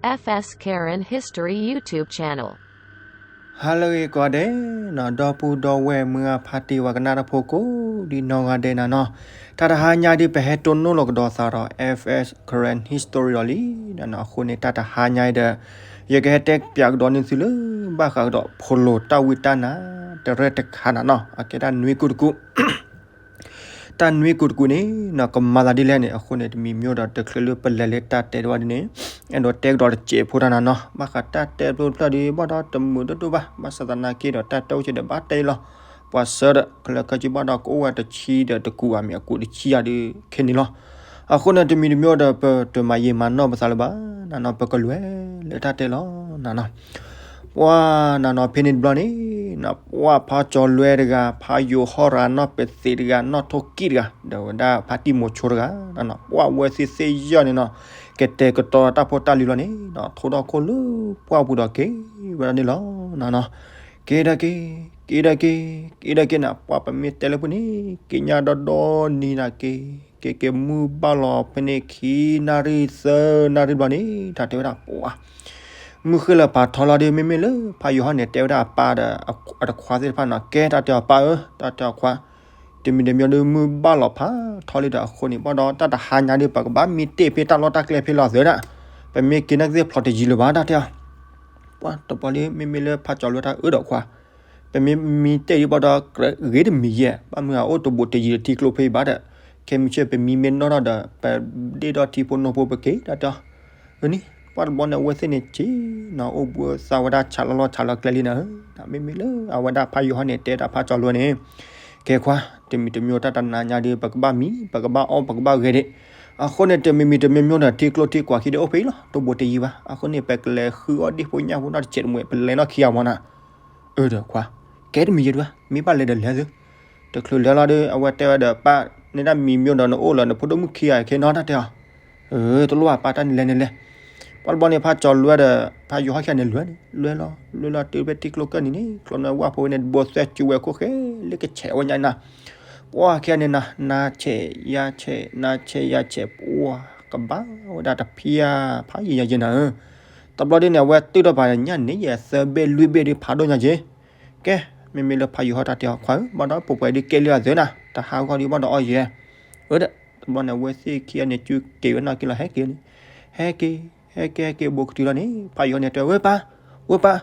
Hello ကိးဂၤဒဲးနီၤ, ဒီပုၢ်ဒီဝဲၢ်မုၢ်ဂၤဖါတံၢ်ဝဲကနၣ်တၢ်ဖိကိးဒံနီၢ်ဂၤဒဲးနၤနီၤ, တၢ်တဟါညါဒ်ပဟဲတိၢ်နီၣ်လီၤကဒီးသးဒီး F S Karen History ဒီးလံနၤနီၤ, အဃိန့ၣ် တၢ်တဟါညါအံၤဒီး ယကဟဲတဲပၠးကဒီးန့ၢ်သုလၢ ဘၣ်ဃးကဒီးဖိလိာ်တၢ်ဝံတၢ်နါ တရဲၣ်တခါနၤနီၤ, အကဲတၢ်နွံကူတကူ တၢ်နွံကူတကူန့ၣ်နီၤ ကမၤသးဒ်လဲၣ်န့ၣ် အဃိန့ၣ် တမံၤမ့ၢ်ဒီး တချုးလၢပလဲၤလၢတၢ်တဲတဝဲဒ်န့ၣ် အဲၣ်ဒိးတဲကဒီးတစဲးဖိတၢ်နၤနီၤ, ဘၣ်ဃးတၢ်တဲဖျိဖျၢၣ်ဒ်ဘၣ်ဒီးတမုာ်ဒိၣ်ဒိၣ်ဘၣ်, ဘၣ်ဆၣ်သနာ်က့ဒီး တၢ်တဲအိၣ်က့ၤဒီးဘၣ်တဲလီၤ, ပှၤဆၢဒီး ကလၢခဲကဘၣ်ဒီးကအိၣ်ဝဲတဆံဒီးတကူဧါ မ့ၢ်အကူတဆံဧါဒ်ခဲန့ၣ်လီၤ. အဃိန့ၣ် တမံၤတမ့ၢ်ဒီး ပတမၤယံာ်မၤနီၢ်ပသးလၢၤဘၣ်နၤနီၤ, ပကလဲၤလၢတၢ်တဲလီၤနၤနီၤ. ပှၤနၤနီၤ ဖဲန့ၣ်တဘျီန့ၣ် ပှၤဖါကၠီၤလွဲတဂၤ, ဖါယိၤဟီၣ်တဂၤ, နီၢ်ပသံးတဂၤ, နီၢ်ထိၣ်ကံၣ်တဂၤ, ဒီးဝဲဒၣ်ဖါတံၢ်မိၤဆိတဂၤနၤနီၤ, ပှၤဝဲသ့ၣ်သ့ၣ်ယီၢ်န့ၣ်နီၤ ကတဲာ်ကတီၤတၢ်ဖိတၢ်လံၤလီၤန့ၣ်နီၤ, ထိၣ်ဒီခိၣ်လၢပှၢ်ပူၤဒီးက့ၤဝဲဒၣ်န့ၣ်လီၤနၤနီၤ. က့ၤဒီးက့ၤ, က့ၤဒီးက့ၤ, က့ၤဒီးက့ၤနၤ, ပှၤပမ့ၢ်တဲလၢပူၤန့ၣ် က့ၤညါဒီဒီနံၤနၤက့ၤ, က့ၤက့ၤမုၢ်ဘၣ်လီၤဖဲန့ၣ် ခံနၣ်ရံၣ်သၢနၣ်ရံၣ်တဘျီန့ၣ် တၢ်တဲဝဲဒၣ်ပှၤ မုၢ်ဃ့လၢၤပာ်ထီလီၤဒီး မ့မ့ၢ်လၢဖါယိၤဟီၣ်န့ၣ် တဲဝဲဒၣ်အပၢ်ဒီး အတခွါသ့ၣ်တဖၣ်နီၤ, ကဲတၢ်တဲအီၤပၢ်ဧၢ, တၢ်တဲအီၤခွါ, တမံၤတမံၤဒီးမုၢ်ဘၣ်လီၤဖးထီလံဒီး အဃိန့ၣ် ဘၣ်ဒီးတၢ်တဟါညါဒီး ပကဘၣ်မံတ့ၢ်ဖဲတၢ်လီၢ်တၢ်ကျဲဖဲလီၤသၢဒၣ်, ပမ့ၢ်က့ၤနာ်က့ၤသ့ၣ်ဖျိးတယံၤလၢၤဘၣ် တၢ်တဲအီၤ. ပှၤတဘျီလံ မ့မ့ၢ်လၢဖါကၠီၤလွဲတၢ်အၢဒီးခွါ ပမ့ၢ်မံတ့ၢ်ဒံးဘၣ်ဒီး ဂ့ၤတမံၤယဲၢ်, ဘၣ်မနုၤအအိၣ်တဘူးတယံၤတထံကျိဖဲအံၤဘၣ်ဒီး, ခဲမုၢ်ဆ့ၣ်ပမံမ့ၢ်နီၢ်ထီၣ်ဒီး ပဒ့ၣ်ထီၣ်ထံဖိနီၢ်ဖိပက့ၤ တၢ်တဲအီၤ. အန့ၣ် ပှၤတဘျီန့ၣ် အဝဲသ့ၣ်န့ၣ်က့ၤနီၤ အိၣ်ဘှံးသါဝဲဒၣ်ဆးလီၢ်လီၢ်ဆးလီၢ်ကျဲလံနၤဧၢ, မ့မ့ၢ်လၢအဝဲဒၣ်ဖါယိၤဟီၣ်န့ၣ် တဲတၢ်ဖါကၠီၤလွဲန့ၣ်, ကဲခွါ တမံၤတမံၤတၢ်တနၤညါဒီး ပကဘၣ်မံ ပကဘၣ်အီၣ် ပကဘၣ်ဂဲၤဒံး, အဃိန့ၣ် တမံၤမံၤတမံၤမံၤဒီး ထံကျိထံကွၢ်ခံဒီးအိၣ်ဖဲအံၤလီၤ တဘူးတယံၤဘၣ်, အဃိန့ၣ် ပကလဲၤဃုအီၣ်ဒ့ၣ်ဖိညၣ်ဖိနီၢ်တစဲးတမှဲး ပလဲၤနီၢ်ခံဂၤမီၤနၤ. အၢဒီးခွါ, ကဲတမံၤယဲၢ်ဒုး မ့ၢ်ဘၣ်လဲၤဒီးလဲၤသု, တချုးလဲၤလီၤဒီး အဝဲတဲဝဲဒီးပၢ် နဲဒၣ်မံၤမ့ၢ်ဒီးနအိၣ်လၢနဖိဒိၣ်မုၣ်ခံဂၤခဲနီၤ တၢ်တဲအီၤ. အၢ တလိၣ်ဘၣ်ပၢ် တၢ်န့ၣ်လဲၤန့ၣ်လဲၤ. ပှၤတဘျီန့ၣ် ဖါကၠီၤလွဲဒီး ဖါယိၤဟီၣ်ခံဂၤန့ၣ်လဲၤန့ၣ် လဲၤလီၤ လဲၤလီၤတုၤဖဲထံကျိကၢၢ်နံၤန့ၣ် ကျီန့ၣ်ဝၣ်ဖိဝဲန့ၣ် တဘိသွဲစုဝဲခိၣ်ဃဲလၢကဆဲးဝဲညါနၤ. ပှၤခံဂၤန့ၣ်နၤ နၤဆဲးယၤဆဲး နၤဆဲးယၤဆဲး ပှၤကဘၣ်ဝဲဒၣ်တဖံးဧါ ဖးယံာ်ယၤယဲၢ်နၤဧၢ. တဘျီဒ်န့ၣ် အဝဲတုၤထီၣ်ပာ်ညၣ်န့ၣ် ယဲၢ်သၢဘ့ၣ်လွံၢ်ဘ့ၣ်ဒ်ဖးဒိၣ်ညါက့ၤ. ကဲ မ့မ့ၢ်လၢဖါယိၤဟီၣ်တၢ်တဲအီၤ ခွါဧၢ ဘၣ်ဒီးပှဲၤပှဲၤဒ်ကဲလံအသၢနၤ တဟးဂီၤဒ်ဘၣ်ဒီးအီၣ်ယဲၢ်. အၢ တဘျီန့ၣ် အဝဲသ့ၣ်ခံဂၤန့ၣ် စုက့ၤဝဲနီၢ်က့ၤလီၤ ဟဲက့ၤန့ၣ် ဟဲက့ၤ ဟဲက့ၤ ဟဲက့ၤ ဘူးကတုၤလီၤန့ၣ် ဖါယိၤဟီၣ်န့ၣ်တဲ ဝဲပၢ် ဝဲပၢ်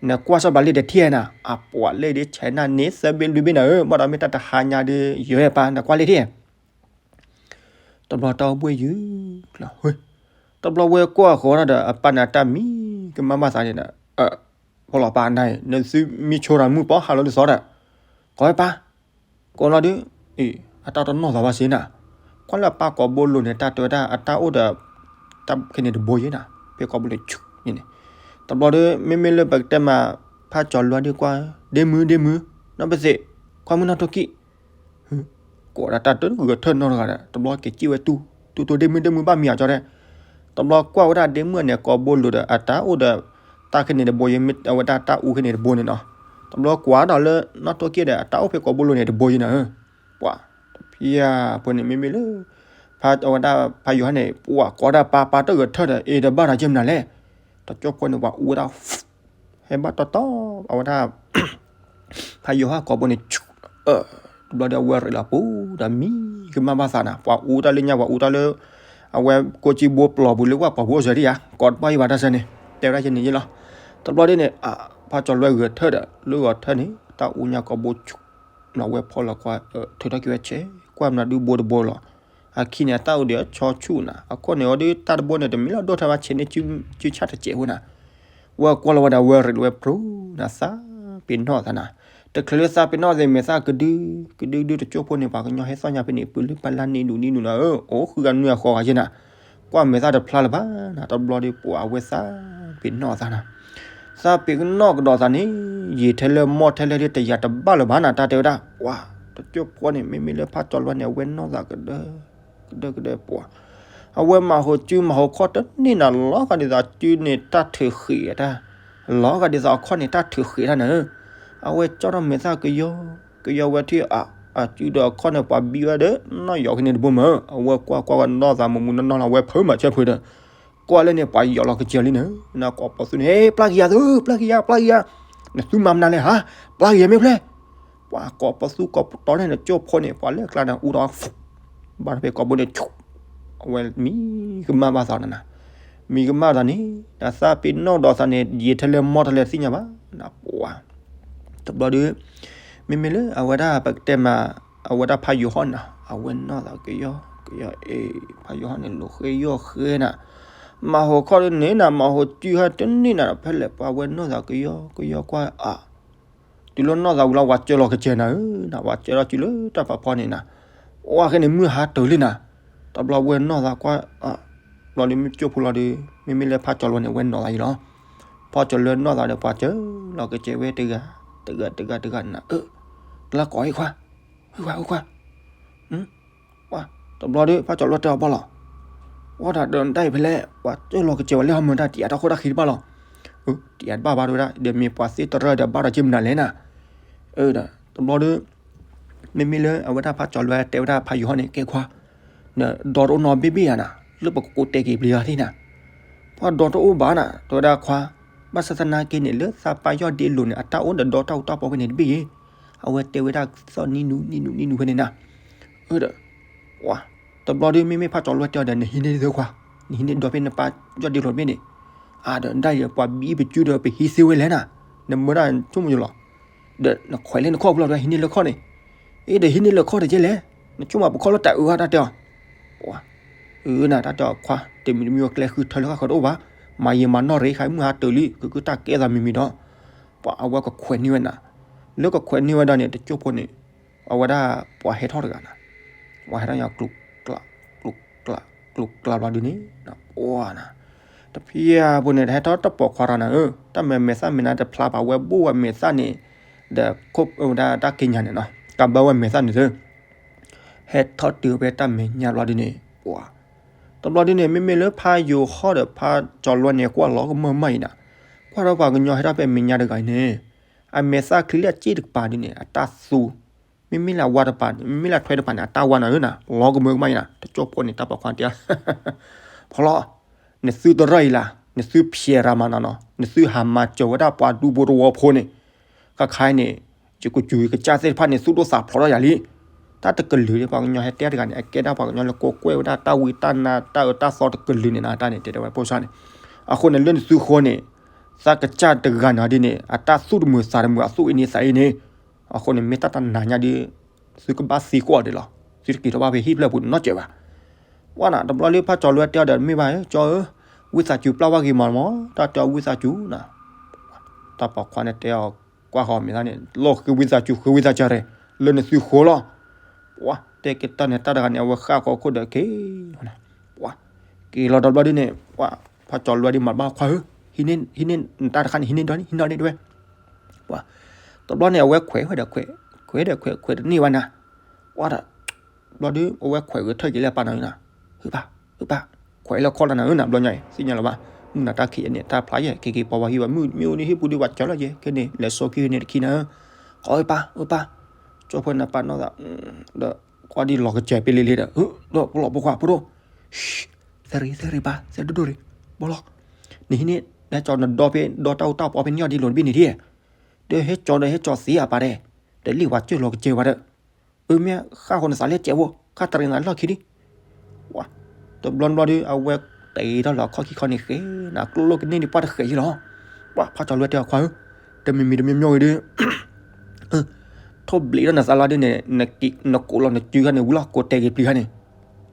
နကွၢ်စီၤဘၣ်လ့ၣ်တထံၣ်နၤ အပှၤလ့ၣ်ဒ်ဆဲးနၤန့ၣ် သၢဘ့ၣ်လွံၢ်ဘ့ၣ်နၤဧၢ ဘၣ်ဒီးမ့ၢ်တၢ်တဟါညါဒ် ယဲၢ်ပၢ် နကွၢ်လ့ၣ်ထံၣ် တဘျီတၢ်အိၣ်ဘှံးယုၢ်ကျၢၤ တဘျီဝဲကွၢ်ဃီၤဒီး အပၢ်န့ၣ် အတၢ်မံကမၣ်ဘၣ်သးန့ၣ်ဒီး ဖိလီၤပၢ်နၤ နသုမံဆိတၢ်မုၢ်ပီၢ်ဟါလီၤလၢသီဒီး ကိးဝဲပၢ် ကိးလီၤဒုး အံၤ အတၢ်တနီၢ်သးဘၣ်စ့ၢ်နၤ ကွၢ်လၢအပၢ်ကိာ်ဘိလိၤန့ၣ် တၢ်တဲဝဲဒၣ် အတၢ်အိၣ်ဒီး တၢ်ခဲန့ၣ်တဘိယဲၢ်နၤ ဖဲကိာ်ဘိလိၤဆူန့ၣ်န့ၣ် တဘျီဒီး မ့မ့ၢ်လၢပကတဲမး ဖးကၠီၤလွဲဒ်ကွၢ် ဒ့မုၢ်ဒ့မုၢ် နီၢ်ပသ့း ခွါမုၣ်နီၢ်ထိၣ်ကံၣ် ကိးဒၣ်တၢ်တဂဲၤထၢၣ်နီတဂၤဒီး တဘျီက့ၤစံၣ်ဝဲတူၢ် တူၢ်တူၢ်ဒ့မုၢ်ဒ့မုၢ်ဘၣ်မံၤအီၤကၠီတဲ တဘျီကွၢ်ဝဲဒၣ်ဒ့မုၢ်န့ၣ် ကိာ်ဘိလိၤဒီး အတၢ်အိၣ်ဒီး တၢ်ခဲန့ၣ်တဘိယဲၢ် မ့ၢ်အဝဲဒၣ်တၢ်အူခဲန့ၣ်တဘိန့ၣ်နီၤ တဘျီကွၢ်ဒီးလၢ နီၢ်ထိၣ်ကံၣ်ဒီး အတၢ်အိၣ်ဖဲကိာ်ဘိလိၤန့ၣ်တဘိယဲၢ်နၤဧၢ ပှၤ တဖံးဧါဖိန့ၣ် မ့မ့ၢ်လၢ ဖးအဝဲဒၣ် ဖးယိၤဟၣ်န့ၣ် ပှၤကိးဒၣ်ပၢ်ပၢ်တဂဲၤထၢၣ်ဒီး အ့ၣ်ဒီးဘၣ်တၢ်က့မနုၤလဲၣ် တကၠိဖိန့ၣ် ပှၤအူဝဲဒၣ် ဟဲဘၣ်တီတီ အဝဲဒၣ် ဖးယိၤဟၣ်ကိာ်ဘိန့ၣ် တဘျီဒီးအဝဲရ့းလီၤပူၤ ဒီးမံကမၣ်ဘၣ်သးနၤ ပှၤအူတၢ်လၢညါ ပှၤအူတၢ်လၢ အဝဲကိးကံဘိပျီၤပူၤလၢပှၤပှၤဘိအစၢၤဒံးဧါ ကိးတဘၣ်ယံၤဘၣ်တၢ်ဆၢန့ၣ် တဲဝဲဒၣ်ယဲၢ်န့ၣ်ယဲၢ်လီၤ တဘျီဒ်န့ၣ် ဖးကၠီၤလွဲဂဲၤထၢၣ်ဒီး လၢဂဲၤထၢၣ်န့ၣ် တၢ်အူညါကိာ်ဘိဆူ လီၤဝဲဖီလီၤကွၢ် ထုးထီၣ်က့ၤဝဲဆဲး ကွၢ်မနုၤဒုးဘိတဘိလီၤ အခံန့ၣ် အတၢ်အိၣ်ဒီးအဆီဆူၣ်နၤ အခိၣ်န့ၣ်အီၤဒုးတၢ်တဘိန့ၣ် တမ့ၢ်လီၤဒိၣ်ထဲဘၣ် ဆံးန့ၢ်စုဆၣ်တစဲးဖိနၤ ဝဲကွၢ်လီၤဝဲဒၣ်ဝဲရ့းလီၤဝဲပျိနၤ သးပ့ၤနီၣ်သးနၤ တချုးလၢသးပ့ၤနီၣ်သ့ၣ် မဲာ်သၣ်ကဒု ကဒုကဒုတကၠိဖိန့ၣ် ပှၤကညီဟဲသီၣ်ညါဖဲန့ၣ် ပှၤလုၢ်ပှၤလၢ်နံၣ်ဒူၣ်နံၣ်ဒူၣ်နၤဧၢ အိၣ်ဃုဂၤနွံဂၤဃိးဂၤယဲၢ်နၤ ကွၢ်မဲာ်သၣ်တဖျါလၢၤဘၣ်နၤ တဘျီဒီးပှၤအဝဲသးပ့ၤနီၣ်သးနၤ သးပ့ၤနီၣ်ကဒီးသးန့ၣ် ယံာ်ထဲလဲၣ်မီၢ်ထဲလဲၣ်ဒ်တယာ်တဘၣ်လၢၤဘၣ်နၤ တၢ်တဲဝဲဒၣ် ပှၤ တကၠိဖိန့ၣ် မ့မ့ၢ်လၢဖးကၠီၤလွဲန့ၣ် အဝဲနီၢ်သးကဒၢ ကဒၢကဒၢပှၤ အဝဲမၤဟိးစုမၤဟိးခီၣ်တန့ၢ်နၤ လီၤဂာ်ဒ်သိးစုန့ၣ်တၢ်ထုးဃံးတၢ် လီၤဂာ်ဒ်သိးအခီၣ်န့ၣ်တၢ်ထုးဃံးတၢ်နၤဧၢ အဝဲကၠီထီၣ်မဲာ်သၣ်ကယီကယီဝဲထံၣ် အစုဒီးအခီၣ်န့ၣ် ပှၤဘံဝဲဒီး နီၢ်ယီၤကန့ၣ်တဘိမး အဝဲကွၢ်ကွၢ်ဝဲနီၢ်သးမူးမူးနီၢ်နီၢ်လီၤ အဝဲဖၢမၤဆၢဖုးဒီး ပ ကွၢ်လၢန့ၣ် ပှၤယီၤလီၤကစၢၤလံန့ၣ်, နကိးပီၤသူန့ၣ် ဟ့ ပျၢ်က့ၤယၤသု, ပျၢ်က့ၤယၤ, ပျၢ်က့ၤယၤ, နသုမၤမနုၤလဲၣ်ဧါ, ပျၢ်က့ၤယၤမ့ၢ်ဖျဲၣ်. ပှၤကိးပီၤသူကိးပတီၤန့ၣ် နကၠိဖိန့ၣ် ပှၤလၢအကျါန့ၣ် အူဒီး ဘၣ်တဖဲကိးဘိန့ၣ် အဝဲမံကမၣ်ဘၣ်သးနၤ, မံကမၣ်သးန့ၣ် နသးပ့ၤနီၣ်ဒီးသးန့ၣ် ယံာ်ထဲလဲၣ်မီၢ်ထဲလဲၣ်သ့ၣ်ညါဘၣ်, နပှၤ တဘျီဒီး မ့မ့ၢ်လၢအဝဲဒၣ်ပကတဲမး အဝဲဒၣ်ဖးယိၤဟီၣ်န့ၣ် အဝဲနီၢ်သးကယီကယီအ့ၣ်, ဖးယိၤဟီၣ်န့ၣ် လိာ်ဃဲယီၢ်ဃဲနၤ, မၤဟိးခီၣ်တန့ၢ်နၤ, မၤဟိးစုဟဲတန့ၢ်နၤ, ဖဲလဲၣ်ပှၤဝဲနီၢ်သးကယီကယီကွၢ်အါ, တုၤလၢနီၢ်သးဝံၤလီၤ ဝၤစၢလီၤကစၢၤနၤဧၢနၤ, ဝၤစၢလီၤစုလၢတၢ်ဖးဖီန့ၣ်နၤ, အိၣ်ဝဲဃဲန့ၣ် မုၢ်ဟါတၢၤလံနၤ, တဘျီဝဲနီၢ်သးကွၢ် ဘျီဒီးမ့ၢ်ကၠိဖိလီၤဒီး မ့မ့ၢ်လၢဖးကၠီၤလွဲန့ၣ် ဝဲနီၢ်သးအံၤလီၤ. ဖးကၠီၤလွဲနီၢ်သးဒီး ပှၤစၢလီၤကစၢၤဝဲတဂၤ တဂၤ တဂၤ တဂၤနၤ, အၢ တလၢကိးအံၤခွါ, အုခွါ အုခွါ, တဘျီဒီး ဖးကၠီၤလွဲတဲအီၤဘၣ်လီၤ. ဝဲဒၣ်ဒီးနတၢ်အံၤဖဲလဲၣ် ပှၤစၢလီၤကစၢၤဝဲလၢဟီမုၢ်တၢ်တံာ်အတၢ်ခိၣ်တၢ်ခံတဘၣ်လီၤ. အၢ တံာ်အတဘၣ်ဘၣ်တဝဲဒၣ် ဒီးမ့ၢ်ပှၤသ့တရၢၣ်ဒီးဘၣ်ဒီးက့မနုၤလဲၣ်နၤ. အၢ ဒီး တဘျီဒီး မ့မ့ၢ်လၢအဝဲဒၣ်ဖးကၠီၤလွဲတဲဝဲဒၣ်ဖးယိၤဟီၣ်န့ၣ် ကဲခွါ, နဒီတအိၣ်နီဘ့ၣ်ဘ့ၣ်ဧါနၤ, လၢပကကိးတဲာ်က့ၤပျံၤဂၤသ့ၣ်နၤ. ပှၤဒီတအိၣ်ဘၣ်နၤ တဲဝဲဒၣ်ခွါ, ဘၣ်ဆၣ်သနာ်က့န့ၣ် လၢသးပၢ်ယီၢ်ဒ့လိၤန့ၣ် အတၢ်အိၣ်ဒီးဒီတၢ်အူတၢ်ပီဖဲန့ၣ်တဘ့ၣ်ဂ့ၤ, အဝဲတဲဝဲဒၣ်သီၣ်နံၤနူၤ နံၤနူၤ နံၤနူၤဖဲန့ၣ်နၤ. အၢ ဒီး တဘျီဒီး မ့မ့ၢ်ဖးကၠီၤလွဲတဲအီၤဒီး နဟံးန့ၢ်ဒ်သိးခွါ, နဟံးန့ၢ်ဒီဖဲနပၢ်ယီၢ်ဒ့လိၤတဘ့ၣ်န့ၣ်, အါဒီးနဒၣ်ယဲ ပှၤဘံပစုဒီးပဟံးသ့ဝဲလဲၣ်နၤ, နမၢဒၣ်ဆိကမိၣ်ယလီၤ. ဒီးနခွဲးလၢနခီၣ်ဖျီၣ်ဒီးဟံးန့ၢ်လၢခီၣ်န့ၣ်, အ့ ဒီးဟံးန့ၢ်လၢခီၣ်တကဲလဲၣ်, နဆိကမိၣ်ပခီၣ်လၢတၢ်အုးဧါ တၢ်တဲအီၤ. ပှၤ အၢနၤ တၢ်တဲအီၤခွါ, တမံၤတမံၤကျဲဃုထၢလၢဃၣ်ဃၢၤတအိၣ်ဘၣ်, မၤယံာ်မၤနီၢ်ရ့ ခါမုၢ်ဟါတၢၤလံ ကကတၢ်ကဲသးမံၤမံၤဒီး, ပှၤအဝဲကခွဲးန့ၢ်ဝဲနၤ, လၢကခွဲးန့ၢ်ဝဲဒၣ်န့ၣ် တကၠိဖိန့ၣ်, အဝဲဒၣ်ပှၤဟဲထီၣ်တဂၤနၤ, ပှၤဟဲထီၣ်ညီကျူးကျါ, ကျူးကျါ, ကျူးကျါဘျီဒုန့ၣ်, အိၣ်နၤ တဖံယၤဖိန့ၣ် တဟဲထီၣ်တပိာ်ခွါတဂၤနၤဧၢ, တၢ်မဲာ်မဲာ်သၣ်မဲာ်နၤတဖျါဘၣ် ဝဲဘိၣ်ဝဲမဲာ်သၣ်န့ၣ်, ဒီးခိၣ်ဝဲဒၣ်တၢ်က့ညါန့ၣ်နီၤ ကးဘၢဝဲမဲာ်သၣ်န့ၣ်သၢ, ဟဲထီၣ်တုၤဖဲတၢ်မဲာ်ညါဘျီဒုန့ၣ်, ပှၤ တဘျီဒုန့ၣ် မ့မ့ၢ်လၢဖးယိၤဟီၣ်ဒီးဖးကၠီၤလွဲန့ၣ် ကွၢ်လီၤကမၢၢ်မၢ်အံၤနၤ, ကွၢ်ထီၣ်ပှၤကညီဟဲထီၣ်ဖဲမဲာ်ညါတဂၤအံၤန့ၣ်, အမဲာ်သၣ်ချံလၢအစ့ၢ်တကပၤဒုန့ၣ် အတၢ်သူ မ့မ့ၢ်လၢအဝါတပၤန့ၣ် မ့မ့ၢ်လၢအထွဲတပၤန့ၣ် အတၢ်ဝါနၤဧၢနၤ, လီၤကမၢၢ်ကမၣ်အံၤနၤ, တကၠိဖိန့ၣ် တၢ်ပိာ်ခွါတဲ, ဖီလီၤ, နသုတရၢၢ်အံၤလၢ်, နသုဖျဲးရၤမၤနၤနီၤ, နသုဟးမၤစၢၤဝဲဒၣ်ပှၤဒူဖိတဝီဖိန့ၣ်, ခါခါအံၤန့ၣ်, ယကစူၤယကစၢ်သ့ၣ်တဖၣ်န့ၣ် သူၣ်ဒိၣ်သးဖျိးထီၣ်ယၤလံ, တၢ်တကလုာ်ဒ်ပှၤကညီဟဲတဲတဂၤန့ၣ် အကဲဒၣ်ပှၤကညီလၢကိးကွဲၢ်ဝဲဒၣ်တၢ်ဝံတၢ်နါတၢ်အၢတၢ်သီတကလုာ်န့ၣ်နၤ တၢ်န့ၣ် တဲတဲဝဲဖိဆါန့ၣ်, အဃိန့ၣ်လၢနသုဃိန့ၣ်, သးကစၢ်တဂၤနၤဒ်န့ၣ် အတၢ်သူၣ်တမုာ်သးတမုာ်အသူၣ်အ့န့သးအ့န့ၣ်, အဃိန့ၣ်မ့ၢ်တၢ်တနၤညါဒ်, သုကဘၣ်သံကွၢ်ဒ်လီၤ, သုတက့ၤထီၣ်ဘၣ်ဖဲဟံၣ်ဖျၢၣ်ပူၤန့ၣ်နီတစဲးဘၣ်. ပှၤနၤ တဘျီလၢဖးကၠီၤလွဲတဲအီၤဒီး မ့ၢ်ဘၣ်ဧၢ ကၠီဧၢ, ဝံသးစူၤပျၢ်ဝဲဂ့ၤမးမး တၢ်တဲအီၤဝံသးစူၤနၤ, တၢ်ပိာ်ခွါန့ၣ်တဲအီၤ, ကွၢ်ဃီမဲာ်သၣ်န့ၣ် လီၢ်ဃုဝံသးစူၤ ဃုဝံသးစူၤရဲၣ်, လၢနသုဃိလီၤ. ပှၤတဲက့ၤတၢ်န့ၣ် တၢ်တဂၤန့ၣ် အဝဲဃၣ်ဃီခိၣ်ဒီးက့ၤ, ပှၤက့ၤလီၤတဘျီဒ်န့ၣ် ပှၤဖးကၠီၤလွဲဒ်မၤဘၣ်ခွါဧၢ, ဟံးန့ၢ်နတၢ်တခါန့ၣ် ဟံးန့ၢ်ဒီးန့ၣ် ဟံးဒီးန့ၣ်တဝဲ, ပှၤ တဘျီန့ၣ် အဝဲခွဲးဝဲဒီးခွဲး, ခွဲးဒီးခွဲး ခွဲးတန့ၢ်ဘၣ်နၤ, ပှၤဒီး ဘျီဒုး အဝဲခွဲးဂဲၤထၢၣ်က့ၤလၢပၢ်နၤဧၢနၤ, ဟုၣ်ပၢ်, ဟုၣ်ပၢ်, ခွဲးလၢခီၣ်လၢနၤဧၢနၤ ဘျီညါအံၤ သ့ၣ်ညါလၢၤဘၣ်, မုၢ်နၤတၢ်ခံးယဲန့ၣ် တၢ်ဖျါယဲ က့ၤက့ၤပိာ်ဝဲဟံၣ်ဝဲ မုၢ်မ့ၢ်အိၣ်န့ၣ်ဟံၣ်ပူၤဒုး ပှၤစၢၤလီၤယဲ ခဲန့ၣ် လဲၤစိာ်ခံန့ၣ်တခံနၤဧၢ, ကိးဝဲပၢ်, ဟုၣ်ပၢ်, ကၠိဖိန့ၣ်ပာ်နီၢ်သး, ဒီး ကွၢ်ဒ်လီၤကစၢ်ပ့လ့လ့ဒီး ဒီးပလီၢ်ဖိခွါဖိဒိၣ်, သဲရ့ၤ သဲရ့ၤပၢ် သဲဒိၣ်ဒိၣ်ရ့ၤ, ဘီလီၤ, နဟံးန့ၢ် နဟဲကၠီၤနဒီဖဲ ဒီတၢ်အိၣ်တၢ်ပီဖဲန့ၣ်ယီၢ်ဒ့လိာ်တဘ့ၣ်န့ၣ်ဒ်, ဒီးဟဲကၠီၤဒီးဟဲကၠီၤသ့အပၢ်ဒဲး, ဒီးလံၣ်ဝဲစၢၤလီၤကစၢ်ဝဲဒီး, အၢမ့ၢ်ဃၣ်ဃီနသးလၢကဲးဖိ, ခါတရံးနၤလီၢ်ခံဒံး, ပှၤ, တဘျီတဘျီဒီး အဝဲတ့ထီၣ်လၢအခီၣ်ခံခီန့ၣ်ဃဲ, နကျိၣ်လိၣ်ကန့ၢ်ဒံးပှၢ်တဃဲးယံလီၤ, ပှၤ ဖးကၠီၤလွဲတဲအီၤခွါဧၢ, တမံၤမံၤတမံၤမံၤဂ့ၤဒီး ထိၣ်ဘျံးထီၣ်နသးလီၤဒ်န့ၣ်, နကိးလီၤနစုခါန့ၣ် ဝံၤလီၤကိးတဲာ်က့ၤပျံၤခါန့ၣ်,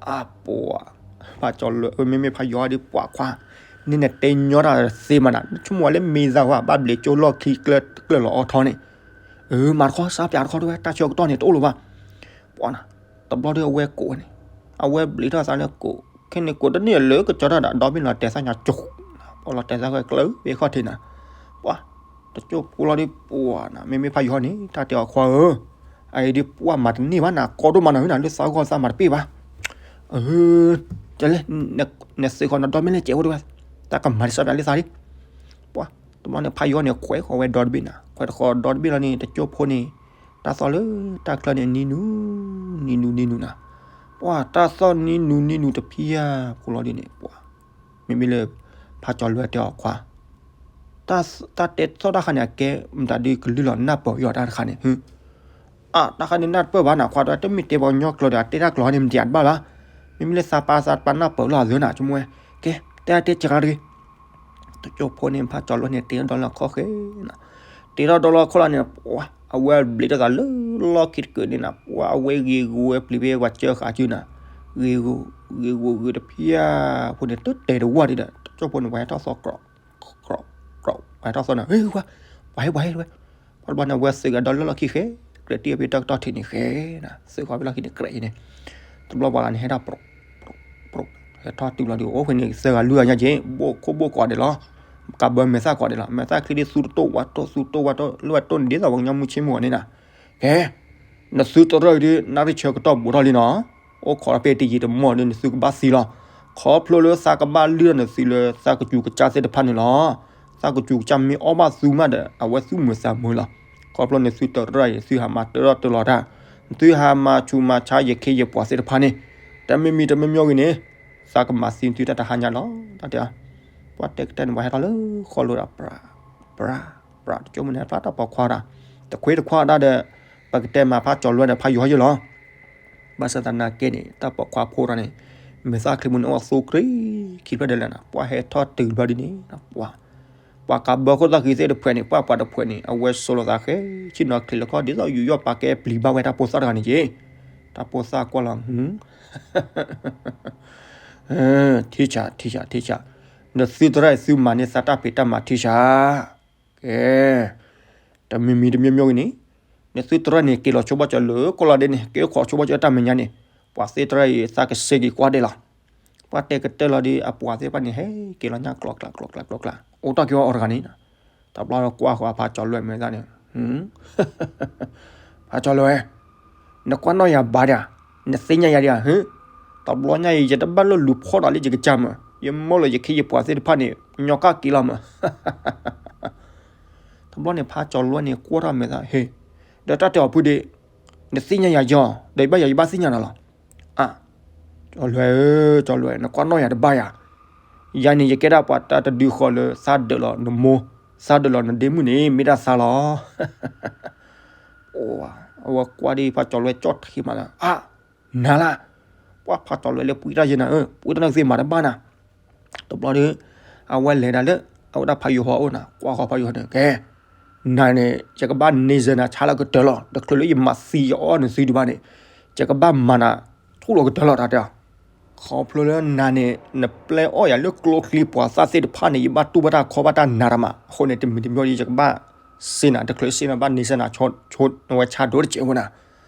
အပှၤ, ဖးကၠီၤလွဲ မ့မ့ၢ်ဖးယိၤဒ်ပှၤခွါ, နန့ၣ်တဲညီတၢ်သ့မးနၤ, နဆိကမိၣ်ဝဲလၢမ့ၢ်သးဝဲ ဘၣ်ဘျဲးကၠိလီၢ်ခံ ကျၢၢ်လီၤအီထီန့ၣ်, အၢ မၤတခီ စးပၠးတခီတဝဲ တၢ်ဆၢကတီၢ်န့ၣ်တအိၣ်လၢၤဘၣ်, ပှၤနၤ, တဘျီဒီးအဝဲကိးဝဲန့ၣ်, အဝဲဘျံးထီၣ်သးလၢကိး, ခဲန့ၣ်ကိးတန့ၢ်လၢကစၢၤတၢ်ဒီး ဒီဘ့ၣ်လီၤတဲာ်သးညါကၠိ, ပှၤလီၤတဲာ်သးဝဲကျၢၤ ဘ့ၣ်ခီၣ်ထံးနၤ, ပှၤ, တကၠိဖိလီၤဒ်ပှၤနၤ မ့မ့ၢ်ဖးယိၤန့ၣ် တၢ်တဲအီၤခွါဧၢ, အအံၤဒ်ပှၤမၤတန့ၢ်ဘၣ်နၤ ကီဒိၣ်မးနၤဧၢနၤ လၢသးဂီၢ်သးမၤတပ့ၢ်ဘၣ်, အၢ, ကလဲၣ်, နသုးဃီၤနဒီမ့ၢ်လဲၣ်ကဲးဖိတဝဲ, တၢ်ကမၤတစးပၠးလၢသးဒံး, ပှၤ, တဘျီန့ၣ်ဖးယိၤန့ၣ် ခွဲးဃီၤဝဲဒီတဘ့ၣ်နၤ ခွဲးတဃီၤဒီတဘ့ၣ်လီၤန့ၣ် တကၠိဖိန့ၣ်, တၢ်သီၣ်လၢတၢ်ချၢန့ၣ် နံၤနူၤ, နံၤနူၤနံၤနူၤနၤ, ပှၤ တၢ်သီၣ်နံၤနူၤနံၤနူၤတဖံးယၤဖိလီၤဒ်န့ၣ် ပှၤ, မ့မ့ၢ်လၢ ဖးကၠီၤလွဲၢ်တဲအီၤခွါ, တၢ်တဲသီၣ်တၢ်ခါန့ၣ် အကဲမတၤဒုကလုၢ်လီၤနၢ်ပၢၢ်အီၤတၢ်တခါန့ၣ်, အတၢ်ခါန့ၣ်နၢ်တပၢၢ်ဘၣ်နခွါ တမ့ၢ်တဲပှၤကညီကျိာ်ဒီး အတဲတၢ်ကျိာ်န့ၣ် မတၤတဘၣ်ဘၣ်, မ့မ့ၢ်လၢသးပာ်သးပာ်နၢ်ပၢၢ်လီၤအသုနၤ ဆိကမိၣ်ဝဲ, ကဲ တဲအတဲစှၤတဂ့ၤ တကၠိဖိန့ၣ် ဖးကၠီၤလွဲၢ်န့ၣ် တ့ထီၣ်ဒီလၢအခီၣ်ဃဲနၤ, တ့ထီၣ်ဒီလၢအခီၣ်လီၤန့ၣ် ပှၤ အဝဲဘျံးထီၣ်သးလၢလီၢ်ခံတကုာ်န့ၣ်နၤ, ပှၤအဝဲဂ့ၤဂူာ်ဝဲပျံၤဖဲပှၤစၢဃာ်စုနၤ, ဂ့ၤဂူာ် ဂ့ၤဂူာ်ဂ့ၤတဖျၢၣ်ဖိန့ၣ် တတဲတဝီဒံးဒီး တကၠိဖိန့ၣ် ပှၤဟဲထီၣ်သီ ကြၢး ကြၢး ပှၤဟဲထီၣ်သီနၤ, ပှၤဟဲ ပှၤဟဲ ပှၤဟဲဝဲ, ပှၤတဘျီန့ၣ် အဝဲသုးကဒီလၢလီၢ်ခံဃဲ, ကြဲးတံၢ်အဖဲတၢ်ကတီၢ်ထံးန့ၣ်ဃဲနၤ, သုးဃီဖဲလီၢ်ခံန့ၣ် ကြဲးအံၤန့ၣ်, တဘျီပှၤဂၤန့ၣ် ဟဲထီၣ် ပြူး ပြူး ဟဲထီၣ်တုၤလီၤဒီး အိၣ်ဖဲန့ၣ် သၢဂၤလွံၢ်ဂၤညါက့ၤ ဘိၣ်ခိၣ်ဘိၣ်ကီးဒဲးလီၤ, ကးဘၢမဲာ်သၣ်ကီးဒဲးလီၤ, မဲာ်သၣ်ချံဒ်သူတတိၢ်ဝးတိၢ် သူတတိၢ်ဝးတိၢ် လၢဝဲတိၢ်န့ၣ်ဒ်သိးပှၤကညီမုၢ်ဆ့ၣ်မုၢ်ဂီၤန့ၣ်နၤ, ကဲ နသုတရၢၢ်အံၤဒ် နၣ်ရံၣ်ဆၢကတီၢ်ဘူးထီၣ်လံနီၤ, အိၣ်ခိးဖဲတယံာ်တမီၢ်ဒီး နသုကဘၣ်သံလီၤ, ခီဖျိလၢသးကဘၣ်လုၢ်ထီၣ်နသုလၢသးကစူၤကစၢ်သ့ၣ်တဖၣ်န့ၣ်လီၤ, သးကစူၤကစၢ်မ့ၢ်အီၣ်ဘၣ်သူမးဒီး အဝဲသူၣ်မုာ်သးမုာ်လီၤ, ခီဖျိနသုတရၢၢ်အံၤ သုဟးမၤတၢထီၣ်တၢလီၤတၢ်, နသုဟးမၤဆူးမၤဆါယခ့ယပှၤသ့ၣ်တဖၣ်န့ၣ်, တမံၤမံၤတမံၤမံၤဂ့ၤန့ၣ်, သးကမၤသံနသုတၢ်တဟါညါလီၤ, တၢ်တဲ ပှၤတဲကတဲန့ၣ် ပှၤဟဲထီၣ်လၢဃီလိာ်ဒီး ပြး ပြး ပြး တကၠိမုၢ်န့ၣ် ဖျါတၢ်ပိာ်ခွါတၢ်, တခွ့တခွါတၢ်ဒီး, ပကတဲမၤဖးကၠီၤလွဲၢ်ဒီးဖးယိၤဟီၣ်ယဲၢ်လီၤ, ဘၣ်ဆၣ်သနာ်က့န့ၣ် တၢ်ပိာ်ခွါဖိတၢ်န့ၣ်, မဲာ်သၣ်ချံမူန့ၣ် အိၣ်သိ ကြံခံဖျၢၣ်ဒဲးလၢနၤ, ပှၤဟဲထီၣ်တုၤတဘျီဒ်န့ၣ်, ပှၤ ပှၤကးဘၢခိၣ်သၣ်ဃံသ့ၣ်တဖှဲးန့ၣ် ပှၤပှၤတဖှဲးန့ၣ် အဝဲစိာ်လိာ်သးဃဲ, ဆ့ၣ်နီၤချံးလၢခီၣ်ဒ်သိးယူးယီၣ်ပာ်ကဲပျံၤဘၣ်ဝဲတၢ်ဖိသၣ်တဂၤန့ၣ်က့ၤ, တၢ်ဖိသၣ်ကွၢ်လီၤ, ထံဆး ထံဆး ထံဆး, နသုတရၢၢ်အံၤသုမၤန့ၢ်သးတၢ်ဖံးတၢ်မၤထံဆး, ကဲ တမံၤမံၤတမံၤမံၤဂ့ၤန့ၣ်, နသုတရၢၢ်န့ၣ် က့ၤလီၤဆိဘၣ်စၢၤလၢကိးလီၤဒဲးန့ၣ် က့ၤအိၣ်ခိးဆိဘၣ်စၢၤတၢ်မဲာ်ညါန့ၣ်, ပှၤသ့ၣ်တရၢၢ်အံၤသးကစ့က့ၤကွၢ်ဒဲးလီၤ, ပှၤတဲကတၢၢ်လီၤဒီး အပှၤသ့ၣ်တဖၣ်န့ၣ် ဟဲက့ၤလီၤညါကျိၤကျါကျိၤကျါကျိၤကျါ အိၣ်တ့ၢ်က့ၤအီၤတဂၤန့ၣ်, တဘျီကွၢ်ဃီဖးကၠီၤလွဲၢ်မဲာ်သၣ်န့ၣ်, ဖးကၠီၤလွဲၢ် နကွၢ်နီၣ်ယၤဘၣ်ဒၣ်, နသ့ၣ်ညါယၤဒၣ်, တဘျီညါအံၤ ယတဘၣ်လၢလူၤဖီၣ်နၤလၢယကစၢ်မး, ယမိၢ်လၢယခ့ယပှၤသ့ၣ်တဖၣ်န့ၣ် ညီကၣ်က့ၤလီၤမး, တဘျီန့ၣ် ဖးကၠီၤလွဲၢ်န့ၣ် ကွၢ်ထီၣ်မဲာ်သၣ်, ဟ့, ဒီးတၢ်တဲအီၤဖုဒ့, နသ့ၣ်ညါယၤယီၤ, ဒီးယဘၣ်ယၤယဘၣ်သ့ၣ်ညါနၤလီၤ, အါ, ကၠီၤလွဲၢ်ဧၢ ကၠီၤလွဲၢ် နကွၢ်နီၣ်ယၤတဘၣ်ယၤ, ယၤန့ၣ် ယကဲဒၣ်ပှၤတၢ်တဒုဃီလၢသးဒၢးလီၤနမိၢ်, သးဒၢးလီၤနဒ့မုၣ်န့ၣ် မ့ၢ်ဒၣ်သးလီၤ အဝဲကွၢ်ဒ်ဖးကၠီၤလွဲၢ်ကၠီၣ်ထံမးလၢ အါ, နၤလၢ, ပှၤဖးကၠီၤလွဲၢ်လၢပှံတၢ်ယဲနၤဧၢ, ပှံတၢ်နကသ့မၤတဘၣ်နၤ, တဘျီဒီး, အဝဲလဲၤဒၣ်လၢ, အဝဲဒၣ်ဖးယိၤဟီအိၣ်နၤ ကွၢ်ဃီဖးယိၤဟီန့ၣ် ကဲ, နၤန့ၣ် ယကဘၣ်န့ၢ်စၢၤနၤဆါလီၤကတၢၢ်လီၤ, တချုးလၢယမၤသံယအီၣ်နသုဒံးဘၣ်န့ၣ်, ယကဘၣ်မၤနၤ, ထူၣ်လီၤကတၢၢ်လီၤတၢ်တဲ, ခီဖျိလၢနၤန့ၣ် နပျဲအီၣ်ယၤလၢကျိချံပှၤသၣ်သ့ၣ်တဖၣ်န့ၣ် ယဘၣ်တူၢ်ဘၣ်တၢ်ခီဘၣ်တၢ်နးတမး, အဃိန့ၣ် တမံၤတမံၤဒီး ယကဘၣ်စ့နၤ တချုးစ့နၤဘၣ်န့ၢ်စၢၤနၤ, ဆိနဝဲဆါဒိၣ်တစဲးဝဲနၤ,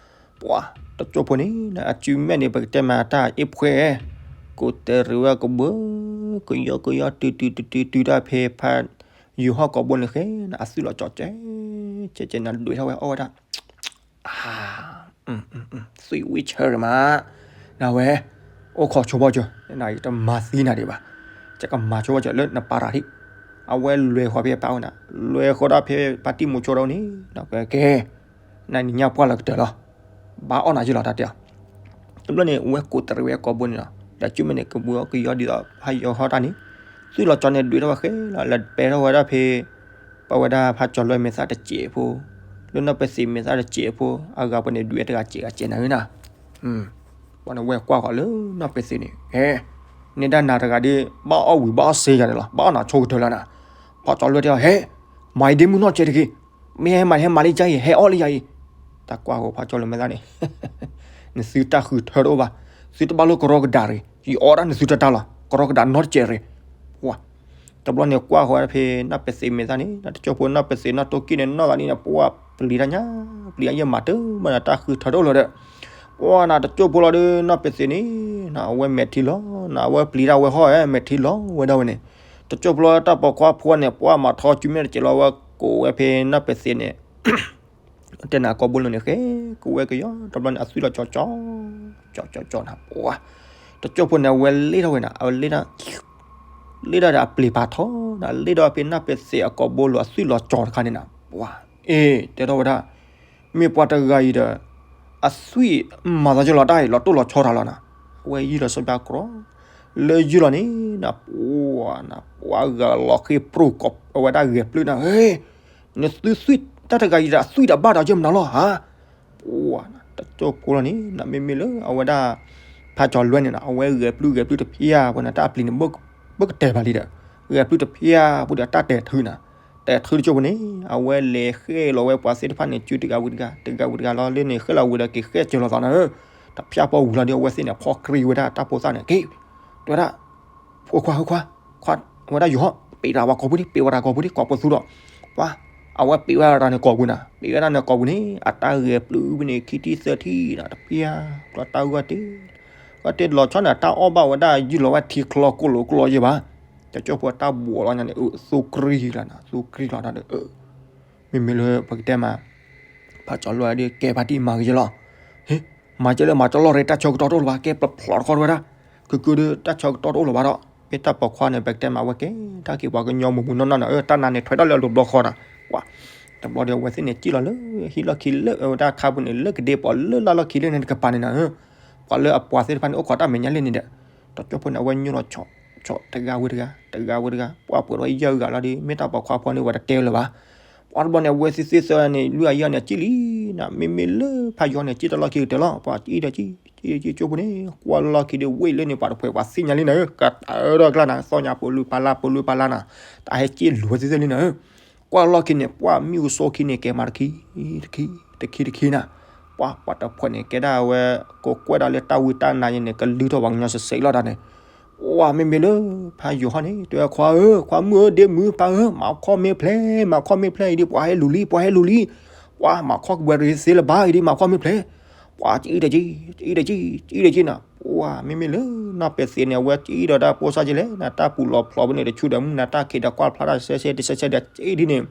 ပှၤ, တကၠိဖိန့ၣ် အစုမဲာ်န့ၣ် ပကတဲမၤတၢ်အ့ၣ်ဖှဲ, ကိးတရံးဝဲကဘၢ, ကယီကယီတုၤတုၤတုၤတုၤတုၤတၢ်ဖဲဖး, ယိၤဟီၣ်ကိာ်ဘိန့ၣ်ဃဲ, အသွံၣ်လီၤကၠီၤကဲ, ကဲကဲနၤဒွဲၣ်ထီၣ်ဝဲအီၣ်ဝဲဒၣ် သွံၣ်ဝံၣ်ဆၢရမး, နဝဲ, အိၣ်ခိးဆိဘၣ်စၢၤ, နယတမၤသံနၤဒံးဘၣ်, ယကမၤဆိဘၣ်စၢၤလၢနပာ်ရၤဟံၣ်, အဝဲလဲၤဃီၤဖဲပာ်ဝဲနၤ, လဲၤဃီၤဒၣ်ဖဲပာ်တံၢ်မူဆိဒီးန့ၣ်, ကဲ, နနံၤညါပှၢ်လီၤကတၢၢ်လီၤ, ဘၣ်အီၣ်နၤယုၢ်လီၤတၢ်တဲအီၤ, တဘျီန့ၣ် ဝဲကိးတရံးဝဲကိာ်ဘိန့ၣ်လီၤ, ဒီးစုမဲာ်န့ၣ် ကဘုးအီၣ်ကယီဒ်သိး ဖးယိၤဟီၣ်တၢ်န့ၣ်, သွံၣ်လီၤကၠီၤန့ၣ်ဒွဲၣ်ထီၣ်ဝဲဃဲလီၤ, လဲၤပဲာ်ထီၣ်ဝဲဒၣ်ဖဲ ပဝဲဒၣ်ဖးကၠီၤလွဲၢ်မဲာ်သၣ်တစဲးဖိ, လၢနီၢ်ပဲာ်သ့းမဲာ်သၣ်တစဲးဖိ, အဂၤပှဲၤန့ၣ်ဒွဲၣ်တဂၤစဲးဂၤစဲးနၤဧၢနၤ, ပှၤန့ၣ်ဝဲကွၢ်ဃီၤလၢနီၢ်ပဲာ်သ့းန့ၣ်, ဟဲ, န့ၢ်ဒၣ်နၤတဂၤဒီး ဘၣ်အီၣ်ဝံၤဘၣ်အီၣ်စ့ယၤန့ၣ်လီၤ, ဘၣ်အီၣ်နၤဆိကတၢၢ်လီၤနၤ, ဖးကၠီၤလွဲၢ်တဲအီၤ ဟဲ, မၤယဒ့မုၣ်နီၢ်စဲးတဂ့ၤ, မ့ၢ်ဟဲမၤန့ၣ်ဟဲမၤလၢယါအံၤ ဟဲအီၣ်လၢယၤအံၤ, တၢ်ကွၢ်ဃီၤဖးကၠီၤလွဲၢ်မဲာ်သၣ်န့ၣ် နသုတၢ်ဃုထၢတအိၣ်ဘၣ်, သုတဘၣ်လိၣ်ကရီကဒးရ့ၣ်, ယအီၣ်ဒၣ်နသုတၢ်တၢ်လီၤ, ကရီကဒးနီတစဲးရ့ၣ်, ပှၤ, တဘျီန့ၣ်ကွၢ်ဃီၤဖဲနီၢ်ပဲာ်သ့းမဲာ်သၣ်န့ၣ် တကၠိဖိနီၢ်ပဲာ်သ့းနီၢ်တိၢ်ကံၢ်န့ၣ်နီၢ်ဂၤန့ၣ် ပှၤပျံၤတၢ်ညါ, ပျံၤအယဲၢ်မးတမးနၤတၢ်ဃုထၢတအိၣ်လၢၤဒီး, ပှၤနၤတကၠိဖိလီၤဒီးနီၢ်ပဲာ်သ့းန့ၣ်, အဝဲမဲာ်ထံလီၤ, နအဝဲပျံၤတၢ်ဝဲဟီၣ်ဝဲ မဲာ်ထံလီၤဝဲဒၣ်ဝဲန့ၣ်, တကၠိဖိလီၤတၢ်ပိာ်ခွါဖိန့ၣ် ပှၤမၤထီစုမဲာ်တစဲးလီၤဝဲကိးဝဲဖဲနီၢ်ပဲာ်သ့းန့ၣ် တဲနၤကိာ်ဘိလိၤန့ၣ်ဃဲ, ကဝဲကယီ တဘျီန့ၣ် အသွံၣ်လီၤကၠီၤကၠီၤ, ကၠီၤကၠီၤကၠီၤနၤ, ပှၤ, တကၠိဖိန့ၣ် အဝဲလ့ၣ်ထီၣ်ဝဲနၤ, အဝဲလ့ၣ်ထီၣ်, လ့ၣ်ထီၣ်ဒီးအပျ့ၤဖးထီနၤ, လ့ၣ်ထီၣ်ဖဲနီၢ်ပဲာ်သ့းအကိာ်ဘိလိၤ အသွံၣ်လီၤကၠီၤတခါန့ၣ်နၤ, ပှၤ, အ့, တဲထီၣ်ဝဲဒၣ်, မ့ၢ်ပှၤတဂၤအံၤဒီး, အသွံၣ်မၤသးကလီၤတၢ်အံၤ လီၤတိၢ်လီၤဆီတၢ်လီၤနၤ, အဝဲယံာ်လီၤစီၤပျါကြီ, လၢ လၢယုၢ်လီၤန့ၣ် နပှၤနပှၤဂၤလီၤဃ့ပြိၣ်ကိးအဝဲဒၣ်ဂဲၤပျုၢ်နၤဧၢ, နသွံၣ်သွံၣ်တၢ်တဂၤအံၤဒီး သွံၣ်တဘၣ်ဒီးယမနုၤလီၤဧါ. ပှၤတကၠိၢ်ဖိလီၤန့ၣ် နမ့မ့ၢ်လၢအဝဲဒၣ် ဖးကၠီၤလွဲန့ၣ်နီၤ အဝဲဂဲၤပျုၢ်ဂဲၤပျုၢ်တဖျၢၣ်ဖိန့ၣ် တၢ်အပျံၤန့ၣ် ဘၣ်ကတဲာ်ဘၣ်လံဒီး ဂဲၤပျုၢ်တဖျၢၣ်ဖိဒီးတၢ်တဲာ်ထုနီၤ, တဲာ်ထုတကၠိၢ်ဖိန့ၣ် အဝဲလဲၤဃဲလီၤဝဲပှၤသ့ၣ်တဖၣ်န့ၣ် စုတဂၤဝံၤတဂၤ တဂၤဝံၤတဂၤလီၤလၢန့ၣ် ဃဲလီၤဝံၤဒီးက့ၤဃဲစၢၤလီၤသးနၤဧၢ, တဖျၢၣ်ဖိဝံၤလီၤဒီး အဝဲသ့ၣ်န့ၣ် ဖီကြံဝဲဒၣ်တၢ်ဖိသၣ်န့ၣ် က့ၤ တဲဝဲဒၣ် ဖိခွါ ဖိခွါ ခွါ ဝဲဒၣ်ယိၤဟီၣ် ပ့းတၢ်ဝဲကိာ်ပူၤဒံး ပ့းဝဲဒၣ်ကိာ်ပူၤဒံး ကိာ်ပူၤသူဒီး ပှၤ အဝဲပ့းဝဲဒၣ်န့ၣ်ကိာ်ပူၤနၤ ပ့းဝဲဒၣ်န့ၣ်ကိာ်ပူၤန့ၣ် အတၢ်ဂဲၤပျုၢ်ဖဲန့ၣ် ခံထံၣ်သၢထံၣ်နၤ တဖျၢၣ်ကျီတၢ်ဂီၢ်တ့ၢ် ဂီၢ်တ့ၢ်လီၤဆီန့ၣ် တၢ်အီၣ်ဘၣ်ဝဲဒၣ်ယုၢ်လီၤဝဲထံချီကိၢ်လိာ်ကျီယဲၢ်ဘၣ်, တကၠိၢ်ဖိတၢ်ဘှီးလီၤညါန့ၣ် အၢ သူကြံလီၤနၤ သူကြံလီၤနၤဒီး မ့မ့ၢ်လၢပကတဲမး ဖးကၠီၤလွဲဒီး ကဲဖါတံၢ်မၤကယဲၢ်လီၤ. ဟ့ၣ် မၤကဲလၢမၤကၠီလီၢ်ရ့ တၢ်ဆၢကတီၢ်တအိၣ်လၢၤဘၣ် ကဲပျီဖျီတခီတဝဲဒၣ်, ကုကုဒီး တၢ်ဆၢကတီၢ်တအိၣ်လၢၤဘၣ်ဒီး မ့ၢ်တၢ်ပိာ်ခွါန့ၣ် ပကတဲမးဝဲကဲ တၢ်က့ၤပှၤကညီမုၢ်မုၢ်နီၢ်နီၢ်န့ၣ် အၢ တၢ်နါန့ၣ်ထွဲထီၣ်လၢအလိၤဘျီဃီနၤ, ပှၤ တဘျီဒီးအဝဲသ့ၣ်န့ၣ် စံၣ်လီၤလၢ ဟံၣ်လီၢ်ခံလၢအဝဲဒၣ်ခါပူၤန့ၣ် လၢကဒ့ပှၤလၢလၢ်လီၢ်ခံလၢန့ၣ်တကပၤန့ၣ်နၤ, ပှၤလၢအပှၤသ့ၣ်တဖၣ်န့ၣ် အိၣ်ခိးတၢ်မဲာ်ညါလၢန့ၣ်ဒီး တကၠိၢ်ဖိန့ၣ် အဝဲညိၣ်လီၤဆီ ဆီတဂၤဝံၤတဂၤ တဂၤဝံၤတဂၤ ပှၤပှဲၤထီၣ်ယဲၢ်ဂၤလီၤဒီး မ့ၢ်တၢ်ပိာ်ခွါဖိန့ၣ် ဝဲတတဲလၢၤဘၣ်, ပှၤတဘျီန့ၣ် အဝဲသ့ၣ်သ့ၣ်သၢန့ၣ် လွံၢ်အယဲၢ်န့ၣ် စံၣ်လံနၤ မ့မ့ၢ်လၢဖးယိၤန့ၣ် စံၣ်တၢ်လီၢ်ခံကတၢၢ်လီၤ, ပှၤစံၣ်ဒီးစံၣ် စံၣ်ကၠိၢ်ဖိန့ၣ် ကွၢ်လီၢ်ခံဒီး ဝ့ၢ်လၢန့ၣ် ပှၤတဖှဲးပှၤသ့ၣ်ညါလံနၤဧၢ, ကတၢၢ်ဒီးကျါနၤ သီၣ်ညါပလူပလါ ပလူပလါနၤ, တၢ်ဟဲစံၣ်လူၤဝဲသ့ၣ်သ့ၣ်လံနၤဧၢ, ကွၢ်လီၢ်ခံန့ၣ် ပှၤမံၤကစိခံန့ၣ် ကဲမးတခံ တခံ တခံတခံနၤ, ပှၤပှၤတဖှဲးန့ၣ် ကဲဒၣ်ဝဲ ကကွဲၢ်ဒၣ်လၢတၢ်ဝံတၢ်နါယဲၢ်န့ၣ် ကလုၢ်ထီၣ်ပှၤကညီစဲးစဲးလီၤတၢ်န့ၣ်, ပှၤမ့မ့ၢ်လၢ ဖးယိၤဟီၣ်န့ၣ် တဲခွါဧၢ ခွါမုၣ်ဧၢ ဒ့မုၣ်ပၢ်ဧၢ မၤခီၣ်မ့ၢ်ဖျဲး မၤခီၣ်မ့ၢ်ဖျဲးအံၤဒ် ပှၤဟဲလူၤလံ ပှၤဟဲလူၤလံ, ပှၤမၤခီၣ်ကဘှဲးရ့သ့လၢၤဘၣ်အံၤဒ် မၤခီၣ်မ့ၢ်ဖျဲး, ပှၤစံၣ်ဒီးစံၣ် စံၣ်ဒီးစံၣ် စံၣ်ဒီးစံၣ်နၤ, ပှၤမ့မ့ၢ်လၢနီၢ်ပဲာ်သ့န့ၣ် အဝဲစံၣ်ဒီးတၢ်ပိာ်စၢ်ကလဲၣ်နၤ တၢ်ပူၤလီၤဖျိးဝဲန့ၣ် တဆူဒီးမုၢ်နၤတၢ်ခံးဒီးကွၢ်ဖျါတၢ်စဲးစဲးတစဲးစဲးဒီးစံၣ်ဒ်န့ၣ်,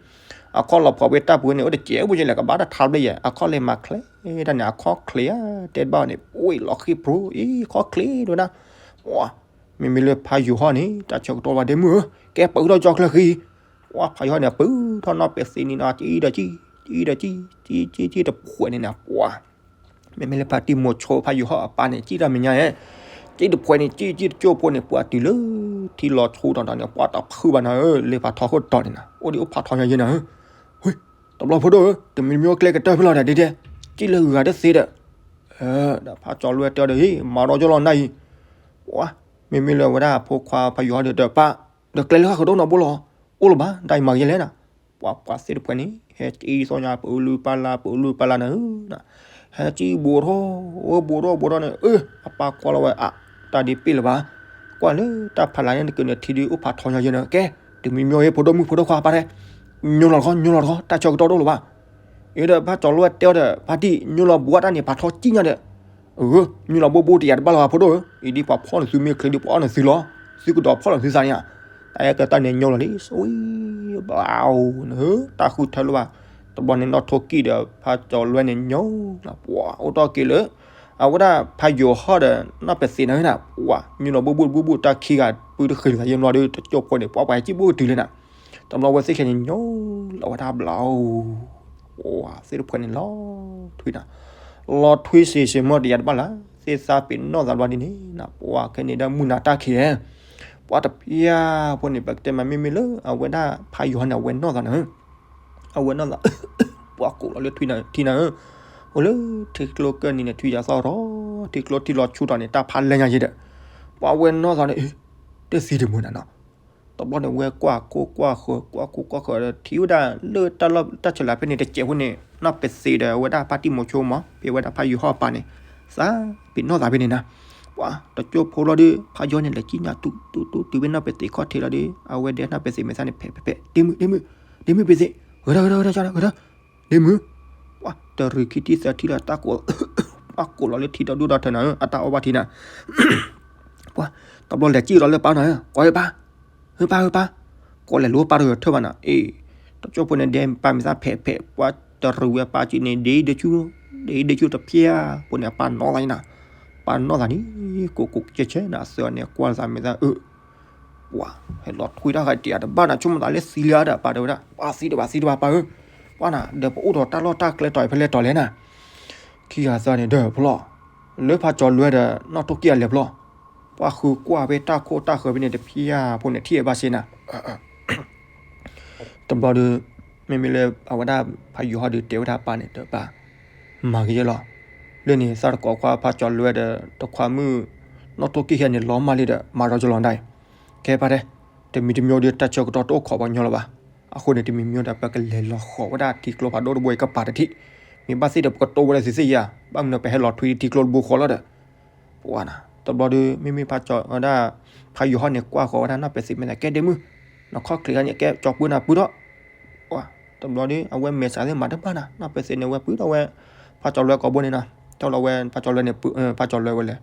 အခီၣ်လီၤဖှီးဝဲတၢ်ပူၤဝဲန့ၣ် အိၣ်တစဲးအိၣ်ဘၣ်ယဲၢ်လဲၣ် ကဘၣ်တၢ်ထါဘျဲၣ်ယဲၢ် အခီၣ်လဲၤမၤချ့တၢ်န့ၣ် အခီၣ်ချ့ဧါ တဲတဘၣ်န့ၣ် ပှ့ၤလီၤဃံပြူၤ အံၤ ခီၣ်ချ့ဒိၣ်နၤ, ပှၤ မ့မ့ၢ်လၢဖးယိၤဟီၣ်န့ၣ် တၢ်ဆၢကတီၢ်ဘၣ်ဒ့မုၣ်ဧၢ ကဲပၢၢ်ထီၣ်ကၠီချၢဃံ, ပှၤဖးယိၤဟီၣ်န့ၣ် ပၢၢ်ထီၣ်နီၢ်ပဲာ်သ့န့ၣ်နီၤ စံၣ်ဒီးစံၣ် စံၣ်ဒီးစံၣ် စံၣ်စံၣ်စံၣ်တဖှဲးန့ၣ်နၤ ပှၤ မ့မ့ၢ်လၢဖါတံၢ်မိၤဆိ ဖးယိၤဟီၣ်အပၢ်န့ၣ် စံၣ်တၢ်မဲာ်ညါဧါ, စံၣ်တဖှဲးန့ၣ် စံၣ်စံၣ်တကၠိၢ်ဖိန့ၣ် ပှၤတုၤလၢ ထံလီၤဆူတီၤတီၤန့ၣ် ပှၤတဖုဘၣ်နၤဧၢ လၢဖးထီခိၣ်တီၤန့ၣ်နၤ အိၣ်ဒံးအိၣ်ဖးထီညါယဲၢ်နၤဧၢ, တဘျီဖိဒိၣ်ဧၢ တမံၤမံၤကျဲကတၢၢ်ဖဲလီၤဒီးဒ်တဲ, စံၣ်လၢဂုၤဂၤတသ့ဒီး, ဒီးဖးကၠီၤလွဲတဲအီၤဒီး ဟ့ၣ် မၤရီကၠီလီၤနၤအံၤ, ပှၤ မ့မ့ၢ်လၢဝဲဒၣ်အဖိခွါဖးယိၤဟီၣ်ဒီး ပၢ် ဒီးကျဲလၢဃၣ်ဃုာ်ဒိၣ်နီၢ်ဘိလီၤ, အိၣ်လၢၤဘၣ် တၢ်အံၤမၤကယဲၢ်လဲၣ်နၤ, ပှၤပှၤသ့ၣ်တဖှဲးန့ၣ် ဟဲစံၣ်သီညါ ပအုးလုၢ်ပာ်လၢ ပအုးလုၢ်ပာ်လၢနၤဧၢ, ဟဲစံၣ်ဘူးထီၣ် အိၣ်ဘူးထီၣ်ဘူးထီၣ်န့ၣ် အၢ အပၢ်ကွၢ်လီၤဝဲ အါ တၢ်ဒ်ပ့ၣ်လၢၤဘၣ်, ကွၢ်လၢတၢ်ဖးလၢ်န့ၣ် နကန့ၣ်ထံဒ်အိၣ်ဖးထီညါယဲၢ်နၤ ကဲ တမံၤမံၤအံၤ ဖိဒိၣ်မုၣ်ဖိဒိၣ်ခွါပၢ်တဲ, ညိလီၤတခီ ညိလီၤတခီ တၢ်ဆၢကတီၢ်တအိၣ်လၢၤဘၣ် အံၤဒီးဖးကၠီၤလွဲတဲအီၤဒီး ဖါတံၢ် ညိလီၤဘူးအတၢ်န့ၣ် ဖးထီစံၣ်ညါဒီး, အၢ ညိလီၤဘူးဘူးတယာ်တဘၣ်လၢၤဘၣ်ဖိဒိၣ်ဧၢ, အံၤဒ်ပှၤဖီၣ်နသုမ့ၢ်ချ့ဒ်ပှၤအီၣ်နသုလီၤ, သုကဒီးဖီၣ်လီၤသုသးန့ၣ်ဧါ, တၢ်အဲၣ်ကတၢၢ်န့ၣ်ညိလီၤလံ စဝံ ဘၣ်အိၣ်နဧၢ တၢ်ဃုထၢလၢၤဘၣ်, တဘျီန့ၣ်နီၢ်ထိၣ်ကံၢ်ဒီးဖးကၠီၤလွဲန့ၣ်ညိလီၤ ပှၤအိၣ်ထီၣ်က့ၤလၢ အဝဲဒၣ်ဖးယိၤဟီၣ်ဒီး နီၢ်ပဲာ်သ့ၣ်နၤဧၢနၤ ပှၤ ညိလီၤဘူးဘူးဘူးဘူးတၢ်ခံဂၤ ပုၢ်တဃ့ၢ်လၢသးယဲၢ်ဘျီဒီး တကၠိၢ်ဖိန့ၣ် ပှၤပှၤဟဲစံၣ်ဘူးကတုၤလံနၤ, တဘျီဝဲသ့ၣ်ခဲန့ၣ်ညိလီၤဝဲဒၣ်ဘျီ ပှၤသ့ၣ်တဖှဲးန့ၣ်လီၤထွံနၤ, လီၤထွံစ့ၢ်စ့ၢ်မီၢ်တယာ်တဘၣ်လၢ် သ့ၣ်သးပ့ၤနီၣ်သးဘျီဒ်န့ၣ်နၤ ပှၤခဲန့ၣ်ဒီးမုၢ်နၤတၢ်ခံးဧါ, ပှၤတဖျၢၣ်ဖိန့ၣ် ပကတဲမးမ့မ့ၢ်လၢအဝဲဒၣ်ဖးယိၤဟီၣ်န့ၣ် အဝဲနီၢ်သးနၤဧၢ အဝဲနီၢ်သး ပှၤကိးလီၤလၢထွံနၤ ထံနၤဧၢ, အိၣ်လၢထံကျိကၢၢ်နံၤန့ၣ် ထွံယၤသီၣ်ထီၣ် ထံကျိထံလီၤဆူထီၣ်န့ၣ် တၢ်ဖးလဲၢ်ညါယဲၢ်ဒီး, ပှၤဝဲနီၢ်သးန့ၣ် အ့ တသံတမုာ်နၤနီၤ, တဘျီန့ၣ် ဝဲကွၢ်ကိၢ်ကွၢ်ဃၢၤ ကွၢ်ကိၢ်ကွၢ်ဃၢၤဒီး ထံၣ်ဝဲဒၣ်လၢတၢ်လီၢ်တၢ်ဆဲးလၤဖဲန့ၣ် တစဲးဖိန့ၣ် နီၢ်ပဲာ်သ့ဒီး အဝဲဒၣ်ဖါတံၢ်မိၤဆိမး ဖဲဝဲဒၣ်ဖးယိၤဟီၣ်အပၢ်န့ၣ် သးပ့ၤနီၣ်သးဖဲန့ၣ်နၤ, ပှၤတကၠိဖိလီၤဒီး ဖးယိၤန့ၣ် လဲၤကံၣ်ညါတူတူတူတုၤဖဲနီၢ်ပဲာ်သ့ခီၣ်ထံးလီၤဒီး အဝဲဒဲနီၢ်ပဲာ်သ့မဲာ်သၣ်န့ၣ် ဖဲးဖဲးဖဲး ဒ့မုၣ် ဒ့မုၣ် ဒ့မုၣ်ပဲာ်သ့ ဂဲၤထီၣ်ဂဲၤထီၣ်ဂဲၤထီၣ်ဂဲၤထီၣ် ဒ့မုၣ်, ပှၤတရံးခံထံၣ်သၢထံၣ်လီၤ တၢ်ကိး ပှၤကိးလီၤလၢထံဒီဒူၣ်ဒီထၢနၤဧၢ အတၢ်အီၣ်ဘၣ်ထံနၤ, ပှၤတဘျီလဲၤကံၣ်ဒီးလၢပၢ်နၤဧၢ ကိးဝဲပၢ်, ဟၢပၢ်ဟၢပၢ်, ကိးလဲၤလိပၢ်တဂၤထၢၣ်ဘၣ်နၤ အ့ၣ်, တကၠိဖိန့ၣ် ဒဲပၢ်မဲာ်သၣ်ဖဲးဖဲး ပှၤတရံးဝဲပၢ်ကံၣ်န့ၣ် ဒ့ဒ့ဆူၣ် ဒ့ဒ့ဆူၣ်တဖျၢၣ်ဖိန့ၣ် အပၢ်နီၣ်သးန့ၣ်နၤ, ပၢ်နီၣ်သးန့ၣ် ကိးကိးကဲဆဲနၤ အသၢန့ၣ် ကွၢ်သးမဲာ်သၣ်အၢ ပှၤဟဲလီၤထွံတၢ်ဂၤတယၤတဘၣ်နၤ ဆိကမိၣ်သးလၢသံလံဧါဒီး ပၢ်တဲဝဲဒၣ် ပှၤသံတဘၣ်သံတဘၣ်ပၢ်ဧၢ, ပှၤနၤ ဒီးပအိၣ်ဒီးတၢ်လီၢ်တၢ်ကျဲတီၤအံၤဖဲလဲၣ်တီၤလဲၣ်နၤ, ခံဂၤသၢန့ၣ် ဒီးဖျီၣ်, လၢဖးကၠီၤလွဲဒီး နီၢ်ထိၣ်ကံၢ်အလဲၤဖျီၣ်, ပှၤဃုကွၢ်ဖဲတၢ်ခိၣ်တၢ်ဃၢၤဖဲန့ၣ်တဖၠၣ်ဖိန့ၣ် ထံၣ်ဝဲဘၣ်စ့ၢ်နၤ. တဘျီဒီး မ့မ့ၢ်လၢအဝဲဒၣ်ဖးယိၤဟီၣ်ဒီးတဲဝဲဒၣ်ပၢ်န့ၣ် ဒီးပၢ် မၤကယဲၢ်လီၤ. လၢန့ၣ် သးတကိးခွါဖးကၠီၤလွဲဒီး တခွါမုၣ်နီၣ်ထိၣ်ကံၢ်ဟဲန့ၣ် လီၤမၢ်လံဒီး မၤရီကလီၤဒၣ်အံၤ. ကဲပၢ်တဲ, တမံၤတမံၤဒီး တၢ်ဆၢကတီၢ်တအိၣ်ခိးပှၤညီလၢၤဘၣ်. အဃိန့ၣ် တမံၤမံၤဒီး ပကလဲၤလီၤဃီၤဝဲဒၣ်ထံကျိဖးဒိၣ်တဘိအံၤကပၤတထံၣ်, မ့ၢ်ဘၣ်သ့ၣ်ဒီး ပကတိၢ်ဝဲဒၣ်သ့ၣ်သ့ၣ်ယၤ, ဘၣ်မနုၤပဟဲလီၤထွံထံကျိတဘိဃီလီၤဒီး ပှၤနၤ တဘျီဒီး မ့မ့ၢ်ဖးကၠီၤဝဲဒၣ် ဖးယိၤဟီၣ်န့ၣ် ကွၢ်ဃီၤဝဲဒၣ်နီၢ်ပဲာ်သ့ၣ်မ့ၢ်သး ကဲဒ့မုၣ်, နခီၣ်ချ့ခါန့ၣ် ကဲကၠီၤပှၢ်နၤပှၢ်ဒီး ပှၤ တဘျီဒီး အဝဲမဲာ်ဆှးသ့ၣ်မၤတဘၣ်နၤ, နီၢ်ပဲာ်သ့ၣ်န့ၣ် အဝဲပှၢ်ဒီးဝဲ ဖးကၠီၤလွဲကိာ်ဘိန့ၣ်နၤ, တီၢ်လီၤဝဲဖးကၠီၤလွဲန့ၣ် ဖးကၠီၤလွဲဝဲလဲၣ်,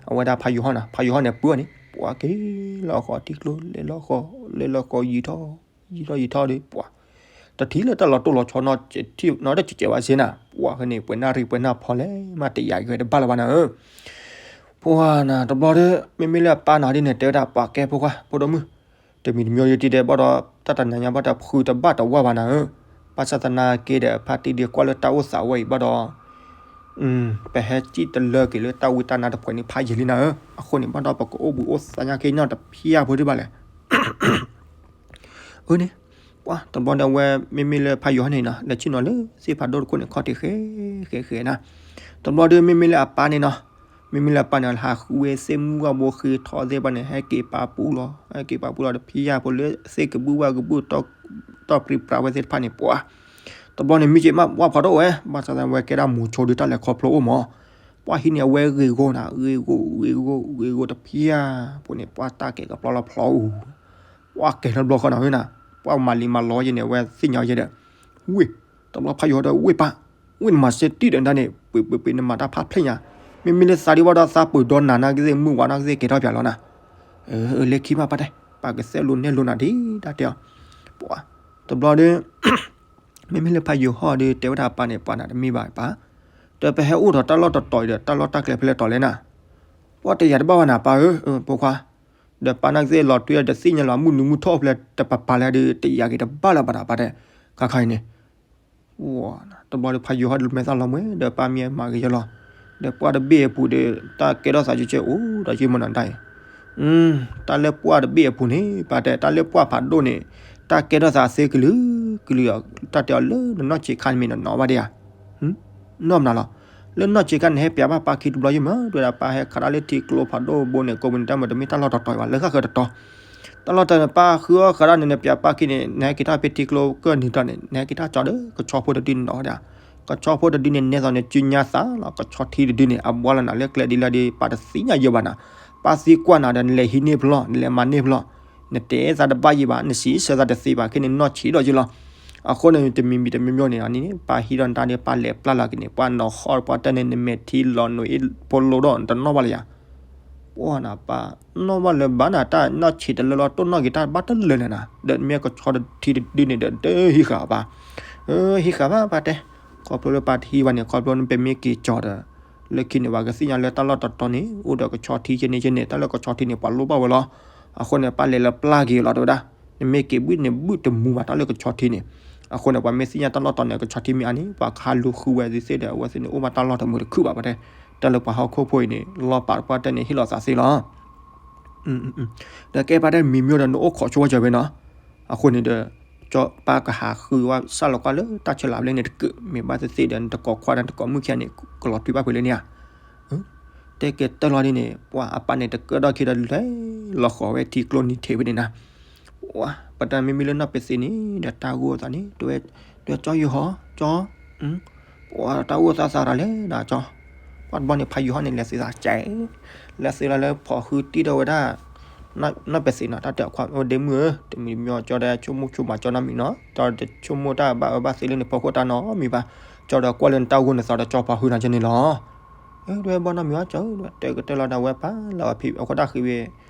အဝဲဒၣ်ဖးယိၤဟီၣ်နၤ, ဖးယိၤဟီၣ်န့ၣ်ပှၢ်န့ၣ် ပှၤက့ၤလီၤဃီၤထံကျိ လဲၤလီၤဃီၤ လဲၤလီၤဃီၤယံာ်ထီၣ် ယံာ်ထီၣ်ယံာ်ထီၣ်ဒီး ပှၤ တထံၣ်လၢတၢ်လီၤတိၢ်လီၤဆီနီတစဲးဘၣ်စ့ၢ်နၤ, ပှၤဖဲန့ၣ် ပှဲၤနၢ်ရံၣ်ပှဲၤနၢ်ဖီလဲၣ် မ့ၢ်တယာ်က့ၤဝဲတဘၣ်လၢၤဘၣ်နၤဧၢ. ပှၤနၤ တဘျီဒီး မ့မ့ၢ်လၢအပၢ်နၤဒ်န့ၣ် တဲဝဲဒၣ် ပှၤကဲဖိခွါ ဖိဒိၣ်မုၣ်, တမံၤတမံၤယတံၤဒဲးဘၣ်ဒီး တၢ်တနၤညါဘၣ်တဖုတဘၣ်တဝၢ်ဘၣ်နၤဧၢ. ဘၣ်ဆၣ်သနာ်က့ဒီး ဖါတံၢ်ဒ့ကွၢ်လၢတၢ်အိၣ်သးဝဲအံၤဘၣ်ဒီး ပဟဲစံၣ်တလၢက့ၤလၢတၢ်ဝံတၢ်နါတဖှဲးန့ၣ်ဖးယံာ်လံနၤဧၢ. အဃိန့ၣ် ဘၣ်ဒီးပကအိၣ်ဘှံးအိၣ်သါညါက့ၤနီတဖၠၣ်ဖိဒံးဘၣ်လဲၣ်. အန့ၣ် ပှၤတဘျီဒီးအဝဲ မ့မ့ၢ်လၢဖးယိၤဟီၣ်န့ၣ်နီၤ လဲၤဆ့ၣ်နီၤလၢသ့ၣ်ဖးဒိၣ်တခိၣ်န့ၣ် ခီၣ်ထံးဃဲဃဲဃဲနၤ. တဘျီဒီး မ့မ့ၢ်လၢအပၢ်န့ၣ်နီၤ, မ့မ့ၢ်လၢအပၢ်န့ၣ် ဟးဃုဝဲသ့ၣ်မုၢ်ဂီၢ်ဘိဃ့ထီသ့ၣ်တဖၣ်န့ၣ် ဟဲက့ၤပာ်ပူၤလီၤ, ဟဲက့ၤပာ်ပူၤလီၤတဖၠၣ်ဖိလၢသ့ၣ်ကဘူၣ်ဝၣ်ကဘူၣ် တီၢ်ပြံပြါဝဲသ့ၣ်တဖၣ်န့ၣ် ပှၤ တဘျီန့ၣ် မ့ၢ်က့ၤမး ဝၣ်ဖးဒိၣ်ဝဲ ဘၣ်ဆၣ်သနာ်က့ဒီး မိၤဆိဒီးတၢ်လဲၤခီဖျိအိၣ်မး, ပှၤဟံးန့ၢ်အဝဲဂ့ၤဂီၢ်နၤ ဂ့ၤဂီၢ် ဂ့ၤဂီၢ် ဂ့ၤဂီၢ်တဖၠၣ်ဖိန့ၣ် ပှၤတၢ်ကဲၤကပျီလီၤဖျီအူ ပှၤကဲၤထီၣ်တဘျီဃီနၤဧၢနၤ, ပှၤမၤလံမၤလီယဲန့ၣ် အဝဲသ့ၣ်ညါယဲဒီး ဝ့ၢ် တဘျီဖးယိၤဟီၣ်ဒီး ဝ့ၢ်ပၢ်, ဝ့ၢ်နမၤစ့တံၢ်ဒီးနတၢ်န့ၣ် ပှ့ၤပှ့ၤပှ့ၤ နမၤတၢ်ဖးဖျဲၣ်ညါ, မ့မ့ၢ်လၢသးဒံးဘၣ်ဒီး သးပၢၤဒီနၤနာ်က့သ့ၣ် မုၢ်ဝါနာ်က့သ့ၣ် ကဲၤထီၣ်ပၠးလီၤနၤ, လၢခံမးပၢ်တဲ, ပၢ်ကသဲလိာ်နဲၣ်လိာ်နၤဒ်တၢ်တဲအီၤ, ပှၤ တဘျီဒီး မ့မ့ၢ်လၢဖးယိၤဟီၣ်ဒီး တဲဝဲဒၣ်အပၢ်န့ၣ် ပှၤနၤတမ့ၢ်ဘၣ်ပၢ်, ဒီးပဟဲအိၣ်ဒီးတၢ်လီၢ်တတီၤအံၤဒီး တၢ်လီၢ်တၢ်ကျဲဖဲလဲၣ်တီၤလဲၣ်နၤ, ပှၤတယာ်တဘၣ်ဘၣ်နၤပၢ်ဧၢ, ဖိခွါ, ဒီးပၢ်နာ်က့သ့ၣ်လီၤတွံၢ်ဒီးတသ့ၣ်ညါလီၤ မုၢ်နုာ်မုၢ်ထီၣ်ဖဲလဲၣ်တပၤပၤလဲၣ်ဒီး တယာ်က့ၤတဘၣ်လၢၤဘၣ်နၤပၢ်တဲ, ခါခါအံၤန့ၣ် တဘျီဒီးဖးယိၤဟီၣ်ဒီးမဲာ်သၣ်လီၤမှဲ ဒီးပၢ်မ့ၢ်မၤဂ့ၤယဲလီၤ, ဒီးပှၢ်တဘ့ၣ်အပူၤဒီး တၢ်ကဲထီၣ်သးကဲကဲအိၣ်ဒီးယမနုၤဒၣ်အံၤ, တၢ်လၢပှၢ်တဘ့ၣ်အပူၤန့ၣ် ပၢ်တဲ တၢ်လၢပှၢ်ဖးဒိၣ်န့ၣ် တၢ်ကဲထီၣ်သးသ့ကလုာ်ကလုာ်အီၤ, တၢ်တဲအီၤလၢနနီၢ်ဆံးခါန့ၣ်မ့ၢ်နနီၢ်ဘၣ်ဒံးဧါ, နီၢ်မနုၤလီၤ, လၢနီၢ်ဆံးခါန့ၣ် ဟဲပၠးဘၣ်ပၢ်ခံတဘျီယမး တဲဝဲဒၣ်ပၢ်ဟဲခးတၢ်လၢထံကျိဖးဒိၣ်ဘိန့ၣ် ကိးမုၢ်နံၤတၢ်မ့ၢ်တမ့ၢ်တၢ်လီၢ်တတီၤဘၣ် လၢဃၣ်ဃၢၤတတီၤ တၢ်လီၢ်တတီၤန့ၣ် ပၢ်ဃုအီၣ်ဃာ်ဒၣ်န့ၣ် နပၠးပၢ်ခံန့ၣ် နဟဲက့ၤထီၣ်ဖဲထံကျိကၢၢ်နံၤတတီၤန့ၣ် နဟဲက့ၤထီၣ်ကၠီဒီး ကဆီဖိတဒုန့ၣ်နီၤဒၣ်, ကဆီဖိတဒုန့ၣ် နဲသိးန့ၣ် စုညါသးလီၤ ကဆီထံတဒုန့ၣ် အဘှါလီၤနၤလၢကျဲဒ်လဲၣ်ဒီး ပၢ်တသ့ၣ်ညါယဲဘၣ်နၤ, ပၢ်သံကွၢ်နၤဒီး နလဲၤဟံးန့ၢ်ဖျီၣ် နလဲၤမၤန့ၢ်ဖျီၣ်, နတဲသးတဘၣ်ယဲဘၣ် နစံးဆၢသးတသ့ဘၣ် ခဲန့ၣ်နီၢ်ဆံးဒီးယဲလီၤ, အဃိန့ၣ် တမံၤမံၤတမံၤမံၤန့ၣ် အန့ၣ် ပၢ်ဟံးဒီးနတၢ်ဒီး ပၢ်လဲၤပျၢ်လီၤက့ၤန့ၣ် ပှၤနီၤဃီပှၤတဲန့ၣ် နမဲာ်ထံလီၤနွံအ့ၣ်ဖိလိဒီး နတနီၣ်ဘၣ်လၢၤယၤ ပှၤနၤပၢ် နီၣ်ဘၣ်လၢၤဘၣ်နၤ တၢ်နီၢ်ဆံးတလၢလီၤ တိၢ်နီၣ်က့ၤတၢ်ဘၣ်တလၢာ်န့ၣ်နၤ ဒီးမ့ၢ်ကဆီတထံတဒုန့ၣ်ဒီး တဟံးဃာ်ဘၣ်, ဟံးဃာ်ဘၣ်ပၢ်တဲ, ခီဖျိလၢပၢ်တဟံးဘၣ်န့ၣ် ခီဖျိပမ့ၢ်က့ၤကၠီဒီး လၢခံန့ၣ် ပှၤကသ့ၣ်ညါလၢတၢ်လီၢ်တတီၤန့ၣ် အိၣ်ဒီးကဆီထံကန့ၣ်ကန့ၣ် တၢ်လၢကဆီထံန့ၣ် ပှၤလိၣ်ဘၣ်ဝဲလီၤ, အဃိန့ၣ် ပၢ်လဲၤလၢပျၢ်က့ၤလီၤတဲဝဲဒၣ်, နမ့ၢ်က့ၤဘုၣ်န့ၣ်ဘုၣ်တမူဘၣ်တၢ်လၢကဆီထံန့ၣ်, အဃိန့ၣ် ပှၤမ့ၢ်သ့ၣ်ညါတၢ်လီၢ်တတီၤန့ၣ် ကဆီထံမ့ၢ်အါန့ၣ် ပှၤကဟးလူၤဃုဝဲသ့ၣ်ဒီး အဝဲသ့ၣ်န့ၣ်အိၣ်ဘၣ်တၢ်လီၢ်တမုာ်တခုၣ်ဘၣ်ပၢ်တဲ, တၢ်လၢပှၤဟီၣ်ခိၣ်ဖိအံၤန့ၣ် လီၤပာ်တပှၢ်တဲန့ၣ် ဟ့ၣ်လီၤသးသ့လီၤ ဒီးကဲပၢ်တဲမံၤမံၤဒီး နအိၣ်ခိးဆိဝဲစၢၤဝဲနီၤ, အဃိန့ၣ်ဒီး ကၠီပၢ်ကဟးဃုဝဲစၢ်လီၤကွၢ်လၢတၢ်ဆၢလီၤဘျဲၣ်န့ၣ်တကုး မ့ၢ်ဘၣ်သ့ၣ်သ့ၣ်ဒီး နတကိးခွါဒီးနတကိးမုၣ်ခံဂၤန့ၣ် ကလီၤတွံၢ်ဘၣ်ဖဲလဲၣ်န့ၣ်ဧါ, တဲကဲတၢၢ်လီၤဒ်န့ၣ် ပှၤအပၢ်န့ၣ်တကၢၢ်ဒီးခံဒီးလဲၤလီၤဃီၤဝဲထံကျိနံၤထံးဖဲန့ၣ်နၤ, ပှၤပတၢ်မ့မ့ၢ်လၢနီၢ်ပဲာ်သ့န့ၣ်ဒီး တၢ်ဂိၢ်သးန့ၣ် တဲဝဲ တဲကၠီယဟီ ကၠီ ပှၤတၢ်အိၣ်သးသးတၢ်လဲၣ်နၤကၠီ, ပှၤတဘျီန့ၣ် ဖးယိၤဟီၣ်န့ၣ် လဲၤသ့သးကဲ, လဲၤသ့လီၤလၢဖီၣ်ဃုတံၢ်ဒီးဝဲဒၣ် နီၢ်ပဲာ်သ့နီၤ တၢ်တဲအခွါ အိၣ်ဒ့မုၣ်ဧၢ တမံၤမံၤကၠီဒီးဆိကမိၣ်ဆိကမးကၠီနီတမံၤနီၤ ကၠီတဆိကမိၣ်တၢ်ဘၣ်အၢဘၣ်သီလၢနဖီခိၣ်တၢ်နီတမံၤဘၣ်, ကၠီဒီးကွၢ်လၢနတၢ်ဂိၢ်နသးဒီးကၠီဖီၣ်ဃုနၤကၠီန့ၣ်လီၤ, ဒွဲဘီနီတမံၤဘၣ်ကၠီ တဲကတၢၢ်လီၤဒီးဝဲပၢ်လၢအဖံး အခိၣ်တၢ်ဃ့ဝဲ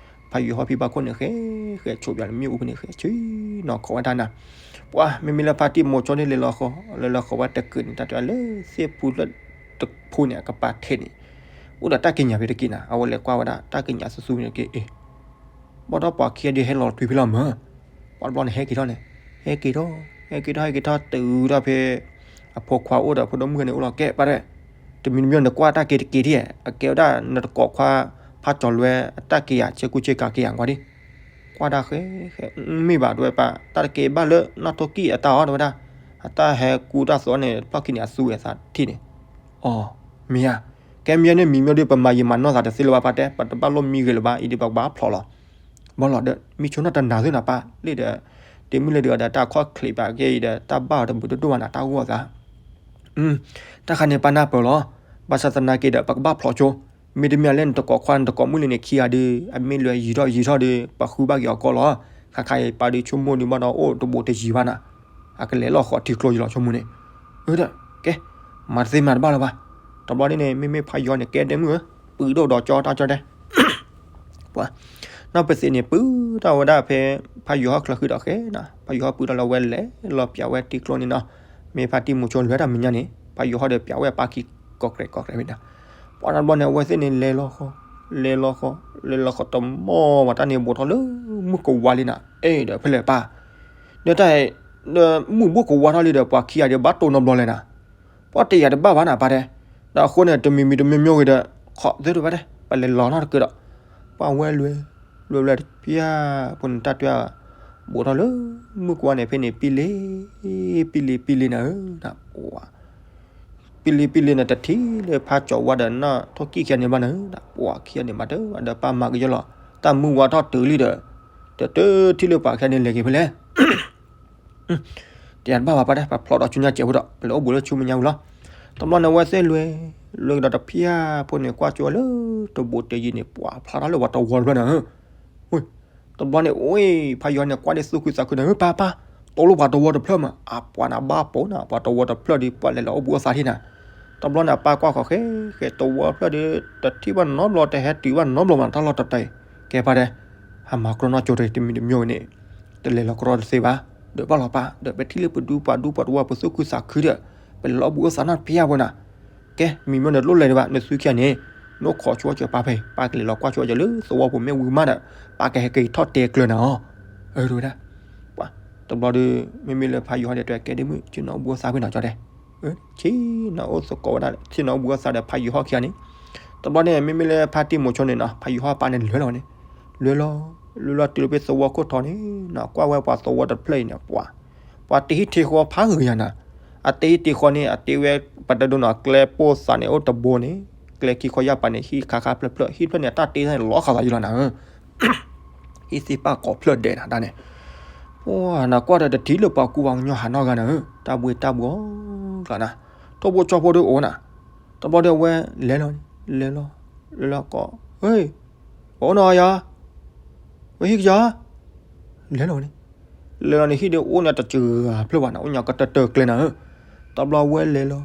ဖးယိၤဟီၣ်ဖံဘၣ်ခိၣ်န့ၣ် ဃဲ ဃဲဆိးပၠးလၢမ့ၣ်အူဖဲန့ၣ် ဃဲဆ့နီၤခိးဝဲတၢ်နၤ, ပှၤမ့မ့ၢ်လၢဖါတံၢ်မိၤဆိန့ၣ် လဲၤလီၤဃီၤ လဲၤလီၤဃီၤဝဲတကုးန့ၣ် တၢ်တဲလၢသ့ၣ်ဖူလၢတဖိန့ၣ် အကပၤထဲးန့ၣ် အိၣ်ဒီးတၢ်ကံးညာ်ဖဲတက့ၢ်နၤ အဝဲလဲၤကွၢ်ဝဲဒၣ် တၢ်ကံးညာ်သူသူန့ၣ်က့ၤ အ့ ဘၣ်ဒီးပှၤခံဂၤဒုးဟဲလီၤထွံဖဲလီၤမး, ပှၤတဘျီန့ၣ် ဟဲက့ၤထီၣ်န့ၣ် ဟဲက့ၤထီၣ် ဟဲက့ၤထီၣ် ဟဲက့ၤထီၣ် တုၤထီၣ်ဖဲ အဖိခွါအိၣ်ဒီးဖိဒိၣ်မုၣ်န့ၣ်အိၣ်လီၤ ကဲပၢ်တဲ, တမံၤတမံၤန့ၣ် ကွၢ်တၢ်က့ၤတက့ၤဒံး အကဲဝဲဒၣ်နတကိးခွါ ပ ဖးကၠီၤလွဲအတၢ်က့ၤယၤ ဆ့ကူဆ့ကၤက့ၤယၤကွၢ်ဒံး, ကွၢ်ဒၣ်ဃဲဃဲ မ့ၢ်ဘၣ်တဲဝဲပၢ် တၢ်တက့ၤဘၣ်လၢနီၢ်ထိၣ်ကံၣ်အတၢ်အီၤတဲဝဲဒၣ်, အတၢ်ဟဲကူတၢ်သိးန့ၣ် ဖျီၣ်ခံန့ၣ် အသူဝဲအသးထံၣ်န့ၣ်, အိ မ့ၢ်ဧါ, ကဲမ့ၢ်န့ၣ်မံၤမ့ၢ်ဒီး ပမၤယံာ်မၤနီၢ်သးတသ့လၢၤဘၣ်ပၢ်တဲ ပတဘၣ်လိၣ်မံဂ့ၤလၢၤဘၣ် အံၤဒီးပကဘၣ်ဖျိးလီၤ ဘၣ်လီၤဒီး မ့ၢ်ဆိနီၢ်တနၤသ့ၣ်နၤပၢ် လံဒီး တမုၢ်လၢဒုးဒီး တၢ်ခီၣ်ချံးပာ်ကဲအံၤဒီး တၢ်ဘၣ်အီၤတဘျုးတဒိၣ်ဘၣ်နၤ တၢ်ဂီၢ်သး, တၢ်ခါန့ၣ်ပၢ်နၢ်ပၢၢ်လီၤ, ဘၣ်ဆၣ်သနာ်က့ဒီး ပကဘၣ်ဖျိးဆိ, မ့တမ့ၢ်လၢ နတကိးခွါ နတကိးမုၣ်လံန့ၣ် ခံဂၤဒုး အမ့ၢ်လွဲယံာ်ထီၣ်ယံာ်ထီၣ်ဒီး ပဃုဘၣ်က့ၤအီၤကီလီၤ, ခါခါအံၤ ပၢ်ဒုးဆိကမိၣ်ဒုးဘၣ်ဒီး အိၣ်တဘူးတယံၤဘၣ်နၤ, အကလဲၤလီၢ်ဃီထံကျိယံၤလီၤ ဆိကမိၣ်န့ၣ်, အၢဒီး ကဲ မၤတသ့မၤတဘၣ်လၢၤဘၣ်, တဘျီဒ်န့ၣ် မ့မ့ၢ်ဖးယီၤန့ၣ် ကဲဒဲမုၣ်ဧၢ, ပုၢ်ဒိၣ်ဒီးကၠီတၢ်ကၠီတဲ ပှၤ နီၢ်ပသ့းန့ၣ် ပုၢ်တၢ်ဝဲဒၣ်ဖဲ ဖးယီၤဟီၣ်ချၢဃုာ်ဒီးဃဲနီၤ ဖးယီၤဟီၣ်ပုၢ်တၢ်လၢဝဲလဲၤလီၤပၠးဝဲထံကျိန့ၣ်နီၤ, မ့ၢ်ဖါတံၢ်မိၤဆိလွဲတၢ်မဲာ်ညါန့ၣ် ဖးယီၤဟီၣ်ဒီးပၠးဝဲအပၢ်ခံကိးကြဲးကိးကြဲးဝဲနီၤ, ပှၤတဘျီန့ၣ် အဝဲသ့ၣ်န့ၣ်လဲၤလီၤဃီ, လဲၤလီၤဃီ, လဲၤလီၤဃီတမီၢ်ဝဲတၢ်န့ၣ်ဘူးထီၣ်လၢ မုၢ်ကဝါလံနီၤ, အဲၣ်ဒီးဖဲလဲၣ်ပၢ်, ဒီးတၢ် ဒီးမုၢ်ဘူးကဝါထီၣ်လံဒီး ပှၤခံဂၤဒီးဘၣ်တိၢ်နီတဘျီလဲၣ်နီၤ ပှၤတယာ်တဘၣ်ဘၣ်နၤပၢ်တဲ, ဒီးအဃိန့ၣ် တမံၤမံၤတမံၤမံၤဂ့ၤဒီး ခီသ့တဘၣ်တဲ ပလဲၤလီၤနီတက့ၢ်ဒီး, ပှၤဝဲလွဲ လွဲလွဲတဖျၢၣ်ဖိန့ၣ် တၢ်တဲ ဘူးထီၣ်လၢ မုၢ်ကွၢ်န့ၣ်ဖဲန့ၣ် ပံလ့ ပံလ့ ပံလ့နၤဧၢ, ပံလ့ ပံလ့န့ၣ် တထံၣ်လၢဖးကၠီၤဝါဒီးနီၢ်ထိၣ်ကံၣ်ခံဂၤန့ၣ်ဘၣ်နၤဧၢ, ပှၤခံဂၤန့ၣ်မၤတၢ်ဒီးပၢ်မၤကယီလီၤ, တၢ်မုၢ်ဝါထီၣ်တုၤလံဒီး, တတထံၣ်လၢပှၤခံဂၤန့ၣ်လဲၤက့ၤဖဲလဲၣ် တယၤတဘၣ်ဘၣ်ပၢ်တဲ ပဖျီးဒီးဆူညါစဲးဖိဒီး ပလဲၤအိၣ်ဘူးလၢဆူမဲာ်ညါဝံၤလီၤ, တဘျီန့ၣ် အဝဲသ့ၣ်လွဲ လွဲကဒီးတဖျၢၣ်ဖိန့ၣ် ကွၢ်ကၠိလၢ တဘူးတယံၤန့ၣ် ပှၤဖျါထီၣ်လၢပှၤတဝီတဖျၢၣ်နၤဧၢ, တဘျီန့ၣ် အိ ဖးယီၤန့ၣ် ကွၢ်ဒ်သူၣ်ခုသးခုနၤဧၢ ပၢ်ပၢ်, တိၢ်လိၣ်ပှၤတဝီတဖျၢၣ်မး အပှၤနၤဘၣ်ပိာ်နၤ ပှၤတဝီတဖျၢၣ်ဒီး ပှၤလဲၤလီၤအိၣ်ဘူးအိၣ်သးထံၣ်နၤ, တဘျီန့ၣ် အပၢ်ကွၢ်ဃီၤဃဲ ဃဲတဝီတဖျၢၣ်ဒီး တထံၣ်ဘၣ်နီတဘျီတဟဲတုၤဘၣ်နီတဘျီမး တၢ်လီၢ်တတီၤအံၤ, ကဲပၢ်တဲ ဟးမၤကြီနီၢ်ကၠိတဂ့ၤ တမံၤတမံၤန့ၣ် တလဲၤလီၤကြီတသ့ဘၣ်, ဒီးဘၣ်လီၤပၢ် ဒီးပထံၣ်လၢပဒူပှၤဒူပှၤတဝီပသူၣ်ခုသးခုဒီး ပလဲၤလီၤအိၣ်ဘူးအိၣ်သးနီတဖျၢၣ်ဖိနၤ, ကဲ မံၤမ့ၢ်နတလိၣ်လဲၤဒံးဘၣ် နသုခံဂၤန့ၣ် နအိၣ်ခိးဆိကၠိပၢ်ဖဲအံၤ ပၢ်ကလဲၤလီၤကွၢ်ဆိကၠိလၢသဝီပူၤမ့ၣ်အူမးဒီး ပၢ်ကဟဲက့ၤထီၣ်တဲကျၢၤနၤအီၤ, အၢ တဝဲဒၣ် ပှၤ တဘျီဒီး မ့မ့ၢ်လၢဖးယီၤဟီၣ်ဒီး တဲကဲဒ်မုၣ် ဆ့ၣ်နီၤအိၣ်ဘူးအိၣ်သးဖဲနီၤ ကၠီတဲ, ဆ့ၣ်နီၤအိၣ်သကိးဝဲဒၣ် ဆ့ၣ်နီၤအိၣ်ဘူးအိၣ်သးဒီးဖးယီၤဟီၣ်ခံဂၤန့ၣ်, တဘျီန့ၣ် မ့မ့ၢ်လၢဖါတံၢ်မိၤဆိန့ၣ်နီၤ ဖးယီၤဟီၣ်ပၢ်န့ၣ်လဲၤလီၤန့ၣ်, လဲၤလီၤ လဲၤလီၤတုၤလၢဖဲသဝီခိၣ်ထံးန့ၣ်နီၤ ကွၢ်ဝဲပှၤသဝီတဖျၢၣ်အံၤန့ၣ် ပှၤ ပှၤတ့ဟံၣ်တ့ဃီဖးဂ့ၤယၤနၤ, အတ့ဟံၣ်တ့ဃီန့ၣ် အတ့ဝဲ ပတဒိနီၤ ကျဲပိၢ်သးန့ၣ် အိၣ်တဘိန့ၣ်, ကျဲခံခီယၢ်ပၤန့ၣ် ဟံၣ်ခါခါဖျၢၣ်ဖျၢၣ် ဟံၣ်ဖျၢၣ်န့ၣ် အတၢ်တ့န့ၣ် လီၤဃာ်သးယံၤလီၤနၤဧၢ ဟံၣ်သ့ၣ်ပၢ်ကိးဖျၢၣ်ဒဲးနၤတၢ်န့ၣ်, ပှၤနၤကွၢ်ဒီးတထံၣ်လၢပှၤကူပှၤကညီဟးနီတဂၤနၤဧၢ, တၢ်ဘှ့ၣ်တၢ်ဘှီကျါနၤ, ထိၣ်ဖိဆီဖိဒီးအိၣ်နၤ, တဘျီဒီးအဝဲလဲၤလီၤန့ၣ် လဲၤလီၤ လဲၤလီၤကိး, ဟ့ၣ် ပှၤအိၣ်နီၤယၤ, ဝဲဟံၣ်ကစၢ်, လဲၤလီၤန့ၣ် လဲၤလီၤန့ၣ် ဟံၣ်ဒီးအိၣ်န့ၣ်တစှၤဖျၢၣ်ဘၣ်နၤ အိၣ်ညါကတၢၢ်တၢၢ်ကျဲနၤဧၢ, တဘျီဝဲလဲၤလီၤ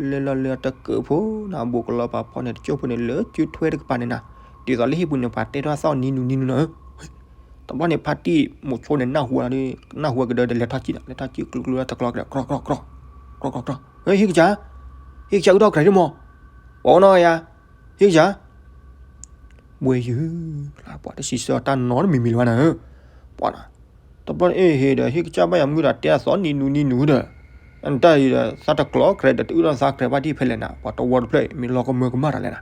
လဲၤလီၤလဲၤလီၤတကၢၢ်ဖိနၤ ဘူးကလီၤပာ်ဖီန့ၣ် တကၠိၢ်ဖိန့ၣ် လၢစုထွဲတကပၤန့ၣ်နၤ, ဒ်သိးလၢဟံၣ်ပူၤန့ၣ် ပှၤတဲထီၣ်သီၣ်နံၤနူၤနံၤနူၤနၤဧၢ, တဘျီန့ၣ် ဖါတံၢ်မိၤဆိန့ၣ် နၢ်ဟူဝဲဒီး နၢ်ဟူဝဲကဒီးဒီး လဲၤထီၣ်ကံၣ်နၤ လဲၤထီၣ်ကံၣ်ကျူကျူတကျီကျဲ ကြီကြီကြီကြီကြီ, ဟ့ၣ် ဟံၣ်ကစၢ်, ဟံၣ်ကစၢ်အုၣ်ထီၣ်ကြဲးဒ်မး, ပှၤအိၣ်နီၤယၤ, ဟံၣ်ကစၢ် ဘှ့ၣ်ယုၢ်, ပှၤတစံးဆၢတၢ်နီတမံၤမံၤလၢၤဘၣ်နၤဧၢ, ပှၤနၤ, တဘျီန့ၣ် အ့ၣ်ဟ့ၣ်ဒီး ဟံၣ်ကစၢ်ဘၣ်ယၤမုၢ်ဒီး တဲအသီၣ်နံၤနူၤနံၤနူၤဒီး, အတၢ်အံၤဒီး သးတကျိးကြဲးဒီး တအုၣ်ထီၣ်သးကြဲးဘၣ်ဒ်ဖဲလဲၣ်နၤ, ပှၤတဝီတဖျၢၣ်အံၤ မ့ၢ်လီၤကမၢကမၣ်တၢ်လဲၣ်နၤ,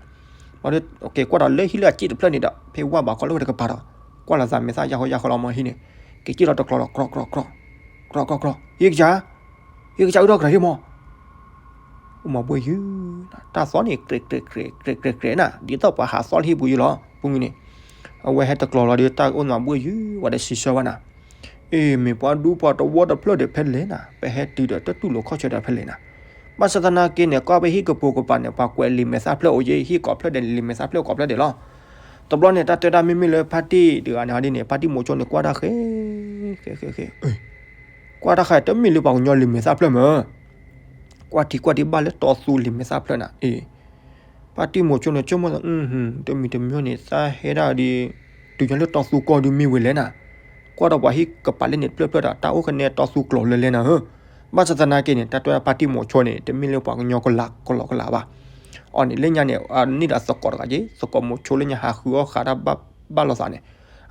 ပှၤက့ၤကွၢ်ဒီးလၢဟံၣ်လၢအစ့ၣ်တဖျၢၣ်န့ၣ်ဒီး ဖဲဝၢ်ဘၣ်ခီလၢဝဲတကပၤဒီး, ကွၢ်လီၤသးမဲာ်သၣ်ယၢ်ဃီယၢ်ဃီလီၤမ့ၢ်ဟံၣ်န့ၣ်, က့ၤစံၣ်ထီၣ်တကျိးဒီး ကြီကြီကြီ, ကြီကြီကြီ, ဟံၣ်ကစၢ်, ဟံၣ်ကစၢ်အုၣ်ထီၣ်ကြဲးဒ်မး အိၣ်မးဘှ့ၣ်ယုၢ်, တၢ်သီၣ်န့ၣ် ကြဲးကြဲးကြဲးကြဲးကြဲးနၤ, ဒ်သိးပှၤဟးသီၣ်လၢဟံၣ်ပူၤယုၢ်လီၤ, ပူၤန့ၣ်, အဝဲဟဲတကျိးလီၤဒီး တၢ်အိၣ်မးဘှ့ၣ်ယုၢ် ပှၤတစံးဆၢဘၣ်နၤ, အ့ၣ် မ့ၢ်ပှၤဒူပှၤတဝီတဖျၢၣ်ဒီးဖဲလဲၣ်နၤ, ပဟဲတုၤဒီးတတူၢ်လိာ်ခီၣ်ဆၢဒီးဖဲလဲၣ်နၤ, ဘၣ်ဆၣ်သနာ်က့န့ၣ် ကွၢ်ဖဲဟံၣ်ကပိာ်ကပၤန့ၣ် ပှၤကွဲးလံာ်မဲာ်သၣ်ဖျၢၣ်အိၣ်ယဲ ဟံၣ်ကိးဖျၢၣ်ဒီးလံာ်မဲာ်သၣ်ဖျၢၣ်ကိးဖျၢၣ်ဒဲးလီၤ, တဘျီန့ၣ် တၢ်တဲဒၣ်မ့မ့ၢ်လၢဖါတံၢ်တဂၤန့ၣ်ဟီဒ်န့ၣ် ဖါတံၢ်မိၤဆိန့ၣ် ကွၢ်တၢ်ဃဲ ဃဲဃဲဃဲ ကွၢ်တၢ်ဃဲ တမ့ၢ်လၢပှၤကညီလံာ်မဲာ်သၣ်ဖျၢၣ်မး, ကွၢ်ထံကွၢ်ထံဘၣ်လၢတီသူလံာ်မဲာ်သၣ်ဖျၢၣ်နၤ, အ့ၣ်, ဖါတံၢ်မိၤဆိန့ၣ် ဆိကမိၣ်သး တမံၤတမံၤန့ၣ် သးဟဲဒၣ်ဒီး တုၤညါလၢတီသူကီၢ်ဒုးမ့ၢ်ဝဲလဲၣ်နၤ, ကွၢ်ဒီးပှၤဟံၣ်ကပၤလၢန့ၣ်တဖျၢၣ်ဖျၢၣ်ဒီး တၢ်အိၣ်ကနဲတီသူကျိၤလၢလဲၣ်နၤဧၢ, ဘၣ်ဆၣ်သနာ်က့န့ၣ် တၢ်တဲဒၣ်ဖါတံၢ်မိၤဆိန့ၣ် တမ့ၢ်လၢပှၤကညီကလးကလီကလးဘၣ်, အီၤန့ၣ်လၢညါန့ၣ် န့ၢ်ဒီးအသကိးတဂၤက့ၤ သကိးမိၤဆိလၢညါဟးဃုအီၣ်ဃာ်တၢ်ဘၣ်ဘၣ်လိာ်သးန့ၣ်,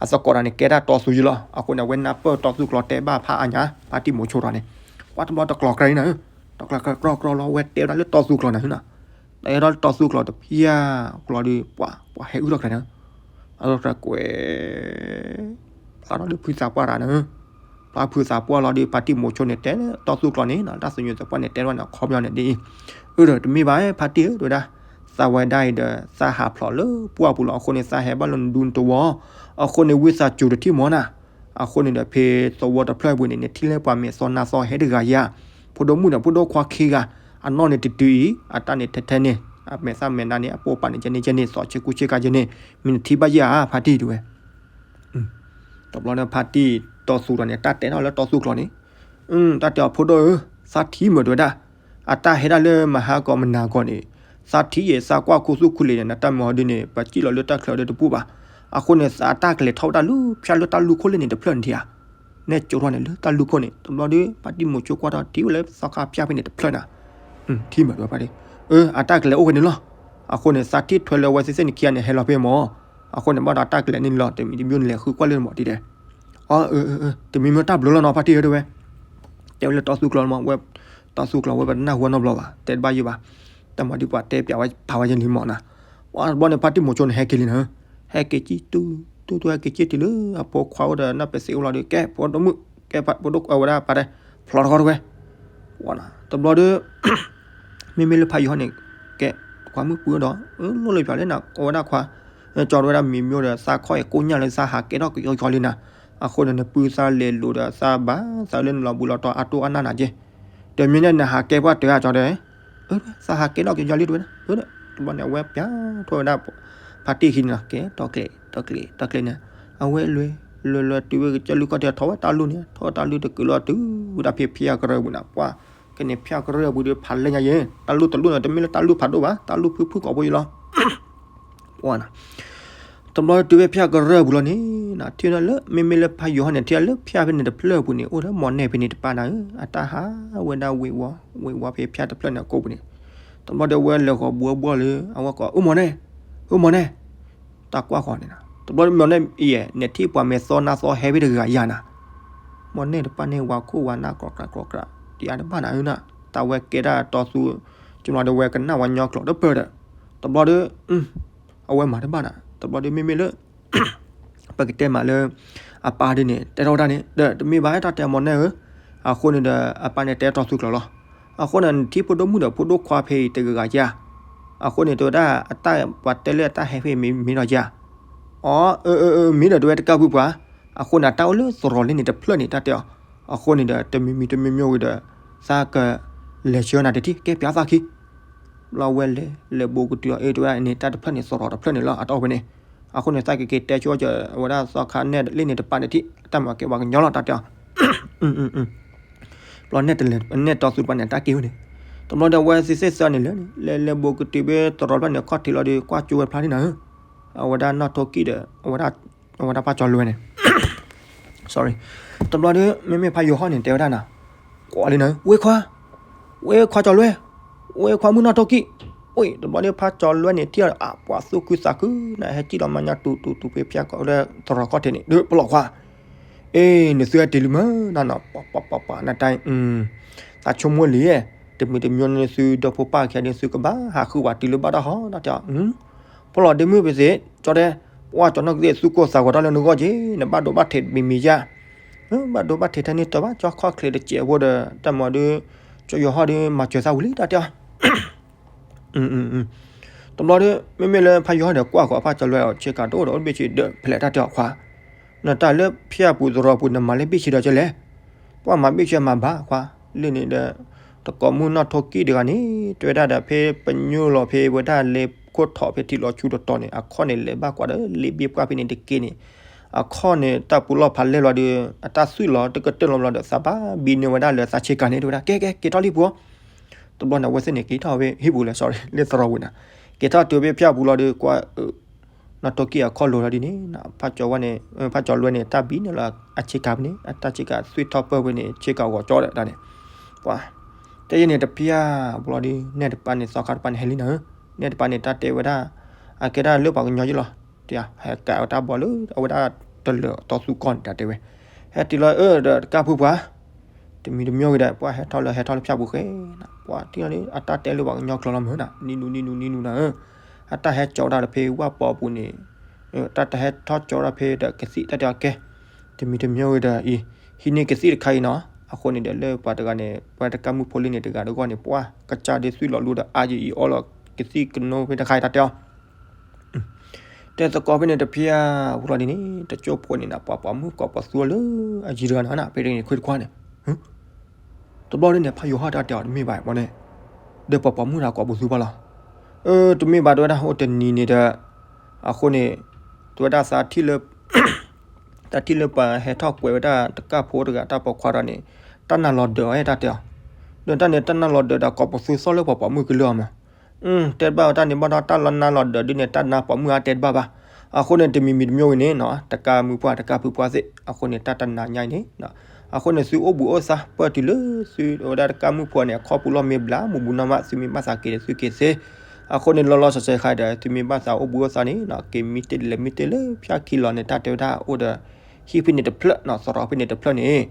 အသကိးတဂၤန့ၣ် ကဲဒၣ်တီသူယုၢ်လီၤ, အဃိန့ၣ် အဝဲနၢ်ပၢၢ်တီသူကျိၤတဲဘၣ်ဖးအါညါ ဖါတံၢ်မိၤဆိတဂၤန့ၣ်, ကွၢ်တဘျီတကျိးကြဲးနၤဧၢ, တကျိးကြဲးကြီကြီလီၤ အဝဲတဲဝဲဒၣ်လၢတီသူကျိၤနၤဧၢနၤ, တဲဝဲဒၣ်လၢတီသူကျိၤတဖျၢၣ်ကျိၤဒီး ပှၤ ပှၤဟဲအုၣ်ထီၣ်ကြဲးနၤဧၢ, အလီၢ်တၢ်ကွဲး ဖျါထီၣ်လၢဖုသးပှၢ်တဂၤန့ၣ်, ဖျါဖုသးပှၢ်လီၤဒီး ဖါတံၢ်မိၤဆိန့ၣ်တဲလၢတီသူကျိာ်န့ၣ် တၢ်သညူးသပှၢ်န့ၣ် တဲထီၣ်န့ၣ် အခီပညီန့ၣ်ဒ်အံၤ, အၢဒီးတမ့ၢ်ဘၣ် ဖါတံၢ်ဧၢ တဲဝဲဒၣ်, သးဝဲဒၣ်အံၤဒီး သးဟးဖျိးလၢပှၢ်ပူၤလီၤ. အဃိန့ၣ် သးဟဲဘၣ်လၢနဒူနတဝီၤ, အဃိန့ၣ် ဝံသးစူၤတထံၣ်မၢ်နၤ. အဃိန့ၣ်ဒီး ဖဲသဝီတဖျၢၣ်ပူၤန့ၣ် နထံၣ်လၢပှၤမဲာ်သီနါသီဟဲတဂၤယၤ, ဖိဒိၣ်မုၣ်ဒီးဖိဒိၣ်ခွါခံဂၤ, အနီၢ်န့ၣ်တတုၤအံၤ, အတၢ်န့ၣ်ထဲထဲန့ၣ်, အမဲာ်သၣ်မဲာ်နါန့ၣ် အပိာ်ပာ်န့ၣ် ကဲန့ၣ်ကဲန့ၣ် သီဆ့ကူဆ့ကၤကဲန့ၣ်, မ့ၢ်နထံၣ်ဘၣ်ယၤဧါ ဖါတံၢ် တဲဝဲ. တဘျီဒီး ဖါတံၢ်တီသူကျိာ်န့ၣ် တၢ်တဲထီၣ်လၢတီသူကျိာ်န့ၣ်, တၢ်တဲအီၤ ဖိဒိၣ်ဧၢ, သးထံၣ်မုာ် တဲဝဲဒၣ်, အတၢ်ဟဲဒၣ်လၢမဟါကီးမနၤကီးန့ၣ်, သးထံၣ်ယဲ သးကွၢ်ခူသူၣ်ခူလံၤန့ၣ် နတၢ်မၤဟီဒုန့ၣ် ပစံၣ်လီၤလၢတၢ်ချၢဒီးတပူၤဘၣ်. အဃိန့ၣ် သးအတၢ်ကလဲၤထီၣ်ဝဲဒၣ်လၢဖၠၣ်လၢတၢ်လူၢ်ခိၣ်လၢန့ၣ်တဖျၢၣ်န့ၣ်ဧါ, နဲၣ်ကၠိထီၣ်န့ၣ် လၢတၢ်လူၢ်ခိၣ်န့ၣ် တဘျီဒီး ဖါတံၢ်မိၤဆိကွၢ်ထီၣ်ထံၣ်ဝဲလၢသီခါဖၠၣ်ဖဲန့ၣ်တဖျၢၣ်နၤ, ထံၣ်မုာ် တဲဝဲဒၣ်, အၢ အတၢ်ကလဲၤအိၣ်ဖဲန့ၣ်လီၤ. အဃိန့ၣ် သးထံၣ်ထွဲလၢအဝဲသ့ၣ်သ့ၣ်န့ၣ်ခံဂၤန့ၣ် ဟဲလီၤဖဲမၢ်, အဃိန့ၣ် ဘၣ်ဒီးအတၢ်ကလဲၤန့ၣ်လီၤ တမံၤတမံၤန့ၣ် လဲၤဃုကွၢ်လၢမၢ်ဒ်လဲၣ်. အၢ တမံၤမ့ၢ်တၢ်ဘျုးလီၤနီၤ ဖါတံၢ်ဧၢ တဲဝဲ, တဲဝဲလၢတီသူကျိာ်မၢ်, ဝဲတီသူကျိာ်ဝဲ ပတနၢ်ဟူနီတဘျီဘၣ်, တဲတဘၣ်ယိၣ်ဘၣ်, တၢ်မၤဒ်ပှၤတဲပျးဝဲဖးဝဲယဲၢ်လံမၢ်နၤ. ပှၤတဘျီန့ၣ် ဖါတံၢ်မိၤဆိန့ၣ် ဟဲက့ၤလံနၤ, ဟဲက့ၤကံၢ်တူတူတူ ဟဲက့ၤက့ၤတုၤလၢအဖိခွါအိၣ်ဒီးနၢ်ပသ့အိၣ်လီၤဒီး ကဲ ဖိဒိၣ်မုၣ်, ကဲဖး ဖိဒိၣ်ဝဲဒၣ်ပၢ်တဲ, ဖျီတခီတဝဲ, တဘျီဒီး မ့မ့ၢ်လၢဖါယီၤဟီၣ်န့ၣ် ကဲ ခွါမုၣ်ပှၢ်ဒီး လိၣ်လၢပျးလၢနၤ အိၣ်ဝဲဒၣ်ခွါ, ကၠီတဲဝဲဒၣ်မံၤမ့ၢ်ဒီး သးခီၣ်အံၤကိၣ်ညၣ်လၢသးဟးကဲထီၣ်ကယီကယီလံနၤ, အဃိန့ၣ် နပုၢ်သးလဲၤလိာ်ဒီးသးဘၣ်သးလၢနလီၤဘှံးလီၤတီၤအါတိၢ်အါနၢ်နၤက့, တမ့ၢ်န့ၣ် နဟးကဲပှၢ်တၢ်ဧါ ကၠီတဲ, သးဟးကဲထီၣ်ကယီလံတဲဝဲဒၣ်, တဘျီန့ၣ် အဝဲပျးထီၣ်ဝဲဒၣ် ဖါတံၢ်ခံန့ၣ်နီၤ ကဲ တီကျဲၤ တီကျဲၤ တီကျဲၤန့ၣ်, အဝဲလဲၤ လဲၤလဲၤတုၤဝဲကစၢၢ်လုၢ်ခီၣ်ထံး ထီၣ်ဝဲတၢ်လူၢ်န့ၣ် ထီၣ်တၢ်လူၢ်တကုာ်လီၤတုၤဝဲဒၣ်ဖဲဖၠၣ်ကရၢၢ်ပူၤန့ၣ် ပှၢ်, ကဲန့ၣ်ဖၠၣ်ကရၢၢ်ပူၤဒီးဖးလဲၢ်ညါယဲၢ် တၢ်လူၢ်တလူၢ်န့ၣ် တမ့ၢ်လၢတၢ်လူၢ်ဖးဒိၣ်ဘၣ် တၢ်လူၢ်ဖုၣ်ဖုၣ်ကိာ်ဖိယဲၢ်လီၤ ပှၢ်နၤ, တဘျီတုၤဖဲဖၠၣ်ကရၢၢ်ပူၤလီၤန့ၣ် ထံၣ်ဝဲဒၣ်လၢ မ့မ့ၢ်လၢဖါယီၤဟီၣ်န့ၣ် ထံၣ်ဝဲဒၣ်လၢဖၠၣ်ဖဲန့ၣ်တဖျၢၣ်ပူၤန့ၣ် အိၣ်ဒီးမိၢ်နဲၣ်ဖဲန့ၣ်တပၢ်နၤဧၢ, အတၢ်ဟးဝဲဒၣ်ဝ့ၤဝီၤ ဝ့ၤဝီၤဖဲဖၠၣ်တဖျၢၣ်န့ၣ်အကိာ်ပူၤန့ၣ်, တဘျီဒီးဝဲလဲၤဃီၤဘှီဘှီလၢ အဝဲကိး အိၣ်မိၢ်နဲၣ်, အိၣ်မိၢ်နဲၣ်, တၢ်ကွၢ်ဃီၤန့ၣ်နၤ, တဘျီဒီးမိၢ်နဲၣ်အံၤ နထံၣ်ပှၤမဲာ်သီနါသီဟဲဖဲတဂၤဂၤယၤနၤ, မိၢ်နဲၣ်တပၢ်န့ၣ် ဝၤခိၣ်ဝၤနၢ် ကြီကြးကြီကြး တယါတဘၣ်နၤဧၢနၤ, တၢ်ဝဲကဲဒၣ်တီသူ ကမျီဒီးဝဲကနၣ်ဝဲညီကျိာ်တပၢၢ်ဒီး, တဘျီဒီး အဝဲမၤတဘၣ်နၤ, တဘျီဒီးမ့မ့ၢ်လၢ ပကတဲမးလၢ အပၢ်ဒ်န့ၣ် တဲထီၣ်ဝဲဒၣ်န့ၣ် ဒီးတမ့ၢ်ဘၣ်တၢ်တဲမိၢ်နဲၣ်ဧၢ, အဃိန့ၣ်ဒီး အပၢ်န့ၣ်တဲတီသူကျိာ်လီၤ, အဃိန့ၣ် နထံၣ်ဖိဒိၣ်မုၣ်ဒီးဖိဒိၣ်ခွါဖဲအံၤတဂၤဂၤဧါ, အဃိန့ၣ် တဲဝဲဒၣ်အတၢ်ပှၤတဲလၢအတၢ်ဟဲဖဲအံၤမ့ၢ်မ့ၢ်ဒီးဧါ, အီ အၢ အၢ အၢ မ့ၢ်ဒီးတဲဝဲတကးဖုပှၤ, အဃိန့ၣ် အတၢ်အိၣ်လၢသရိာ်လၢန့ၣ်တဖျၢၣ်န့ၣ် တၢ်တဲအီၤ, အဃိန့ၣ်ဒီး တမံၤမံၤတမံၤမံၤဝံၤဒီး သးကလဲၤဆှၢနၤတထံၣ် ကဲပျးသးခံ ဘျီဝဲလဲၤ လဲၤဘိးကတုၤလီၤ အၢ တဲဝဲဒၣ်န့ၣ် တၢ်တဖျၢၣ်န့ၣ် သရိာ်တဖျၢၣ်န့ၣ်လီၤ အတၢ်အိၣ်ဖဲန့ၣ်, အဃိန့ၣ် သးကက့ၤတဲဆိကၠီ အဝဲဒၣ်သီခါနဲၣ်လ့ၣ်န့ၣ်တပာ်န့ၣ်ထံၣ် တၢ်မၤကဲပှၤကညီလီၤ တၢ်တဲအီၤ, ဘျီနဲၣ်တလဲၤ နဲၣ်တီသူတပာ်န့ၣ် တၢ်က့ၤဝဲန့ၣ်, တဘျီဒီးအဝဲသ့ၣ်စဲးစၢန့ၣ်လဲၣ်န့ၣ် လဲၤလဲၤဘိးကတုၤဖဲသရိာ်တဖျၢၣ်န့ၣ် ခီၣ်ထံးလီၤဒီး ကွၢ်ကၠိဝဲဖျါန့ၣ်နၤဧၢ, အဝဲဒၣ်နီၢ်ထိၣ်ကံၣ်ဒီး အဝဲဒၣ် အဝဲဒၣ်ဖးကၠီလွဲန့ၣ် sorry တဘျီဒီး မ့မ့ၢ်ဖးယိၤဟီၣ်န့ၣ် တဲဝဲဒၣ်နၤ, ကွၢ်လံနၤ ဝဲခွါ, ဝဲခွါကၠီလွဲ, ဝဲခွါမုၣ်နီၢ်ထိၣ်ကံၣ်, ဝဲ တဘျီဒီးဖးကၠီလွဲန့ၣ် ထံၣ်အီၤဒီး အပှၤသူၣ်ခုသးခု နဟဲစံၣ်လီၤမၤညါတူၤတူၤတူၤဖဲဖၠၣ်ကီးဒီးသရိာ်ခီၣ်ထံးန့ၣ် ဒီးပလီၢ်ခွါ, အ့ နသုဟဲတ့ၢ်လံမ့ၢ်နၤနီၤ ပှၤပှၤပှၤပှၤ နတၢ် သးဆိကမိၣ်လံ, တမံၤတမံၤန့ၣ် သုဒီဖိပၢ်ခံဂၤန့ၣ် သုကဘၣ်ဟးဃုဝဲတုၤလၢဘၣ်တၢ်ဟီ တၢ်တဲအီၤ, ပလီၢ်ဒ့မုၣ်ပသ့ၣ် ကၠီတဲ, ပှၤကၠီနီၢ်ကသ့ၣ် သုကိၢ်သးဂီၤတၢ်လၢနဂီၢ်က့ၤ နဘၣ်ဒိဘၣ်ထံးတမံၤမံၤယါ, ဘၣ်ဒိဘၣ်ထံးထဲန့ၣ်တဘၣ် ကၠီခီၣ်ချ့တစဲးဖိဒီး တၢ်မၤဒုး ကၠီယိၤဟီၣ်ဒုး မၤစၢၤသးဝံၤလံ တၢ်တဲအီၤ တဘျီဒီး မ့မ့ၢ်လၢဖးယိၤဟီၣ်ဒီး ကွၢ်ဃီၤဖးကၠီလွဲအီၤ ဆ့ကၤတအိၣ်ဒီးအိၣ်တဘ့ၣ်ဆ့ဒီး ဖဲလဲၣ်တၢ်တဲအီၤခွါ, နတၢ်လၢဖၠၣ်ပူၤသရိာ်ပူၤ နမၤလၢဘ့ၣ်ဆ့ဒီးကဲလဲၣ်, ပှၤမၤဘ့ၣ်ဆ့မၤဘၣ်ခွါ, လၢန့ၣ်ဒီး တကိးမုၣ်နီၢ်ထိၣ်ကံၣ်တဂၤန့ၣ် တဲဝဲဒၣ်ဒီး ဖဲပညိၣ်လီၤဖဲဝဲဒၣ်လၢခိၣ်ထီၣ်ဖဲထံလီၤဆူတတီၤန့ၣ် အခီၣ်န့ၣ်လဲၤဘၣ်ကွၢ်ဒီး လ့ဘ့ၣ်ပှၢ်ဖဲန့ၣ်တက့ၢ်န့ၣ်, အခီၣ်န့ၣ် တၢ်ပူၤလီၢ်ဖးလဲၢ်လီၤဒီး အတၢ်သွံၣ်လီၤတကတၢၢ်လီၤဘျီဒီး သးဘၣ်ဘံန့ၢ်ဝဲဒၣ်လၢသးဆ့ကၤန့ၣ် တဲဝဲဒၣ် ကဲကဲ က့ၤထီၣ်လံပှၤ တဘျီန့ၣ် အဝဲသ့ၣ်န့ၣ် က့ၤထီၣ်ဝဲဟံၣ်ပူၤလၢ sorry လၢသရိာ်ဝံၤနၤ, က့ၤထီၣ်တုၤဖဲဖၠၣ်ပူၤလီၤဒီး ကွၢ် နီၢ်ထိၣ်ကံၣ်အခီၣ်လိၤလီၤဒ်န့ၣ် ဖးကၠီဝဲန့ၣ် ဖးကၠီလွဲန့ၣ် တၢ်ဘံန့ၢ်လီၤအဆ့ကၤဖဲန့ၣ် အတၢ်ဆ့ကၤသွံၣ်ထီၣ်ပၢၢ်ဖဲန့ၣ် ဆ့ကၤဂီၤကၠီဒီးတၢ်န့ၣ်, ပှၤ တဲယဲန့ၣ်တဖၠၣ်ပူၤလီၤဒီး နဲၣ်တပၤန့ၣ် သီခါတပၤန့ၣ် ဟဲလံနၤဧၢ, နဲၣ်တပၤန့ၣ် တၢ်တဲဝဲဒၣ် အကဲဒၣ်လၢပှၤကညီယ့ၢ်လီၤ, တဟဲကးဝဲတၢ်ဘီလၢ အဝဲဒၣ်တလၢာ်တီသူကီၢ်န့ၣ် တၢ်တဲဝဲ, ဟဲတုၤလီၤအၢဒီး တကးဖုပှၤ တမံၤတမံၤဝံၤဒီး ပှၤဟဲထီၣ်လၢဟဲထီၣ်လၢဖၠၣ်ပူၤဃဲနၤ, ပှၤထံၣ်လီၤဒီး အတၢ်တဲလၢပှၤကညီကျိာ်လီၤမုၢ်နၤ, နံၤနူၤနံၤနူၤနံၤနူၤနၤဧၢ, အတၢ်ဟဲကၠီဝဲဒၣ်ဒီးဖဲဝၣ်ပီပူၤန့ၣ်, တၢ်တဟဲထီၣ်ကၠီတၢ်ဖဲဒီးကသံၣ်တၢ်တဲအီၤကဲ, တမံၤတမံၤဝံၤဒီးအံၤ, ဟံးန့ၢ်ကသံၣ်တခါအံၤနီၤ, အဃိန့ၣ်ဒီးလၢပှၤတဂၤန့ၣ် ပှၤတကၢ်မုၣ်ဖိလံန့ၣ်တဂၤတဂီၢ်န့ၣ် ပှၤကစၢ်ဒ်သွံၣ်လီၤလူဒီးအါယံၤအံၤအီလီၤကသံၣ်ကနိဖဲတခါအံၤတၢ်တဲအီၤ တဲသကိးဖဲန့ၣ်တဖျၢၣ်ဝံၤလီၤဒ်န့ၣ် တကၠိဖိန့ၣ်နၤ ပှၤပိာ်မုၣ်ကိးပသူအီၤလၢအယံၤတဂၤန့ၣ်နၤ ဖဲန့ၣ်ခွံတခွါန့ၣ်, တဘျီဒ်န့ၣ် ဖးယိၤဟီၣ်တၢ်တဲအီၤတမ့ၢ်ဘၣ်မ့ၢ်န့ၣ်, ဒီးပှၤပိာ်မုၣ်တဂၤကိးပသူဘၣ်လီၤ. အၢ တမ့ၢ်ဘၣ်တဲဝဲဒၣ် အိၣ်တနံၤန့ၣ်ဒီး အဃိန့ၣ် တဲဝဲဒၣ်သးထံၣ်လၢ တၢ်ထံၣ်လၢပှၤဟဲထီၣ်ကွဲးဝဲဒၣ်တကၢ်ဖိတဂၤတၢ်ပိာ်ခွါဒီးန့ၣ် တၢ်နါလီၤဒၢးဝဲတၢ်တဲအီၤ, ဒီးတၢ်န့ၣ်တၢ်နါလီၤဒၢးဒီးကိးပသူသီၣ်လၢပှၤပိာ်မုၣ်ကလုၢ်အီၤမး, တဲတဘၣ်ဝဲတၢ်န့ၣ်ဘၣ်ဒီးတၢ်လီၤနါလီၤဒၢးဒ်န့ၣ် တၢ်နါပိာ်မုၣ်အါတဲတဘၣ်ဘၣ်, အဃိန့ၣ်တမံၤမံၤတမံၤဝံၤန့ၣ်နီၤ တကၢ်မုၣ်ပှၢ်တကၢ်ဖုပှၢ်သ့ၣ် အဃိန့ၣ်တၢ်တနါညါအံၤန့ၣ် အဃိန့ၣ်သုအိၣ်ဘှံးအိၣ်သါ ပၢၢ်တုၤလၢသုဝဲဒၣ်တကၢ်မုၣ်ဖိန့ၣ် အခီပူၤလီၢ်မ့ၢ်ဘျါ မူးဘူးနီၢ်မး သုမ့ၢ်ဘၣ်သးက့ၤဒီးသုက့ၤသ့, အဃိန့ၣ်လီၤလီၤဆဲးဆဲးခါဒီး သုမ့ၢ်ဘၣ်သးအိၣ်ဘှံးအိၣ်သါန့ၣ်နီၤ က့ၤမံတ့ၢ်လဲၤမံတ့ၢ်လၢဖၠၣ်ခံလီၤန့ၣ် တၢ်တဲဝဲဒၣ်အိၣ်ဒီး ဟံၣ်ဖဲန့ၣ်တဖျၢၣ်နီၤ သရိာ်ဖဲန့ၣ်တဖျၢၣ်န့ၣ်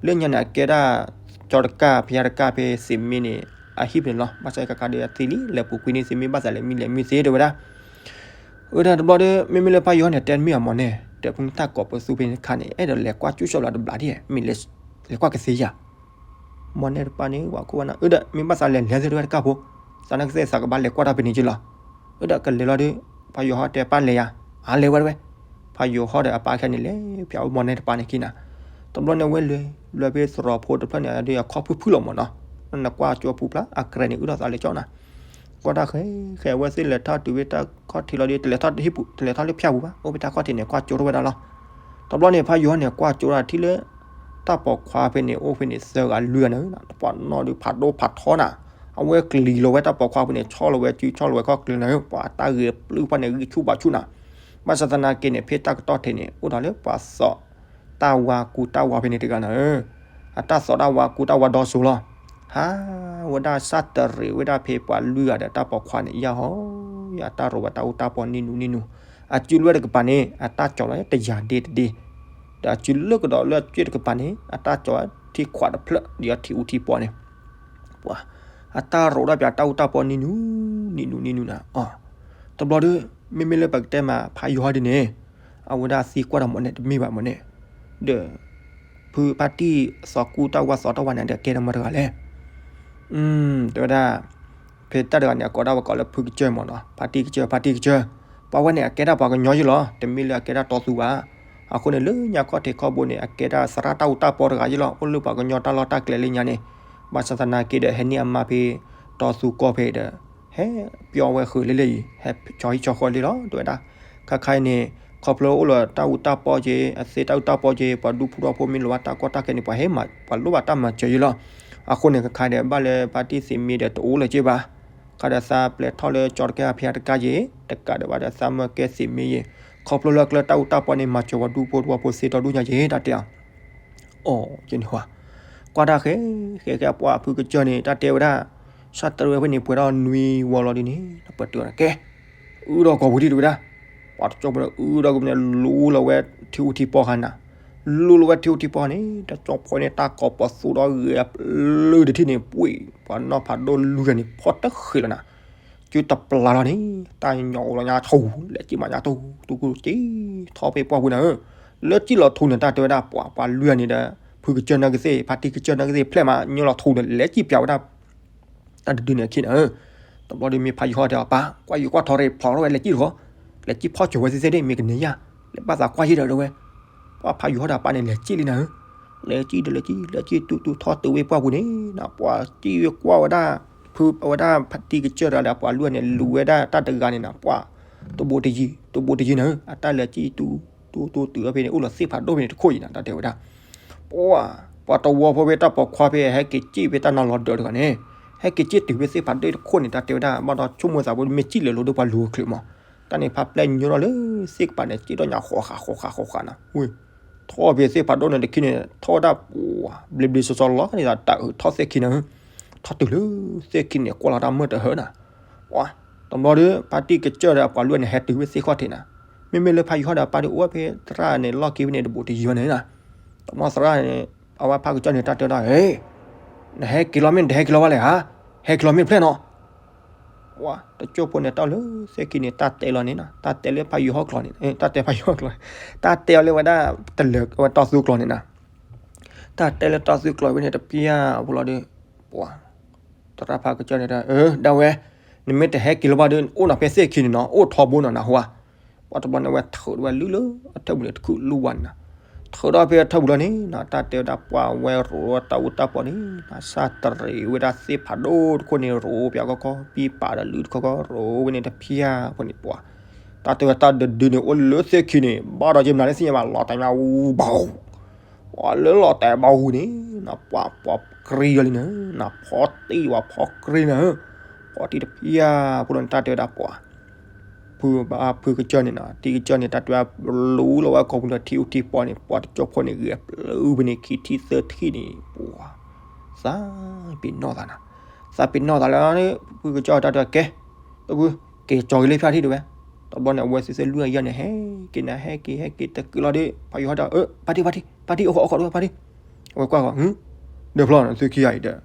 လၢညါန့ၣ် အကဲဒၣ် ကၠီတကၢ် ဖဲတကၢ်ဖဲသ့ၣ်မ့ၢ်န့ၣ် အဟံၣ်ဖဲန့ၣ်လီၤ. ဘၣ်ဆၣ်ကခါဒီးအသ့လံ လဲၤပူၤကွံာ်န့ၣ်သ့မ့ၢ်ဘၣ်သးလဲၤမံလဲၤမံသ့တဲဝဲဒၣ် အၢ တၢ်တဘျီဒီး မ့မ့ၢ်လၢဖးယိၤဟီၣ်န့ၣ် တဲတမ့ၢ်အမၢ်န့ၣ် ဒီးဖုတၢ်ကိးပသူဖဲန့ၣ်တခါန့ၣ် အဲၣ်ဒိးလဲၤကွၢ်ကၠူၣ်စီလီၤတဘျီဒ် မ့ၢ်လဲၤကွၢ်ကသ့ဧါ မၢ်န့ၣ်တပၢ်န့ၣ် ဝဲခိၣ်ဝဲနၤ အၢ ဒီးမ့ၢ်ဘၣ်သးလဲၤလဲၤသ့တဝဲတကၢ်ဖိ သးနကသ့ၣ်သးကဘၣ်လဲၤကွၢ်တၢ်ဖဲန့ၣ်က့လီၤ. အၢ ဒီးကလဲၤလီၤဒီး ဖးယိၤဟီၣ်တဲပၢ်လဲၤယၤ အါလဲၤဝဲတဝဲ ဖးယိၤဟီၣ်ဒီးအပၢ်ခဲန့ၣ်လဲၤဖၠၣ်ဝဲမၢ်န့ၣ်တပၢ်န့ၣ်ခံနၤ တဘျီန့ၣ်ဝဲလဲၤ လဲၤဖဲသရိာ်ဖိတဖျၢၣ်န့ၣ်ဒီးအခီၣ်ဖုၣ်ဖုၣ်လီၤမၢ်နီၤ နကွၢ်ကၠိပူၤဖျါ အကြဲးန့ၣ် အုၣ်ထီၣ်သးလဲၤကၠီနၤ ကွၢ်တၢ်ဃဲဃဲ အဝဲသ့ၣ်လဲၤထီၣ်တုၤဖဲတၢ်ခီၣ်ထံးလီၤဒီး တလဲၤထီၣ်ဟံၣ်ပူၤ တလဲၤထီၣ်လၢဖၠၣ်ပူၤဘၣ် အိၣ်ဖဲတၢ်ခီၣ်ထံးန့ၣ် ကွၢ်ကၠိထီၣ်ဝဲဒၣ်လီၤ. တဘျီန့ၣ် ဖးယိၤဟီၣ်န့ၣ် ကွၢ်ကၠိဒၣ်ထံၣ်လၢ တၢ်ပိာ်ခွါဖဲန့ၣ် အိၣ်ဖဲန့ၣ် သၢဂၤလွံၢ်ဂၤန့ၣ် တပှၢ်နီၣ်ဒုးဖးဒိၣ်ဖးထီနၤ အဝဲကလံၤလီၤဝဲတၢ်ပိာ်ခွါဖဲန့ၣ် ဆီလီၤဝဲစု ဆီလီၤဝဲခီၣ်ကျၢၤနၤ ပှၤတၢ်ဂဲၤပျုၢ်ပှၢ်န့ၣ် ဂံၢ်ဆူၣ်ဘါဆူၣ်နၤ ဘၣ်ဆၣ်သနာ်က့န့ၣ် ဖဲတၢ်ကတီၢ်ထံးန့ၣ် အိၣ်ဒီးလၢပှၤသိးတၢ်ဝါကူတၢ်ဝါဖဲန့ၣ်တဂၤနၤဧၢ, အတၢ်သိးတၢ်ဝါကူတၢ်ဝါဒီစိၤလီၤ. ဟးဝဲဒၣ်စၢ်တရံးဝဲဒၣ်ဖဲပှၤလွံၢ်ဂၤဒီးတၢ်ပိာ်ခွါန့ၣ် ယၢ်ဟီ, ယၢ်တၢ်ရိးဝဲတၢ်အူတၢ်ပီနံၣ်နူနံၣ်နူ, အစုလၢဝဲတကပၤန့ၣ် အတၢ်ကၠီၤလီၤတယၤဒ့တဒ့, ဒီးအစုလၢကဒီးလၢအကၠ့ၣ်တကပၤန့ၣ် အတၢ်ကၠီၤထံခွးတဖျၢၣ် ဒ်အထံအူထံပီန့ၣ် ပှၤ အတၢ်ရိးဒၣ်ပၠးတၢ်အူတၢ်ပီနံၣ်နူ နံၣ်နူ နံၣ်နူနၤ, တဘျီဒီး မ့မ့ၢ်လၢပကတဲမးဖးယိၤဟီဒ်န့ၣ်, အဝဲဒၣ်သံကွၢ်ဒီးမၢ်န့ၣ်တမ့ၢ်ဘၣ်မၢ်န့ၣ်, ဒီး ဖုဖါတံၢ်သိးကူတၢ်ဝါသိးတၢ်ဝါန့ၣ်ဒီးကဲဒီးမၢ်တဂၤလဲၣ်. တဲဝဲဒၣ် ဖဲတၢ်တဂၤန့ၣ် အကိးဒၣ်ဝဲကိးလၢဖုကစၢၢ်မၢ်နီၤ, ဖါတံၢ်ကစၢၢ် ဖါတံၢ်ကစၢၢ်, ပှၤဝဲန့ၣ် အကဲဒၣ်ပှၤကညီယ့လီၤ, တမ့ၢ်လၢအကဲဒၣ်တီသူဘၣ်. အဃိန့ၣ် လၢညါခီၣ်ထံးခီၣ်ဘိန့ၣ် အကဲဒၣ်သရၣ်တၢ်အူတၢ်ပီတဂၤယ့လီၤ, အိၣ်လၢပှၤကညီတၢ်လီၢ်တၢ်ကျဲလၢညါန့ၣ်, ဘၣ်ဆၣ်သနာ်က့ဒီး ဟဲန့ၢ်အမါဖဲတီသူကီၢ်ဖဲဒီး ဟဲပျီဝဲဃုာ်လံလၢအံၤ ဟဲဆီဟံၣ်ဆီဃီလံလီၤ တဲဝဲဒၣ်. ခါခါအံၤန့ၣ် ခီဖျိအိၣ်လၢတၢ်အူတၢ်ပီက့ၤ အသ့တၢ်အူတၢ်ပီက့ၤ ပှၤဒူဖိထီဖိမ့ၢ်လိာ်ဘၣ်တၢ်ကီတၢ်ခဲန့ၣ် ပှၤဟဲမၤ ပှၤလိၣ်ဘၣ်တၢ်မၤစၢၤယ့လီၤ. အဃိန့ၣ် ခါခါဒီး ဘၣ်လၢဖါတံၢ်သ့ၣ်မ့ၢ်ဒီးတအိၣ်လၢၤက့ဘၣ်. ခါဒီးသးပျဲထီၣ်လၢကၠီတကဲအဖံအတကါက့ၤ တကးဒီးဘၣ်ဒီးသးမၢကဲသ့ၣ်မ့ၢ်ယ့ၤ ခီဖျိလၢကျဲတၢ်အူတၢ်ပီန့ၣ် မၤစၢၤပှၤဒူဖိထီဖိသ့ထီဒူညါက့ၤ တၢ်တဲအီၤ အိၣ်ကန့ၣ်ဝဲ ကွၢ်တၢ်ဃဲ ဃဲဃဲပှၤဖုကစၢၢ်န့ၣ် တၢ်တဲဝဲဒၣ် စၢ်တရံးဝဲဖဲန့ၣ် ပှဲၤထီၣ်နွံဝီလီၤဒ်န့ၣ် ပှၤတဲအီၤန့ၣ်ကဲ အုၣ်ဒီးကိာ်ပူၤဒံးတဲဝဲဒၣ်, ပှၤတကၠီဖိန့ၣ် အုၣ်ဒီးကိာ်ပူၤန့ၣ် လူလီၤဝဲထံအူထံပီခါနၤ, လူလီၤဝဲထံအူထံပီန့ၣ် တကၠီဖိန့ၣ် တၢ်ကိးပသူဒီးဂဲၤအပျုၢ်တထံၣ်န့ၣ် ပှ့ၤ ပှၤနီၢ်ဖးဒိၣ်လွံၢ်ဂၤန့ၣ် ဖီၣ်တဃ့လီၤနၤ စုတပျၢ်လီၤန့ၣ် တၢ်ညီအိၣ်လီၤညါထူ လဲၤစံၣ်မးညါထူ တူၢ်ကူၣ်စံၣ်ထီၣ်ဖဲပှၢ်ပူၤနၤဧၢ, လၢစံၣ်လီၤထူန့ၣ် တၢ်တဲဝဲဒၣ် ပှၤပှၤလွံၢ်ဂၤန့ၣ်ဒီး ဖုကစၢၢ်နာ်က့သ့ၣ် ဖါတံၢ်ကစၢၢ်နာ်က့သ့ၣ် ဖျဲၣ်မး ညီလီၤထူန့ၣ် လဲၤစံၣ်ပျးဝဲဒၣ် တၢ်တဒုန့ၣ်အခံနၤဧၢ, တဘျီဒီးမ့ၢ်ဖးယံၤဟီဒီးအပၢ် ကွၢ်ယံၤကွၢ်ထီၣ်ရ့ၣ်ဖျိးထီၣ်ဝဲလဲၤစံၣ်တခီ, လဲၤစံၣ်ဖီၣ်စၢၤဝဲသ့ၣ်သ့ၣ်ဒ်မ့ၢ်ကန့ၢ်ယၤ, လဲၤဘၣ်သးကွၢ်ယံၤဒီးတဲဝဲ, ပှၤဖးယံၤဟီဒီးအပၢ်န့ၣ် လဲၤစံၣ်လံနၤဧၢ လဲၤစံၣ်ဒီးလဲၤစံၣ် လဲၤစံၣ်တူၢ်တူၢ်ထီၣ်တုၤဝဲပှၢ်ပူၤန့ၣ် ပှၤစံၣ်ဝဲကွၢ်ဝဲဒၣ် ဖုအဝဲဒၣ်ဖါတံၢ်ကစၢၢ်တဂၤဒီးအပှၤလွံၢ်ဂၤန့ၣ် လူၤဝဲဒၣ်တၢ်တဂၤန့ၣ်နၤ ပှၤ တဘိးတယံၤ တဘိးတယံၤနၤဧၢ အတၢ်လဲၤစံၣ်တူၢ်တူၢ်တူၢ်တုၤဝဲဖဲန့ၣ် အိၣ်လီၤသ့ၣ်ဖးဒိၣ်ဖဲန့ၣ်တခိၣ်အံၤနၤ တၢ်တဲဝဲဒၣ် ပှၤ ပှၤတဝီဖိဖဲတၢ်ပိာ်ခွါဖဲဟဲက့ၤစံၣ်ဖဲတၢ်နီၤလီၤဒၢးတဂၤန့ၣ် ဟဲက့ၤစံၣ်တုၤဖဲသ့ၣ်ဖးဒိၣ်တခိၣ်န့ၣ် တၢ်တဲဝဲဒၣ် ဘၣ်ဒီးဆိကမိၣ်သးဖိမ့ၢ်စံၣ်လဲၤလိၤဒီးပှၤလူၤအချၢးမး တၢ်န့ၣ်ဖးပျဲၢ်ညီထီၣ်လၢသ့ၣ်ကပၤန့ၣ် စံၣ်ထီၣ်ညါဃိးဃာ်ဃိးဃာ်ဃိးဃာ်နၤ ဝဲ ထီၣ်ဖဲသ့ၣ်ဖးဒိၣ်န့ၣ်တခံန့ၣ် ထီၣ်ဝဲဒၣ်ပှၤ ဘျ့ဘျ့စီစီလီၤန့ၣ် တၢ်ထီၣ်သ့ၣ်ခံနၤဧၢ, ထီၣ်တုၤလၢသ့ၣ်ခံန့ၣ် ကွၢ်လီၤတၢ်မုာ်တဟၢနၤ, ပှၤ တဘျီဒီး ဖါတံၢ်ကစၢၢ်ဒီးအပှၤလွံၢ်ဂၤန့ၣ် ဟဲတုၤဖဲသ့ၣ်ခီၣ်ထံးနၤ, မ့မ့ၢ်လၢဖးယံၤဟီဒီးအပၢ်ဒီးအိၣ်ဝဲဖဲသရၣ်န့ၣ် လီၢ်ခံဖဲန့ၣ် တဘိးတယံၤဘၣ်န့ၣ်နၤ, တဘျီသရၣ်န့ၣ် အဝဲဖးကစၢၢ်န့ၣ် တၢ်တဲဒၣ် ဟ့ နဟဲက့ၤလီၤမ့ၢ်နတဟဲက့ၤလီၤဘၣ်လဲၣ်ဧါ, ဟဲက့ၤလီၤမ့ၢ်တဖျဲၣ်နီၤ ပှၤတကၠိၢ်ဖိန့ၣ် တၢ်အိၣ်လၢသ့ၣ်ခံန့ၣ် တၢ်တဲလီၤန့ၣ်နီၤ, တၢ်တဲလၢဖးယိၤဟီၣ်ကျိာ်န့ၣ်, တၢ်တဲဖးယိၤဟီၣ်ကျိာ်, တၢ်တဲအီၤလၢဝဲဒၣ် တလၢာ်ဝဲတီသူကျိာ်န့ၣ်နီၤ, တၢ်တဲလၢတီသူကျိာ်ဝဲန့ၣ်တဖျၢၣ်ဖိလီၤဒီး ပှၤ သရၣ်ဖးကစၢၢ်န့ၣ်ဒီး အၢ ဒၣ်ဝဲ, နမ့ၢ်တဟဲက့ၤလၢၤဘၣ်ဒီး အိၣ်နီၤဖဲသ့ၣ်ခံန့ၣ်နီၤ, အိၣ်ထီဘိနီၤ နဟူဧါ. ပှၤတဘျီန့ၣ်ဝဲထုးဝဲလုၢ်လၢအထၢၣ်ပူၤန့ၣ် တခုၣ်လူၢ်ဝါန့ၣ်နီၤ, ထုးထီၣ်ဖဲအထၢၣ်ပူၤလီၤန့ၣ်နီၤ, တၢ်တဲဝဲဒၣ်ပှၤဝဲရိးတၢ်အူတၢ်ပီန့ၣ်နီၤ, စၢ်တရံးဝဲဒၣ်သ့ၣ်ဖးဒိၣ်တခိၣ်န့ၣ် ရိးပၠးကီကီ ပံပာ်ဒီးလုၢ်တခီကီ ရိးဝဲန့ၣ်တဖျၢၣ်ဖိန့ၣ် ပှၤ တၢ်တဲဝဲတၢ်ဒုးဒုးန့ၣ် အိၣ်လၢသ့ၣ်ခံန့ၣ် ဘၣ်ဒီးက့မနုၤလၢသ့ၣ်ညါဘၣ် လီၤတဲာ်မးအူဘၣ် ပှၤလၢလီၤတဲာ်ဘၣ်အူန့ၣ်နီၤ, ပှၤ ပှၤကြံလီၤလံန့ၣ်နီၤ, ဖီတံၢ်ဝဲဖီကြံန့ၣ်, ဖီတံၢ်တဖျၢၣ်ဖိလီၤန့ၣ် တၢ်တဲဝဲဒၣ်ပှၤ ဖုဘၣ်ဖုကစၢၢ်န့ၣ်နီၤ, တံၤကစၢၢ်န့ၣ် တၢ်တဲဝဲလူလီၤဝဲကိာ်ပူၤလၢထံအူထံပီန့ၣ် ပှၤတကၠိၢ်ဖိန့ၣ် ဂဲၤပျုၢ်ဖဲန့ၣ် ခံထံၣ်သၢထံၣ်န့ၣ် ပှၤ သးပ့ၤနီၣ်သးနီၤ, သးပ့ၤနီၣ်သးလၢ ဖုကစၢၢ်တၢ်တဲဝဲကဲ တဖု က့ၤကၠီၤက့ၤလၢဖၠၣ်ထံၣ်တဲဝဲ, တဘျီန့ၣ် အဝဲသ့ၣ်သ့ၣ်လွံၢ်အယဲၢ်န့ၣ် ဟဲက့ၤနၤ ဟဲက့ၤ ဟဲက့ၤတက့ၢ်လီၤဒီး ဖးယိၤဟီၣ်ဒီး အၢ ဖါတံၢ် ဖါတံၢ် ဖါတံၢ် အိၣ်ခိး အိၣ်ခိးဒီး ဖါတံၢ်, အဝဲကွၢ်ဃီ ဟ့ၣ် ဒီးဖျီ နသုခံဂၤအံၤဒီး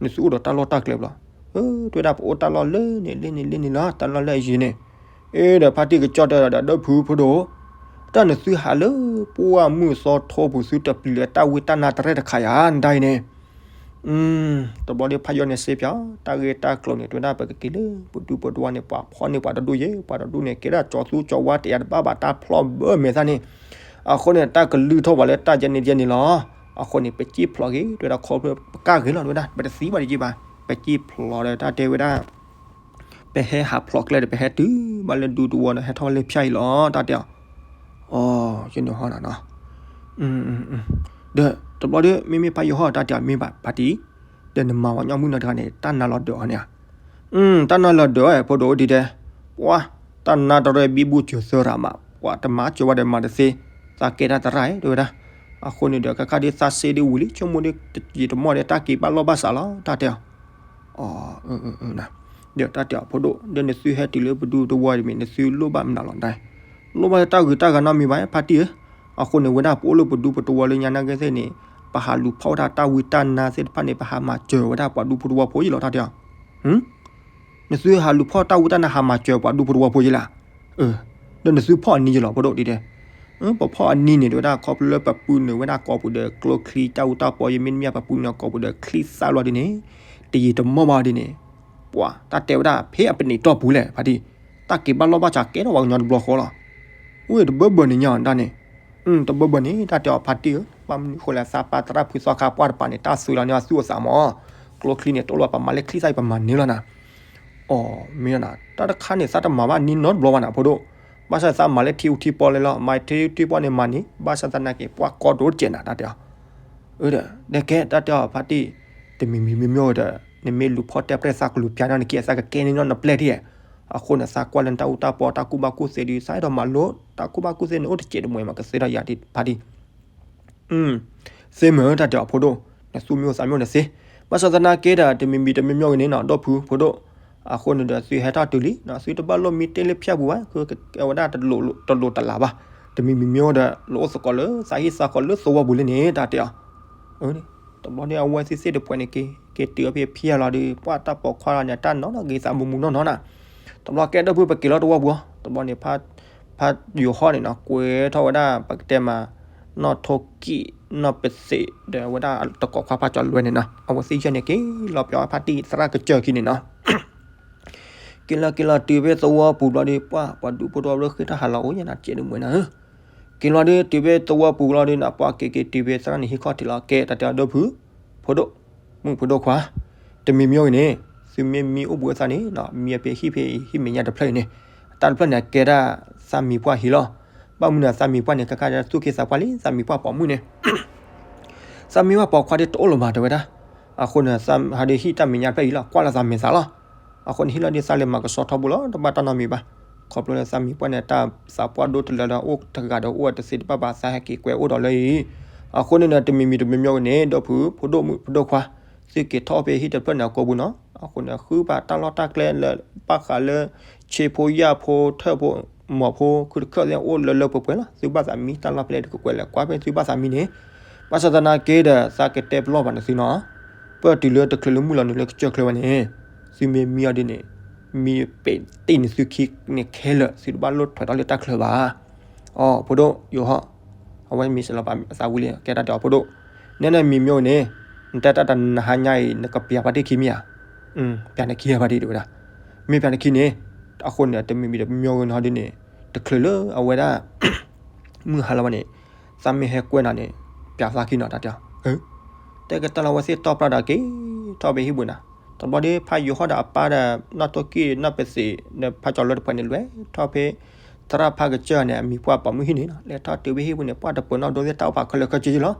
နသုအိၣ်ဒီးတၢ်လီၢ်တၢ်ကျဲဘျီ, အၢ တဲဝဲဒၣ်ပအိၣ်တၢ်လီၢ်လၢန့ၣ် လၢန့ၣ် လၢန့ၣ်လီၤ တၢ်လီၢ်လၢအယံၤန့ၣ်, အ့ဒီးဖါတံၢ်ကစၢၢ်တဲဒီး ဒီးဖုဖိဒိၣ်, တၢ်နသုဟးလၢပှၢ်မုၢ်သီထိပူၤ သုတပျံၤလၢတၢ်ဝံတၢ်နါတရဲၣ်တခါယၤ နတၢ်အံၤန့ၣ် တဘျီဒီးဖးယိၤန့ၣ်စ့ပၠး တၢ်ဂ့ၢ်တၢ်ကျိၤန့ၣ် တဲဝဲဒၣ်ပကက့ၤလၢပဒူပဒဝါန့ၣ် ပှၤဖီၣ်န့ၢ်ပှၤတဒူယဲၢ် ပှၤတဒူန့ၣ် ကဲဒၣ်ကၠီၤသူကၠီၤဝါတယၤတဘၣ်ဘၣ်တၢ်ဖျီၣ်ဘၢမဲာ်သၣ်န့ၣ်, အဃိန့ၣ် တၢ်ကလုၢ်ထီၣ်ပှၤလၢတၢ်ယဲန့ၣ်ယဲန့ၣ်လီၤ. အဃိန့ၣ် ပစံၣ်ဖျိးက့ၤ တဲဝဲဒၣ်ခီဖျိပကၢ်ဂ့ၤလီၤ တဲဝဲဒၣ် ပတသံဘၣ်တယံာ်ဘၣ် ပစံၣ်ဖျိးဒီးတၢ်တဲဝဲဒၣ် ပဟဲဟးဖျိးကျဲဒီး ပဟဲတုၤဘၣ်လၢဒူသဝီဒီး ဟဲထီၣ်လၢဖၠၣ်အံၤလီၤ တၢ်တဲအီၤ အီ ယန့ၣ်ဟီနီၤနီၤ, ဒီးတဘျီဒီး မ့မ့ၢ်ဖးယိၤဟီၣ်တၢ်တဲအီၤမ့ၢ်ဘၣ်ဖါတံၢ်, ဒီးနမၤဝဲညီမုၣ်နီတဂၤန့ၣ် တၢ်နါလီၤဒၢးအီၤန့ၣ်ဧါ, တၢ်နါလီၤဒၢးအီၤ ဖိဒိၣ်ဒ်တဲ, ပှၤ တၢ်နါတရဲၣ်ဘံဘူစၢၤသၢရၤမး ပှၤတမၤစၢၤဝဲဒီးမၤတသ့, သးကဲတၢ်သရၣ်ဧၢ တဲဝဲဒၣ်, အဃိန့ၣ်ဒီး ခါခါဒ်သးစ့ဒ်ဝံၤလံ ဆိကမိၣ်ဒ်တယံာ်တမီၢ်ဒီး တၢ်က့ၤဘၣ်လီၢ်ဘၣ်စးလီၤ တၢ်တဲအီၤ အီ ဒီးတၢ်တဲအီၤဖိဒိၣ် ဒီးနသုဟဲတုၤလၢပဒူသဝီတမံၤ နသုလိၣ်ဘၣ်မနုၤလီၤဒၣ်, လိၣ်ဘၣ်တၢ်ဂုၤတၢ်ဂၤနီတမံၤဘၣ် ဖါတံၢ်ဧၢ, အဃိန့ၣ် ဝဲဒၣ်ပအိၣ်လၢပဒူပသဝီလၢညါနာ်က့သ့ၣ်န့ၣ် ပဟးလူၤဖီၣ်ဝဲဒၣ်တၢ်ဝံတၢ်နါသ့ၣ်တဖၣ်န့ၣ် ပဟးမၤစၢၤဝဲဒၣ်ပှၤဒူဖိသဝီဖိအံၤလီၤ တၢ်တဲအီၤ နသုဟးလူၤဖီၣ်တၢ်ဝံတၢ်နါဟးမၤစၢၤပှၤဒူဖိသဝီဖိယဲလၢ, ဒီးနသုဖီၣ်အနံၤယဲလီၤ ဖိဒိၣ်ဒ်တဲ, ပဖီၣ်အနံၤန့ၣ် တဲဝဲဒၣ် ခီဖျိလၢပပုၢ်နုာ်ဝဲဒၣ်ကိာ်ပူၤဒီး ကျိချံတၢ်အူတၢ်ပီယမ့တမ့ၢ် ပပုၢ်နုာ်ကိာ်ပူၤဒီး ချံသၣ်ဘျီဒ်န့ၣ်, တယံာ်တမီၢ်ဘၣ်ဒ်န့ၣ်, ပှၤ တၢ်တဲဝဲဒၣ် ဖဲအပနံးတီၢ်ပူၤလဲၣ် ဖါတံၢ်, တၢ်က့ၤဘၣ်လီၢ်ဘၣ်စးကဲထီၣ်ပှၤကညီတဘျီဃီလီၤ. ဝဲတဘၢဘၢန့ၣ်ညါတၢ်န့ၣ်, တဘၢဘၢန့ၣ် တၢ်တဲအီၤဖါတံၢ်ဧၢ, ဘၣ်မနုၤဃိလဲၣ် သးပၢ်သရၣ်ဖုသီခါပှၢ်တပၤန့ၣ် တၢ်သုးလီၤန့ၢ်အသူၣ်အသးမး, ကျိချံန့ၣ် တအိၣ်လၢၤဘၣ် ပမၤလၢချံသၣ်အံၤ ပမၤန့ၢ်လီၤနၤ အီ မ့ၢ်နၤ တၢ်တခါန့ၣ် သးတမၤဘၣ်နံၤနီတဘျီဘၣ်နၤ ဖိဒိၣ်, ဘၣ်ဆၣ်သးမၤလၢထံအူထံပီလဲၤလီၤ, မၤထံထံပီန့ၣ်မၤန့ၣ် ဘၣ်ဆၣ်သနာ်က့ ပှၤကီဒိတကဲးနၤ တၢ်တဲအီၤ, ဒီးကဲ တၢ်တဲအီၤဖါတံၢ်, တမံၤမံၤမ့ၢ်မ့ၢ်ဒီး နမ့ၢ်လူၤဖီၣ်တဲပျဲၢ်သးကလူၤဖၠါနီၢ်နက့ သးကကဲန့ၢ်နီၢ်နပျဲၢ်ထံၣ်, အဃိန့ၣ် သးကွၢ်လၢနတၢ်အူတၢ်ပီတၢ်ကူၣ်ဘၣ်ကူၣ်သ့ဒီး သးအဲၣ်ဒိးမၤလိ တၢ်ကူၣ်ဘၣ်ကူၣ်သ့န့ၣ် အိၣ်တစဲးတမှဲၤမး ကသ့ဒီးယၤဒ်ဖါတံၢ် သ့မ့ၢ်တၢ်တဲအီၤဖိဒိၣ်, နသူၣ်မ့ၢ်အိၣ်သးမ့ၢ်အိၣ်နသ့, ဘၣ်ဆၣ်သနာ်က့ဒီး တမံၤမံၤတမ့ၢ်မ့ၢ်ဂ့ၤန့ၣ်နီၤ ဒီပုၢ်ဖိဒိၣ်, အဃိန့ၣ်ဒီး သုဟဲထီၣ်တုၤလံနီၤ သုတဘၣ်လိၣ်မံတ့ၢ်လၢဖၠၣ်ပူၤဘၣ် ကဲဝဲဒၣ်တလိၤတလးဘၣ်, တမံၤမံၤမ့ၢ်အိၣ်ဒီး လၢအိၣ်သကိးလၢသးဟံၣ်သးဃီလၢသဝီပူၤလံန့ၣ် တၢ်တဲအီၤ တဘျီန့ၣ် အဝဲသ့ၣ်သ့ၣ်တပှဲၤန့ၣ်က့ၤ က့ၤတုၤအဖဲဖၠၣ်လီၤဒီး ပှၤတၢ်ပိာ်ခွါလီၤန့ၣ် တၢ်နီၢ်နီၢ်ဂ့ၤသးမူမူနီၢ်နီၢ်နၤ, တဘျီကဲဒီပုၢ်ပက့ၤလီၤသဝီပူၤ, တဘျီန့ၣ် ဖါယိၤဟီၣ်န့ၣ်နီၤ ကွဲထီၣ်ဝဲဒၣ် ပကတဲမး နီၢ်ထိၣ်ကံၣ် နီၢ်ပသ့း ဒီးဝဲဒၣ်တကိးခွါဖါကၠီလွဲန့ၣ်နီၤ အဝဲသ့ၣ်ယဲၢ်န့ၣ်က့ၤလီၤပျီဖါတံၢ်သရၣ်ကစၢၢ်ခံန့ၣ်နီၤ က့ၤလီၤက့ၤလီၤတုၤဖဲသဝီပူၤဘျီဒီး ပှၤပှၤဒူဖိသဝီဖိဃ့တၢ်ဟးလီၤအိၣ်ညါနၤ စဲးတမှဲၤနၤဧၢ, က့ၤလီၤဒီးတုၤဖဲသဝီပူၤလီၤဒီး နပှၤက့ၤက့ၤတုၤဖဲသရၣ်န့ၣ်ဟံၣ်ခီၣ်ထံးလီၤ ကဲတၢ်တဲအီၤဒီပုၢ်, ဖိဒိၣ်, မုၣ်ဖိဒိၣ်ခွါ, တမံၤမံၤအိၣ်ဂ့ၤန့ၣ် သုမ့ၢ်မံအိၣ်ဘှံးအသးန့ၣ် မံအဖဲဟံၣ်ဖဲဟံၣ်မဲာ်ညါတဖျၢၣ်အံၤန့ၣ်, တၢ်တဖျၢၣ်န့ၣ် အကဲဒၣ်သးမံၤပှၢ်ဟံၣ်လီၤ, ဘၣ်မနုၤသးမံၤပှၢ်န့ၣ် ခါခါသူၣ်က့သးပှၢ်လံ သးမံၤပှၢ်ပိာ်မုၣ်န့ၣ် သးမံၤပှၢ်ပိာ်ခွါဒ်တအိၣ်လၢၤဘၣ်တဲဝဲဒၣ်, အဃိန့ၣ် သးဟးဒ်ဟံၣ်တၢ်မဲာ်ညါတဖျၢၣ်အံၤလီၤ ကွၢ်လၢသးမဲာ်သးလီၤ, အဃိန့ၣ်ဟံၣ်လီၤဒ်သးလဲၤမၤကဆှီထီဘိလီၤ တဘၣ်တၢ်နီတမံၤဘၣ်, ခီဖျိလၢသးမံၤပှၢ်န့ၣ် တၢ်သးပှၢ်ဒိၣ်တလၢဒီးအိၣ်တဂၤဒီးအိၣ်ဝဲတသ့တဘၣ်ဘၣ် သးဟဲက့ၤကွဲအိၣ်ဒီးလၢအံၤ, အဃိန့ၣ်ဒီး တမံၤမံၤတမံၤမံၤဂ့ၤန့ၣ် ဒီပုၢ်ဖိဒိၣ်မုၣ်ဖိဒိၣ်ခွါ, သုက့ၤထီၣ်ဖဲဟံၣ်တဖျၢၣ်န့ၣ်အကိာ်ပူၤနီၤ, အဃိန့ၣ် ဃုဘၣ်တၢ်လီၢ်တၢ်ကျဲလၢ ဘၣ်ဃးလၢ ဆ့ဖိယာ်ဖိထၢၣ်ဖိ မီၤဖိခုတခၢၣ်သ့ၣ်အိၣ်လၢလၢပှဲၤပှဲၤလီၤ, သုဘၣ်သးမံတၢ်လီၢ်ဖဲလဲၣ်တကကွဲးလဲၣ် ကွၢ်ဖဲသုဘၣ်သးမံန့ၣ်, ဘၣ်ဆၣ်သနာ်က့ဒီး သးကတဲပလီၢ်ဘၣ်နသုနီၤ, ပၢၢ်တုၤလၢတချုးလၢမုၢ်လီၤနုာ်လၢကစၢၢ်ချၢဝဲန့ၣ်, သုမ့ၢ်မံအီၤဒ်န့ၣ် မံပ့းတံၢ်န့ၣ်သုခံန့ၣ်ခဲလၢာ် သုတဘၣ်လိၣ်ထွဲးထီၣ်လၢတၢ်ချၢဘၣ်. အိ ဖိဒိၣ်ယိၤဟီၣ်, အဝဲမံစဲးလီၤပာ်အသးဝံၤလံ ကဲတၢ်တဲအီၤ ဖိဒိၣ်, နဲန့ၣ်မံမ့ၢ်န့ၣ်, နတဲတၢ်တနဟါညါအံၤ နကပျးပၢ်တံၢ်ခံမ့ၢ်ဧါ. ပျးနခံဘၣ်ဒံး တဲဝဲဒၣ်. မ့ၢ်ပျးနခံန့ၣ်, အဃိန့ၣ် တမံၤမံၤတမံၤဂ့ၤနီၤဒ်န့ၣ်, တချုးလၢအဝဲဒၣ် မုၢ်ဟါလီၤဝဲန့ၣ်, သးမ့ၢ်ဟဲကွဲနၤန့ၣ်, ပျးသးခံနီၤ တၢ်တဲအီၤ. တဲကတၢၢ်လီၤ အဝဲသ့ၣ်တီၢ်ပြၢ်ဒီးက့ၤထီၣ်ဖဲဟံၣ်ပူၤနၤ. တဘျီဒီး ဖးယိၤဟီၣ်ဒီးအပၢ်ဒီး နီၣ်ထိၣ်ကံၣ်နီၣ်ပသံး ဒီးဖးကၠီၤလွဲတဖုန့ၣ် လဲၤထီၣ်ဖဲ သရၣ်ဖးကစၢၢ်န့ၣ် အမံၤပှၢ်ပိာ်မုၣ်ဟံၣ်န့ၣ်လီၤ. လဲၤထီၣ်တုၤဖဲဟံၣ်ပူၤန့ၣ် ပှၢ်တပၢၤနီၣ်ဒိသ့ၣ်တၢ်အိၣ်ဖးခဲလၢာ်ခဲဆ့လီၤ.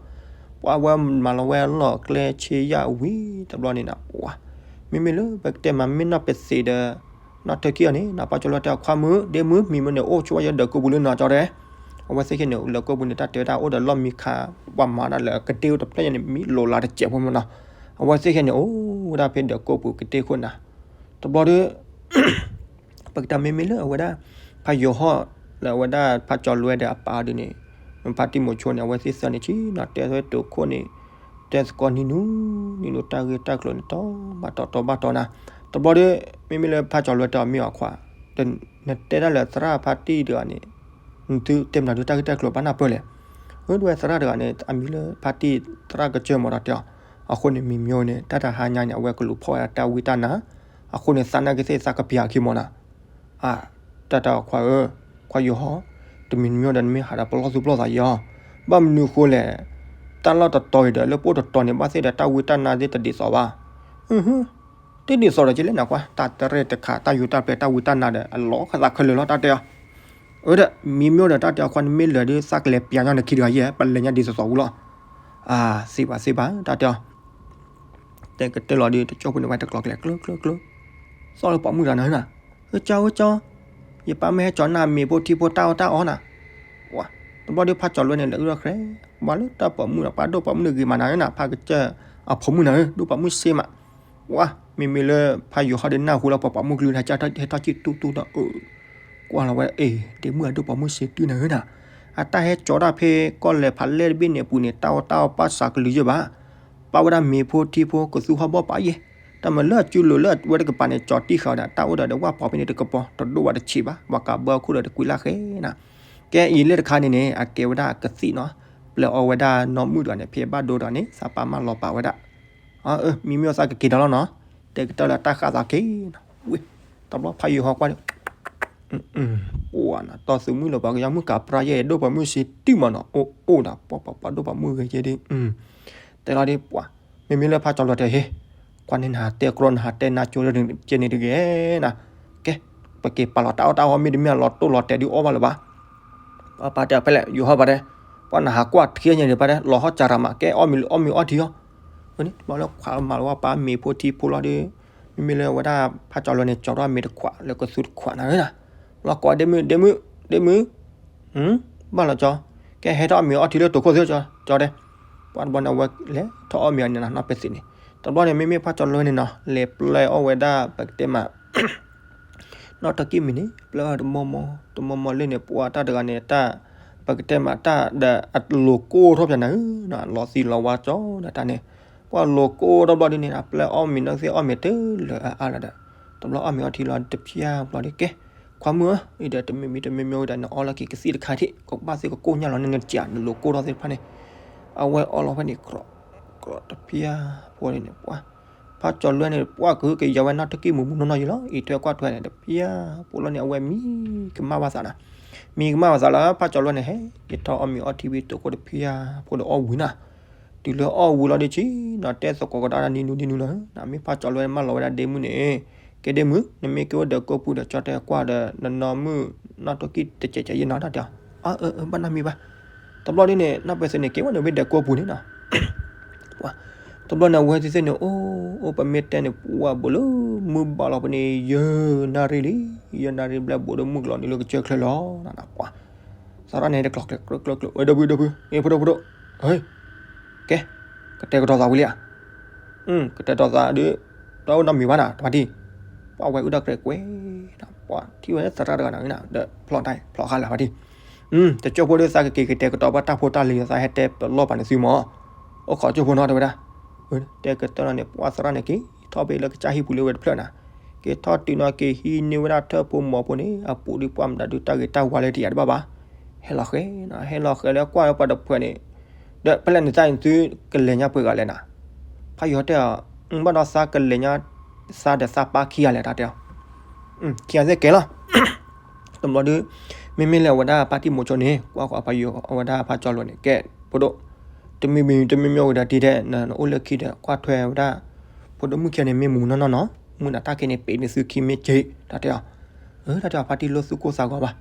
ပှၢ်ဝဲမၤလီၤဝဲလီၢ်ကျဲဆ့ယၣ်ဝံၤတဘျီန့ၣ်နၤ, ပှၢ်, မ့မ့ၢ်လၢပကတဲမး မ့ၢ်နီၣ်ပသံးဒီး နီၣ်ထိၣ်ကံၣ်အီၤန့ၣ်နၤ, ဖးကၠီၤလွဲတဲအီၤ ခွါမုၣ် ဒ့မုၣ် မံမ့ၢ်န့ၣ် အိၣ်ဆိးဝဲယဒီးကိးပူၤလၢနီၤ ကၠီတဲ. အဝဲသ့ၣ်ခဲန့ၣ် လၢကိးပူၤန့ၣ် တၢ်တဲဝဲဒၣ်အိၣ်ဒီးလီၢ်မံခါ, ပှၤမၤဒၣ်လၢကတ့ၢ်အိၣ်တဖျၢၣ်ညါန့ၣ် မံလိၤလးတစဲးဖိမ့ၢ်နီၤ. အဝဲသ့ၣ်ခဲန့ၣ် အိၣ်ဝဲဒၣ်ဖဲဒီးကိးပူၤကတ့ၢ်ခိၣ်နၤ. တဘျီဒီး ပကတဲမ့မ့ၢ်လၢအဝဲဒၣ် ဖးယိၤဟီၣ် လၢအဝဲဒၣ်ဖးကၠီၤလွဲဒီးအပၢ်ဒ်န့ၣ်, ဖးတံၢ်မိၤဆိန့ၣ် အဝဲသ့ၣ်သၢန့ၣ်ဆံနီၤ တဲဝဲတိာ်ခိၣ်န့ၣ်, တဲသကိးနံၤနူၤ, နံၤနူၤတၢ်ဂ့ၢ်တၢ်ကျိၤန့ၣ် တီဘၣ်တီတီဘၣ်တီနၤ. တဘျီဒီး မ့မ့ၢ်လၢဖးကၠီၤလွဲတဲအီၤ မ့ၢ်အီၤခွါ, နတဲဒၣ်လၢသရၣ်ဖးတံၢ်တဂၤန့ၣ်, နသုတဲမနုၤဒုးတၢ်ဂ့ၢ်တၢ်ကျိၤဘၣ်နၢ်ပၢၢ်လဲၣ်. အၢ ဒ်ဝဲသရၣ်တဂၤန့ၣ် အမံၤလၢဖးတံၢ်သရၣ်ကစၢၢ်မ့ၢ်ဒီးတဲအီၤ, အဃိန့ၣ်မံၤမ့ၢ်န့ၣ် တၢ်တဟါညါန့ၣ် အဝဲကလူၤဖီၣ်ဝဲဒၣ်တၢ်ဝံတၢ်နါ, အဃိန့ၣ် သးနာ်က့ၤသ့ၣ်သးကပျးအခံမ့ၢ်နၤ. အၢ တၢ်တဲအီၤခွါဧၢ, ခွါယိၤဟီၣ်, တမံၤမ့ၢ်ဒီးနမ့ၢ်ဟးဒီးပလီၢ်သူပလီၢ်သးယီၤ, ဘၣ်မနုၤဃိလဲၣ်, တၢ်လီၢ်တတီၤအံၤဒီး လၢပအိၣ်တတီၤန့ၣ် ဘၣ်သ့ၣ်ဒီးတၢ်ဝံတၢ်နါသ့ၣ်တဒ်သိးဘၣ်. တဒ်သိးဒီးကလဲၣ်နၤခွါ, တၢ်တရဲၣ်တခါ တၢ်ယူးတၢ်ပျဲၢ် တၢ်ဝံတၢ်နါဒီး အလီၤဃာ်သးခဲလၢာ်လီၤ တၢ်တဲအီၤ. အၢ ဒီး မံၤမ့ၢ်ဒီးတၢ်တဲအီၤခွါ နမ့ၢ်လၢာ်ဒီး သးကလဲၤပျးညီနခံတဂၤယဲၢ် ပလဲၤညါဒ်သိးသိးဝံၤလီၤ. အၢ သ့ဘၣ်သ့ဘၣ် တၢ်တဲအီၤ. တဲကတၢၢ်လီၤဒီး တကၠိဖိန့ၣ် ဝဲတကျိၤကျဲ ကျၢကျၢကျၢ, သီၣ်လၢပိာ်မုၣ်တဂၤနၤဧၢနၤ, အၢ ကၠီဧၢကၠီ, ယပၢ်မ့ၢ်ဟဲကၠီနၤမ့ၤဖိထံဖိတၢ်အီၣ်တၢ်အီနၤ. ပှၤ, တဘျီဒီးဖးကၠီၤလွဲန့ၣ် လဲၤအုၣ်ထီၣ်ချဲ, ပှၤလၢတၢ်ပိာ်မုၣ်ဒီး ပှၤဒိၣ်ပိာ်မုၣ်န့ၣ်ဂ့ၤမးနၤဧၢနၤ, ဖးကစၢၢ်အဖိမုၣ်နၤဧၢ, ဒိၣ်ပိာ်မုၣ်စ့မး. ပှၤ, မ့မ့ၢ်လၢဖးယိၤဟီၣ်ဒီးနၢ်ဟူလီၤ ပှၤပိာ်မုၣ်ကလုၢ် ဟဲထီၣ်ကံၣ်တူၢ်တူၢ်ဒီး အၢ ကွၢ်လီၤဝဲ အ့ ဒ့မုၣ်အဒိၣ်ပိာ်မုၣ်စ့တုၤနၤဧၢနၤ, အတၢ်ဟဲကၠီၤတၢ်ဖဲကီၢ်လဲၤဖးလဲၢ်တဘ့ၣ်န့ၣ်အပူၤန့ၣ် တၢ်အီၣ်တၢ်အီပာ်စှၤကလုာ်ယဲၢ်ဘၣ်, ပာ်ဝဲဒၣ်မ့ၤဖိထံဖိကသူဟီၣ်ဘီၣ်ပာ်ယဲၢ်, တၢ်မၤလၢအစုလိၤလၢအဝဲတကပၤန့ၣ် ကၠီၤတံၢ်ဃာ်ဝဲဒၣ် တၢ်အိၣ်ဒီးဒီးဝၣ်ပီၤဖဲန့ၣ်တကပီၤ တဒိၣ်ဘၣ်တဆံးဘၣ်, ပှၤကးဘၢအခိၣ်ဒီးတကွံာ်လၢ်ဃဲနၤ. ကဲအံၤလၢတခါန့ၣ်န့ၣ် အကဲဝဲဒၣ်ကသံၣ်နီၤ, ပျဲအီၣ်ဝဲဒၣ်နီၢ်မုၣ်တဂၤန့ၣ် ဖဲဘၣ်ဒိဒီးန့ၣ် သးပၢ်မၢလီၤပာ်ဝဲဒၣ် အၢ မံၤမ့ၢ်သးကက့ၤဒီးလီၤနီၤ, တဲကတၢၢ်လၢတၢ်ဃာ်သးက့ၤနီၤ, ဝ့ၢ်, တဘျီဖးယိၤဟီၣ်ကွၢ်ဒီး ပှၤနီၤ တီၢ်သုးမုၢ်လီၤ ပှၤကညီမုၣ်ကးပြါယဲၢ် ဒိၣ်ပိာ်မုၣ်စ့တုၤမးနီၤ, အိၣ်အိၣ်နီၤ ပှၤပှၤပှၤဒိၣ်ပိာ်မုၣ်ဂ့ၤကဲဒ်, တဲလီၤဒ်ပှၤ, မ့မ့ၢ်လၢဖးကၠီၤလွဲတဲဟ့ၣ်, ကွၢ်န့ၣ်နဟးတဲကြီနဟးတဲနါကၠိလၢကဲန့ၣ်တဂ့ၤ နၤ, ကဲ, ပက့ၤပာ်လီၤတၢ်အီၣ်တၢ်အီမ့တမ့ၢ်လီၤတိၢ်လီၤတဲာ်ဒုးအီၣ်ဘၣ်လၢၤဘၣ် ပၢ်တဲဖဲလဲၣ် ယိၤဟီၣ်ပၢ်တဲ, ပှၤနဟးကွၢ်ထံညါန့ၣ်ပၢ်တဲ လီၤဟီၣ်စၤရၤမး ကဲအီၣ်မ့ၤအီၣ်မ့ၤအီထံအီၣ်, ဝဲန့ၣ် ဘျီလၢခွးမၤလီၤဝဲပၢ်မ့ၤဖိထံဖိလီၤဒီး, မ့မ့ၢ်လၢဝဲဒၣ်ဖးကၠီၤလွဲန့ၣ် ကၠီၤထီၣ်မ့ၤတခွးလၢကသူတခွးနၤဧၢနၤ, ဘျီကိးဒ့မုၣ် ဒ့မုၣ် ဒ့မုၣ် ဘၣ်လီၤကၠီ, ကဲဟဲထီၣ်အီၣ်မ့ၤအီထံလၢတိာ်ခိၣ်သ့ ကၠီတဲ, ပှၤတဘျီန့ၣ် အဝဲလဲၤထီၣ်အီၣ်မ့ၤအီၤန့ၣ်နီၤ နီၢ်ပဲသ့ၣ်န့ၣ်, တဘျီန့ၣ် မ့မ့ၢ်ဖးကၠီၤလွဲန့ၣ်နီၤ လဲၤပျဲအီၣ်ဝဲဒၣ် ပကတဲမး နီၢ်တၢ်ကံၢ်မံၤန့ၣ် ပျဲအီၣ်တမီမီ တမီမီလၢန့ၣ် ပှၤတၢ်တဂၤန့ၣ် တၢ် ပကတဲမးတၢ်ဒီးအလိၤကိၢ်ထီၣ်ပျဲနၤဧၢ, လီၤသံလီၤဝါကၠီဒီးတၢ်န့ၣ်, ပှၤလိၤကိၢ်ထီၣ်ဘျီဒ်န့ၣ် ပျဲအီၣ်မ့ၤနီၢ်သ့ၣ်အီၣ်မ့ၤတလၢအါလၢၤဒီး, တဘျီအီၣ်မ့ၤအီထံလီၤတဖျၢၣ်ဘျီဒီး ကဲ, ခွါမုၣ်ဧၢ, အံၤဒီးတမံၤမံၤတမံၤမံၤဝဲဒီး နအီလီၤက့ၤကသံၣ်တခါထံၣ် ကဘၣ်သ့ၣ်ကကိၢ်ညၣ်လီၤန့ၣ် နကးနလိၤကိၢ်ထီၣ်သ့ၣ်တဖၣ်န့ၣ်, အဝဲအီလီၤဖဲန့ၣ် ကြီကြီတဖျၢၣ်ဖိန့ၣ် ပှၤ ဖးကၠီၤလွဲန့ၣ် ပှၤကဟုကယာ်ဝဲနီၢ်တၢ်ကံၢ်မံၤမံၤနီၢ်နီၢ်ယံၤလီၤ, အံးထွဲကွၢ်ထွဲန့ၣ် တဖျၢၣ်ဖိလီၤန့ၣ် အဝဲမံကမၣ်ဘၣ်သးနၤ, မံကမၣ်ဘၣ်သးလၢ ဖးကၠီၤလွဲန့ၣ် ဟဲက့ၤထီၣ်အီၣ်မ့ၤအီထံဝံၤ တိာ်ခိၣ်တဖျၢၣ်ဖိဒီးအီၣ်ဝံၤနၤ, တုၤလၢအီၣ်ဝံၤလီၤဒ်ဆံး နီၢ်တဲသကိးကဒါတၢ်နံၤနူၤနံၤနူၤလီၤ, နမ့ၢ်ဖးကၠီၤလွဲန့ၣ် မၢလီၤဝဲဒၣ်ဒ့မုၣ်န့ၣ်, ကဲဒ့မုၣ် နမ့ၢ်က့ၤအိၣ်ဒီးကိာ်ပူၤဒီး ကၠီတဲကွၢ်ဒီး နနီၢ်မုၣ်နီၢ်တၢ်ကံၢ်တကဲးကဲးယဲၢ်နီၤ တၢ်တဲအီၤ, အၢ အၢ ဘၣ်နီတမံၤဘၣ်, တဘျီဒ်န့ၣ် နီၢ်ပဲသ့ၣ်န့ၣ် က့ၤဝဲန့ၣ်ဝံၤဒီးကိာ်ပူၤန့ၣ်နီၤ တဘျီန့ၣ် အဝဲသ့ၣ်သ့ၣ်န့ၣ် အိၣ် အိၣ်ပမ့ၢ်တဲန့ၣ် ပှၤဘိးလၢမုၢ်ဘၣ်လီၤပန့ၣ် ယဲၢ်နၣ်ရံၣ်လံ, ယဲၢ်နၣ်ရံၣ်ဘျဲၣ်ဘိးဒီးမုၢ်ကလီၤနုာ်လၢကစၢၢ်ချၢလီၤ, ပှၤ သရၣ်န့ၣ်တကျိၤကျဲ ကျိၤကျိၤကျိၤ ဒီပုၢ် ဒီပုၢ် အ့ ဖိဒိၣ် ဖိဒိၣ်, ဟဲ ကဲ ကတဲာ်ကတီၤသးဝံၤလံဧါ, ကတဲာ်ကတီၤသးဒီး တအိၣ်နီတမံၤဘၣ်နၤ တဖါတံၢ်, ပှၤဝဲအုၣ်ဒၣ်ကြဲးကွဲး, ပှၤထံၣ်ဝဲသရၣ်တဂၤနၤ ဒီးဖျီၣ်တၢ်ဖျီၣ်ဃာ်လၢၤဖါတံၢ်, တကၠိၢ်ဖိဒီးသးကက့ၤကတဲာ်ကတီၤဘၣ်တၢ်ဖိတၢ်လံၤ သးဟဲတဲပလီၢ်ပာ်န့ၢ်သုမီၤ, အိၣ်ခိးကၠိၢ်ဖိနီၤ တဲဝဲဒၣ်, တဲကတၢၢ်လီၤန့ၣ် ပှၤသရၣ်န့ၣ်က့ၤထီၣ်ဖဲလၢကစၢ်ဟံၣ်ပူၤလၢဝဲတဖျၢၣ်နၤ, က့ၤထီၣ်တုၤနီၤ က့ၤဟံးန့ၢ်ဝဲဒၣ်ထၢၣ်ဖိမီၤဖိန့ၣ် အပူၤဒုးပှၢ်မတၤဒုးတၢ်ဂ့ၤတၢ်ဝါလၢတယာ်တဘၣ်ဘၣ်. ဟဲလီၤဃဲနီၤ ဟဲလီၤဃဲလၢကွၢ်လၢပှၤတဖုန့ၣ်, ဒီးဖဲလဲၣ်န့ၣ် တၢ်အံၤသုကလဲၤညါပှဲၤဂၤလဲၣ်နီၤ. ဖးယိၤဟီတဲအီၤ, ဘၣ်ဒီးသးကလဲၤညါ, သးဒီးသးပၢ်ခံဂၤလဲၣ် တၢ်တဲအီၤ. ခံဂၤသ့ၣ်ကဲလီၤ. တဘျီဒီး မ့မ့ၢ်လၢအဝဲဒၣ်ဖါတံၢ်မိၤဆိန့ၣ် ကွၢ်ဃီၤဖးယိၤ အဝဲဒၣ်ဖးကၠီလိၤန့ၣ် ကဲ ဖိဒိၣ်, တမံၤမံၤတမံၤမံၤဝံၤဒီးတံၤထဲ နအိၣ်လၢခံဒီးကွၢ်ထွဲဝဲဒၣ်, ဖိဒိၣ်မုၣ်ခံဂၤန့ၣ် မ့ၢ်မူနီၢ်နီၢ်နီၤ မုၢ်နၤတၢ်ခံန့ၣ် ပ့ၤန့ၢ်သုခံမ့ၢ်က့ တၢ်တဲအီၤ. တၢ်တဲအီၤ ဖါတံၢ်လိၣ်သူၣ်ကိၢ်သးဂီၤဘၣ်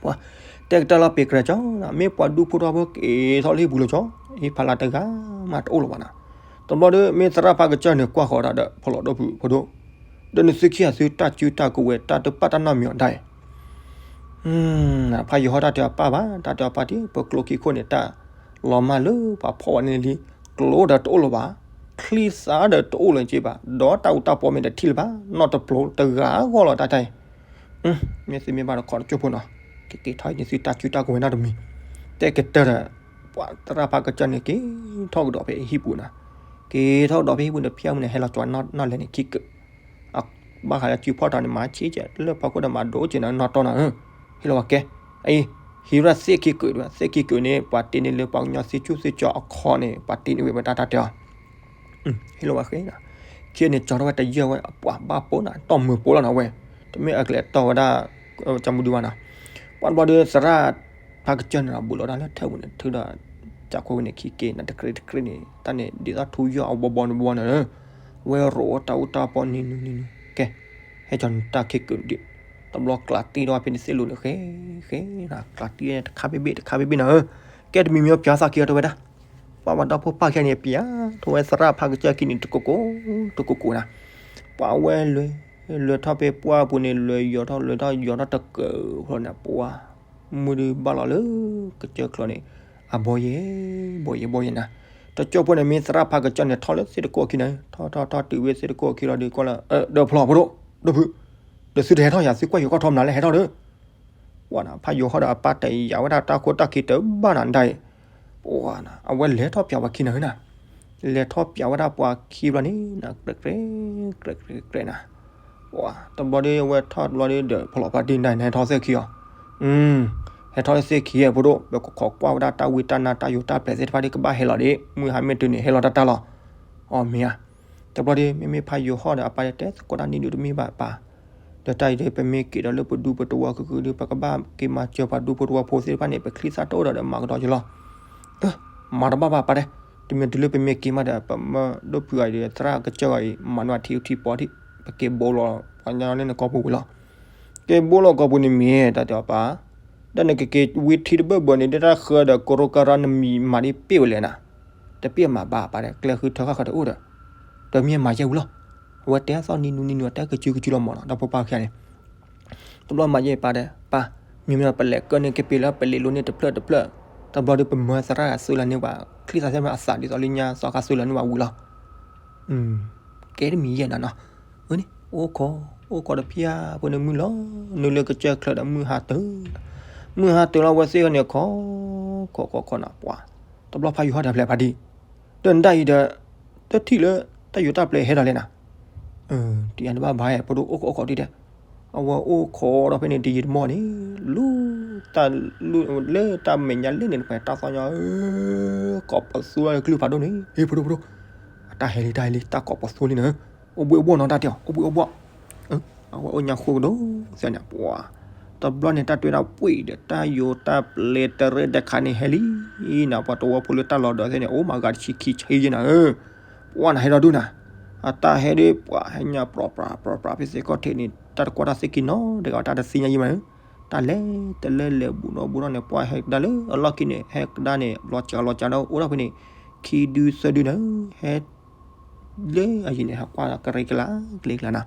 ပှၤတဲကတၢၢ်လီၤ ပ့ၤကြၢးကၠီ, မ့ၢ်ပှၤဒူဖိထီဖိက့ၤထီၣ်လၢဟံၣ်ပူၤလၢကၠီ, ဟံၣ်ဖးလၢတဂၤမးတအိၣ်လၢၤဘၣ်နီၤ. တဘျီဒီး မ့ၢ်သရၣ်ဖးကစၢၢ်န့ၣ် ကွၢ်ဃီၤတၢ်ဒီး ဖီလီၤဒိၣ်ဖုး ဖိဒိၣ်, ဒီးနသုခံဂၤသုတၢ်စုတၢ်ကဝဲၤ တၢ်တပာ်တၢ်နီတမံၤအီၤဒၣ်အံၤ, ဖးယိၤဟီၣ်တၢ်တဲအီၤပၢ်ဘၣ်, တၢ်တဲအီၤပၢ်တံၢ် ပကျိခံခိၣ်န့ၣ် တၢ်လီၤမၢ်လၢပှၤဖီၣ်ဝဲန့ၣ်လံ, ကျိဒီးတအိၣ်လၢၤဘၣ်, ချံသၣ်ဒီးတအိၣ်လၢၤက့ဘၣ်, ဒီးတၢ်အူတၢ်ပီမ့ၢ်တထံၣ်လၢၤဘၣ်, နီတပျိတဂၤအဂီၢ်လီၤ တၢ်တၢ်အံၤ မ့ၢ်သုမ့ၢ်ဘၣ်ဒီးခီတကၠိၢ်ဖိနီၤ, ကက့ၤထီၣ်အံၤန့ၣ်သုတၢ်စုတၢ်ကဝဲၤနီတမံၤ, တဲကတၢၢ်ဒီး ပှၤသရၣ်ဖးကစၢၢ်န့ၣ် က့ၤထီၣ်ကဒီးဖဲဟံၣ်ပူၤနီၤ, က့ၤထီၣ်ကဒီးဖဲဟံၣ်ပူၤန့ၣ် ဖဲမုၢ်န့ၣ် ဟဲလီၤကၠီနီၢ်လဲၣ်န့ၣ်ခံကုာ်, ဘၣ်ဃးလၢစုဖီၣ်ထီန့ၣ် မၤဆံးကဲး လၢဖီခိၣ်ဒီးမၤဒိက့ၤနီၤ နီၢ်တီနီၤ, ဟ့ၣ်လီၤဝဲကဲ, အအံၤ ဟံးဝဲဒၣ်သ့ၣ်ခံကုာ်, သ့ၣ်ခံကုာ်န့ၣ် ပှၤတ့န့ၢ်လၢပှၤကညီသ့ၣ်ဆူၣ်သ့ၣ်ကၠီအခီန့ၣ် ပှၤတ့န့ၢ်ဝဲ ပှၤတၢ်တၢ်တဲအီၤ ဟ့ၣ်လီၤဝဲဃဲနီၤ, ခံန့ၣ် ကၠီထီၣ်ဝဲတယၢၢ်ဝဲ အပှၤဘၣ်ပိာ်နီၤ တီၢ်မုာ်ပိာ်လီၤနီၤဝဲ, တမ့ၢ်အကလဲၤတီၢ်ဝဲဒၣ် ကၠီမုၢ်ဒုဘၣ်နီၤ, ပှၤတဘျီဒီးသရၣ်ဖးကစၢၢ်န့ၣ်ဒီး ဘူးလီၤဒၣ်လၢထၢၣ်ပူၤန့ၣ် ထုဒီး ကၠီခွဲဝဲန့ၣ် ခံက့ၤနၤတကြ့တကြ့န့ၣ် တၢ်န့ၣ် ဒ်သိးထူယီၢ်အဘီဘီန့ၣ်ဘီန့ၣ်လၢ ဝဲရိးတၢ်အူတၢ်ပီနံၤနံၤနံၤနံၤ ကဲ ဟဲကၠီနတၢ်ခံကုာ်ဒံး, တဘျီကျးတံၢ်ထီၣ်ဖဲန့ၣ်သ့ၣ်လိၤန့ၣ် ဃဲ ဃဲနီၤ ကျးတံၢ်တခါဘ့ၣ်ဘ့ၣ် တခါဘ့ၣ်ဘ့ၣ်နီၤဧၢ, ကဲတမံၤမံၤပၠးသးခံအီၤတဲဝဲဒၣ်, ပှၤဝဲဒီဖိပၢ်ခံဂၤန့ၣ် ပၠးထီၣ်ဝဲသရၣ်ဖးကစၢၢ်ခံန့ၣ် တကိးကိး တကိးကိးနီၤ, ပှၤဝဲလဲၤ လဲၤထီၣ်ဖဲပှၢ်ပူၤန့ၣ် လဲၤယီၤထီၣ် လဲၤထီၣ်ယီၤထီၣ်တကၢၢ်ဖျိန့ၣ် ပှၤ မုၢ်ဒုဘၣ်လီၤလၢကစၢၢ်ချၢန့ၣ် အဘီယဲၢ် ဘီယဲၢ်ဘီယဲၢ်နီၤ, တကၠိဖိန့ၣ် မ့ၢ်သရၣ်ဖးကစၢၢ်န့ၣ် ထီၣ်လၢသ့ၣ်တကိးခံန့ၣ် ထီၣ်ထီၣ်ထီၣ်တုၤဝဲသ့ၣ်တကိးခံလီၤဒီး ကွၢ်လၢ ဒီးဖျိ ဖိဒိၣ် ဒိၣ်ဖုး, ဒီးသုတဟဲထီၣ်ယၤ သုကွၢ်ယိၤကီၢ်ထီမနုၤလဲၣ် ဟဲထီၣ်ဒီး ပှၤနီၤ ဖးယိၤဟီၣ်ဒီးအပၢ်တဲယၤဝဲဒၣ်တၢ်ခိတၢ်ခံတဘၣ်နီၤဒၣ်အံၤ, ပှၤနီၤ အဝဲလဲၤထီၣ်ပၠးပှၤခံနီၤဧၢနီၤ, လဲၤထီၣ်ပၠးဝဲဒၣ်ပှၤခံဘျီန့ၣ်နီၤ ကြဲးကြဲး ကြဲးကြဲးနီၤ, ပှၤတဘျီဒီး အဝဲထီၣ်တဘျီဒီး ဒီးဖီလီၤဖါတံၢ်ဒၣ်အံၤ ဟဲထီၣ်သ့ၣ်ခံအီၤ, ဟဲထီၣ်သ့ၣ်ခံဧါ ဖိဒိၣ် ပကခိးကွၢ်ဝဲဒၣ်တၢ်ဝံတၢ်နါတၢ်ယိၤတၢ်ပျဲၤသ့ၣ်တဖၣ်ဒီး ကဘၣ်ဟဲလီၤဒံး မုၢ်ဟါမ့ၢ်တုၤန့ၣ် ဟဲလီၤတၢ်တၢ်လီၤ, အီၣ်မ့ၢ်ဧါ တဘျီဒီး မ့မ့ၢ်ဖးယိၤဟီၣ်ဒီးအပၢ်တဲသကိးတၢ်နံၣ်ဒုတမ့ၢ်ဘၣ်ပၢ်, ဒီးတၢ်အံၤဒီး ပမ့ၢ်က့ၤဒီးလၢပဒူပတဝီၤခုးခုးဒီး ပကဘၣ်က့ၤမၤစၢၤပှၤဒူဖိတဝီၤဖိသ့ၣ်တဖၣ်န့ၣ် ပချံသၣ်တအိၣ်ဒီး ဒီးမၤကဒီးယလီၤ, မၤတဘၣ်ဘၣ်ပၢ်တဲ, တမ့ၢ်တုၤလၢပမ့ၢ်က့ၤမးဒီး ပမၢဒိၣ်ဖုးအံၤဒီး သရၣ်ကစၢၢ်အံၤ မၤန့ၢ်အထံထံပီထံ ပက့ၤဘိလီၤ ပှၤကညီလၢနကီၢ်ပူၤဝံၤလီၤ က့ၤဘိလီၤကီၢ်ပူၤန့ၣ်မ့ၢ် တၢ်တဲအီၤပၢ်, ဒီးနကက့ၤဝံထံတဘၢၣ်ဘၢၣ်န့ၣ် ဒ်တၢ်ဃၢဒီးကရိကရၢနမံၤမၤဒ်ပ့ၢ်ဝဲလဲၣ်နၤ, တပ့ၢ်မၤဘၣ်ပၢ်ဒီး ကျဲဃုထၢဃၣ်ဃၢၤတအိၣ်ဒီး, ဒီးမ့ၢ်မၤယဲၢ်ဝံၤလီၤ, အဝဲတဲအသီၣ်နံၤနူနံၤနူ တဲကစုကစုလီၤမၢ်နီၤ ဒီဖိပၢ်ခံဂၤန့ၣ် တဘျီမၤယဲၢ်ပၢ်ဒီး ပၢ်, မ့မ့ၢ်ပလဲၤကၢၢ်န့ၢ်ကပ့ၤလၢပလ့းလိန့ၢ်တဖျၢၣ်တဖျၢၣ်, တဘျီဒီးပမၢသရၣ်ဂၤသုးလၢန့ၢ်ပှၤ ချံသၣ်သ့ၣ်မ့ၢ်အသးဒ်သိးလၢညါသီခါသုးလၢန့ၢ်ပှၤဝံၤလီၤ ကဲတမံၤယဲၢ်နၤနီၤ, အန့ၣ် အိၣ်ခိး အိၣ်ခိးတဖျၢၣ်ဖိန့ၣ်မုၢ်လီၤ, နုာ်လၢကစၢၢ်ချၢဒီးမုၢ်ဟါတုၤ, မုၢ်ဟါတုၤလီၤဝဲသ့ၣ်န့ၣ်ခိး, ခိးခိးခိးနၤပှၤ, တဘျီဖးယိၤဟီၣ်ဒီးဖျဲးဖးဒံး, ဒီးနဒၣ်အံၤဒီး, တထံၣ်လၢ, တၢ်ယိၤတၢ်ပျဲဟဲဒီးလဲၣ်နၤ, တယၤတဘၣ်ဘၣ် ပဒိၣ်အိၣ်ခိးအိၣ်ခိးဒ်တဲ, အဝဲအိၣ်ခိးဒီးဖဲန့ၣ်တယံာ်တမီၢ်န့ၣ်, လူ, တၢ်လူ, လၢတၢ်မဲာ်ညါလၢန့ၣ်တဖၣ်န့ၣ် တၢ်သီၣ်ညီ, ကိးပသူလၢကလုၢ်ဖးဒိၣ်န့ၣ်, ဟ့ၣ်ဖိဒိၣ်ဖိဒိၣ်, အတၢ်ဟဲလံတၢ်ဟဲလံ တၢ်ကိးပသူလံနၤ, အိၣ်ဘှံးအိၣ်ဘှီၣ်နီၤတၢ်တဲအီၤ အိၣ်ဘှံးအိၣ်ဘှီၣ် အဝဲအိၣ်ညါဃိကဒီး, သ့ၣ်န့ၣ်ပှၤ, တဘျီန့ၣ်တၢ်တွဲဒၣ်ပှ့ၤဒီး တၢ်ယိၤတၢ်ပျဲတရ့တခါန့ၣ်ဟဲလံ, နၤပှၤတဝီဖိလၢတၢ်လီၤဒီးသ့ၣ်န့ၣ် အိၣ်မးဂၤတဆံခံဆံယဲၢ်နၤဧၢ, ပှၤနၤဟဲဒီးဒူၣ်နၤ, အတၢ်ဟဲဒီးပှၤဟဲညါပြီပြးပြီပြးဖဲသ့ၣ်ခီၣ်ထံးန့ၣ် တၢ်တကွၢ်တၢ်သ့ၣ်က့ၤနီတဂၤ တၢ်တသ့ၣ်ညါယံမးဧၢ, တၢ်လဲၤတလဲၤလဲၤဘူးဒီးဘူးဒီးန့ၣ် ပှၤဟဲကဒါလၢအလီၢ်ခံန့ၣ် ဟဲကဒါန့ၣ် လီၤစှၤလီၤစှၤဒီးအိၣ်ဒီးဖဲန့ၣ်, ခံဒုသၢဒုနၤ, ဟဲ လၢအယံၤန့ၣ် ဟးကွၢ်ကရံကလၤ ကလံကလၤနၤ,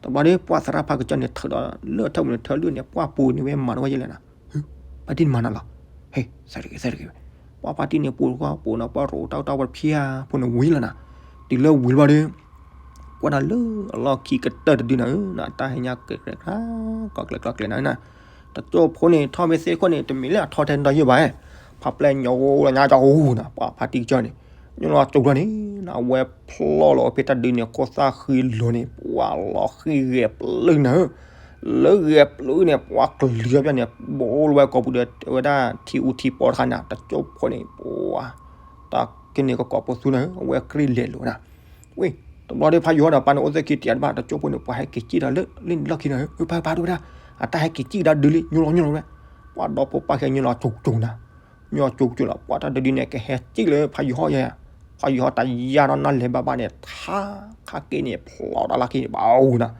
တဘျီဒီးပှၤသရၣ်ဖးကစၢၢ်န့ၣ် ထုးဒီးလၢအထၢၣ်ပူၤန့ၣ် ထၢၣ်လၢန့ၣ် ပှၤပူၤန့ၣ်ဝဲမၤတဝဲယဲၢ်လဲၣ်နၤ, ဖါတံၢ်န့ၣ်မၤနၤလီၤ, ဟဲ, သဲတဂ့ၤ သဲတဂ့ၤ, ပှၤဖါတံၢ်န့ၣ်ပူၤတခီပူၤနီၤ ပှၤရိးတၢ်အူတၢ်ပီတဖၣ်ဖိန့ၣ်ဝံၤလီၤနၤ, တုၤလၢဝံၤလီၤဘၣ်ဒီး ကွၢ်နၤလၢအလီၢ်ခံကတၢၢ်တဒုနၤဧၢ, နတၢ်ဟဲညါကျဲၤကျဲၤကျဲၤ ကီကျဲၤကျီကျဲၤနၤဧၢနၤ, တကၠိဖိန့ၣ် ထီၣ်ဖဲသ့ၣ်ခိၣ်န့ၣ် တမ့ၢ်လၢအထီထဲတဒီးယဲၢ်ဘၣ်, ဖးပျဲၢ်ညီလီၤညါကၠီအူနၤ ပှၤဖါတံၢ်ကစၢၢ်န့ၣ်, ညီလီၤကၠိကျီန့ၣ် အဝဲဖျီၣ်လီၤဝဲဖဲတၢ်ဒုန့ၣ် ခိၣ်သၣ်ဃံလိၤန့ၣ် ပှၤလီၤဃံဂဲၤပျုၢ်နၤဧၢ, လၢဂဲၤပျုၢ်န့ၣ် ပှၤကလုာ်အီၤပျၢ်န့ၣ် ဘိလီၤဝဲကိာ်ပူၤဒီးဝဲဒၣ်ထံအူထံပီတခါန့ၣ် တကၠိဖိန့ၣ် ပှၤ တၢ်ကန့ၢ်ကကိးပသူနၤဧၢ, အဝဲကြံၢ်လဲၤလိာ်နၤ ဝ့ၢ် တဘျီဒီးဖးယိၤဟီဒီး ပာ်န့ၣ်အိၣ်သ့ၣ်ခံတယးတဘၣ် တကၠိဖိန့ၣ် ပှၤဟဲက့ၤစံၣ်ဒီးလၢလ့ၣ်န့ၣ်လီၢ်ခံနၤဧၢ, ပာ်ပာ်ဒိဝဲဒၣ် အတၢ်ဟဲက့ၤစံၣ်ကဒါဒုလံ ညီလီၤညီလီၤဝဲ, ပှၤဒီဖိပၢ်ခဲညီလီၤကၠိကၠိနၤ, ညီကၠိကၠိလီၤ ပှၤတၢ်ဒုဒုန့ၣ် ကဟဲစံၣ်လၢဖးယိၤဟီယဲ, ဖးယိၤဟီတယါနီၢ်နီၢ်လဲၤဘၣ်ဘၣ်န့ၣ် ထါခါက့ၤန့ၣ် ဖျိးတၢ်လီၢ်ခံန့ၣ် ဘၣ်အိၣ်နၤ,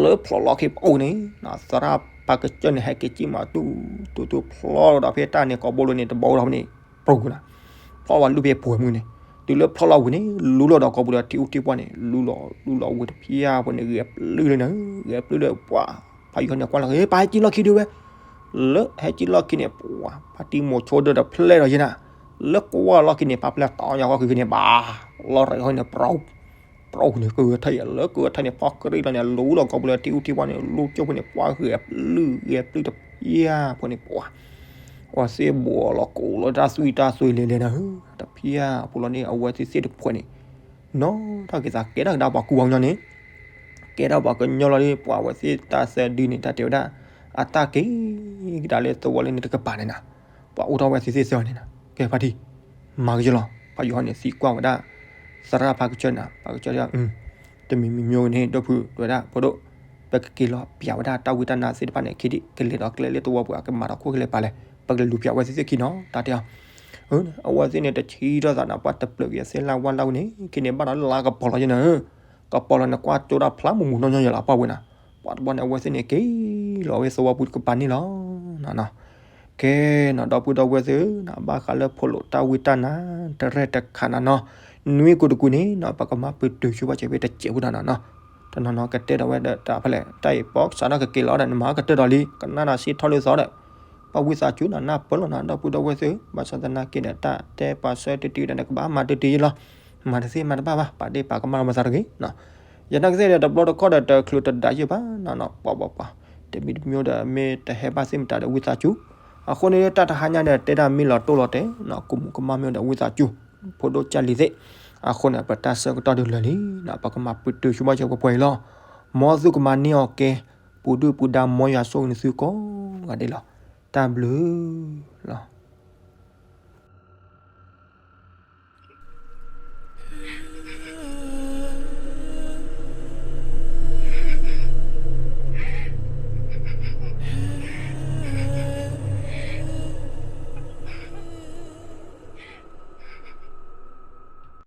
လၢဖျိးလီၢ်ခံဘၣ်အိၣ်န့ၣ် သရၣ်ဖးကစၢၢ်န့ၣ် ဟဲက့ၤစံၣ်မးတူၢ် တူၢ်တူၢ်ဖျိးလီၤဒီးဖဲတၢ်န့ၣ် ကိးဘိလိၤန့ၣ် တဘိဒီးဖဲန့ၣ် ပြူၤနၤ ဖျီၣ်ဝဲလူၤဖဲပှဲၤမုၢ်န့ၣ်, တုၤလၢဖျီၣ်လီၤဝံၤန့ၣ် လူလီၤဒီးကိာ်ပူၤဒီးထံအူထံပှၢ်န့ၣ် လူလီၤလူလီၤဝံၤတဖၠၣ်ဖိန့ၣ် ဂဲၤပျုၢ်လၢနၤ, ဂဲၤပျုၢ်လၢပှၤ ဖးယိၤဟီန့ၣ်ကွၢ်လီၤ ပှၤဟဲက့ၤလီၢ်ခံဒုဝဲ, လၢဟဲက့ၤလီၢ်ခံန့ၣ် ပှၤ ဖါတံၢ်မိၤဆိဒၢဒီးဖျဲၣ်ဒီးယဲနၤ, လၢကွၢ်လီၢ်ခံန့ၣ် ဖါပျဲၢ်တီညါဃီဃုာ်န့ၣ် ဘၣ် လီၤရၤဟီန့ၣ် ပြူၤန့ၣ် ကဂဲၤထၢၣ်ယဲ လၢကဂဲၤထၢၣ်န့ၣ် ဖီကရံၣ်လီၤန့ၣ် လူလီၤကိာ်ပူၤလၢထံအူထံပှၢ်န့ၣ် လူကၠိဖိန့ၣ် ပှၤဂဲၤပျုၢ်ဂဲၤပျုၢ်တဖၠၣ်ဖိန့ၣ်ပှၤ အဝဲသ့ၣ်ဘိးလီၤကိးလီၤတၢ်သွံၣ်တၢ်သွဲလဲၤလဲၤနၤဧၢ, တဖၠၣ်ဖိလီၤန့ၣ် အဝဲသ့ၣ်သ့ၣ်တဖှဲးန့ၣ် နီၢ်ထီၣ်က့ၤသးကဲထီၣ်ကဒါပှၤကူပှၤကညီန့ၣ်, ကဲထီၣ်ပှၤကညီလီၤဒီး ပှၤအဝဲသ့ၣ်တၢ်သၢဒုန့ၣ် တၢ်တဲဝဲဒၣ် အတၢ်က့ၤကဒါလၢသဝီလၢန့ၣ်တကပၤန့ၣ်နၤ, ပှၤအိၣ်ထီၣ်ဝဲသ့ၣ်သ့ၣ်သၢန့ၣ်နၤ, ကဲဖါတံၢ် မၤကယီလီၤ ဖးယိၤဟီန့ၣ် သံကွၢ်ဝဲဒၣ် သရၣ်ဖးကစၢၢ်နၤ, ဖးကစၢၢ် တမံၤမံၤမ့ၢ်ဝဲန့ၣ် ဒီပုၢ်ဝဲၢ်ဒၣ် ဖိဒိၣ် ပကက့ၤလီၤပျးဝဲဒၣ်တၢ်ဝံတၢ်နါသ့ၣ်တဖၣ်န့ၣ် ခံဒံး ကလဲၤဒီးကျဲလၢသဝီပူၤ ကမၤဒီးခိၣ်ကလဲၤပာ်လဲၣ် ပကလဲၤလူၤပျးဝဲသ့ၣ်သ့ၣ်ခံနီၤ တၢ်တဲအီၤ, အဝဲသ့ၣ်န့ၣ် တဆံထီၣ်သးနၤ ပှၤတပျၢၤက့ၤအသ့ၣ်လၢဝါလၢဝဲန့ၣ် က့ၤန့ၣ်ဘၣ်ဒီးလါကပီၤလီၤယဲနၤဧၢ, ကပီၤလီၤန့ၣ်ကွၢ်ကၠိတၢ်ဖျါမူးမူးနီၢ်ညီယဲလီၤ ပှၤဝဲနၤ, ပှၤတဘျီန့ၣ် အဝဲသ့ၣ်န့ၣ် က့ၤလီၤဝဲသဝီပူၤတကပၤန့ၣ်လီၤ ကဲနီၤ ဒီပုၢ်ဒီဝဲၢ်သ့ၣ်ဧၢ နဘၣ်ဃးလၢဖိးလိာ်တၢ်ဝံတၢ်နါ တရဲၣ်တခါနၤနီၤ, နွံကူတကူန့ၣ်နီၤ ပကမၤပတုာ်ဆိဘၣ်စၢၤဖဲတစဲးဖိတၢ်နီၤနီၤ, တနီၤနီၤကတဲဒီးဝဲဒၣ်တၢ်ဖဲလဲၣ် တၢ်အံၤပိကစးထီၣ်ကက့ၤလီၤဒီး နမၤကတၢၢ်ဒီးလံ ကနၣ်ဒီးစ့ထီၣ်လၢသီဒီး, ပှၤဝံသးစူၤနီၤ နၢ်ပၢၢ်လီၤနီၤ ဒီပုၢ်ဒီဝဲၢ်သ့ၣ်ဧၢ, ဘၣ်ဆၣ်သနာ်က့ဒီး တၢ်တဲပာ်ဆၢတတုၤဒီး နကဘၣ်မၤတတုၤယဲလီၤ, မၤတသ့မၤတဘၣ်ဘၣ် ပာ်ဒ့ၣ်ပာ်ကမၣ်လီၤမၤသးတဂ့ၤနီၤ, ယနာ်က့သ့ၣ်ဒီးတဘျီတခီၣ်ဒီးတချုးတဒၣ်ယဲၢ်ဘၣ်နီၤနီၤ ပှၤပှၤပှၤ တမံၤတမံၤဒီး မ့ၢ်တဟဲဘၣ်သ့ၣ်မတၤဒီးဝံသးစူၤ, အဃိန့ၣ် တၢ်တဟါညါဒီး တဲဒၣ်မ့ၢ်လီၤတိၢ်လီၤတဲာ်နီၤ ကူမူကမၣ်မ့ၢ်ဒီးဝံသးစူၤ, ဖိဒိၣ်ကၢ်လံၤသ့ၣ်, အဃိန့ၣ် ပတၢ်ဆၢကတီၢ်ဒုးလၢာ်လံနီၤ ပကမၤပတုာ်ဆိဘၣ်စၢၤပှဲၤပှဲၤအံၤလီၤ, မ်သုကမၤန့ၢ်အီၤကဲ, ပူၤဒုၣ်ပူၤဒါ မ်ယွၤဆိၣ်ဂ့ၤနသုကိးဂၤဒဲးလီၤ, တၢ်ဘျုးလီၤ.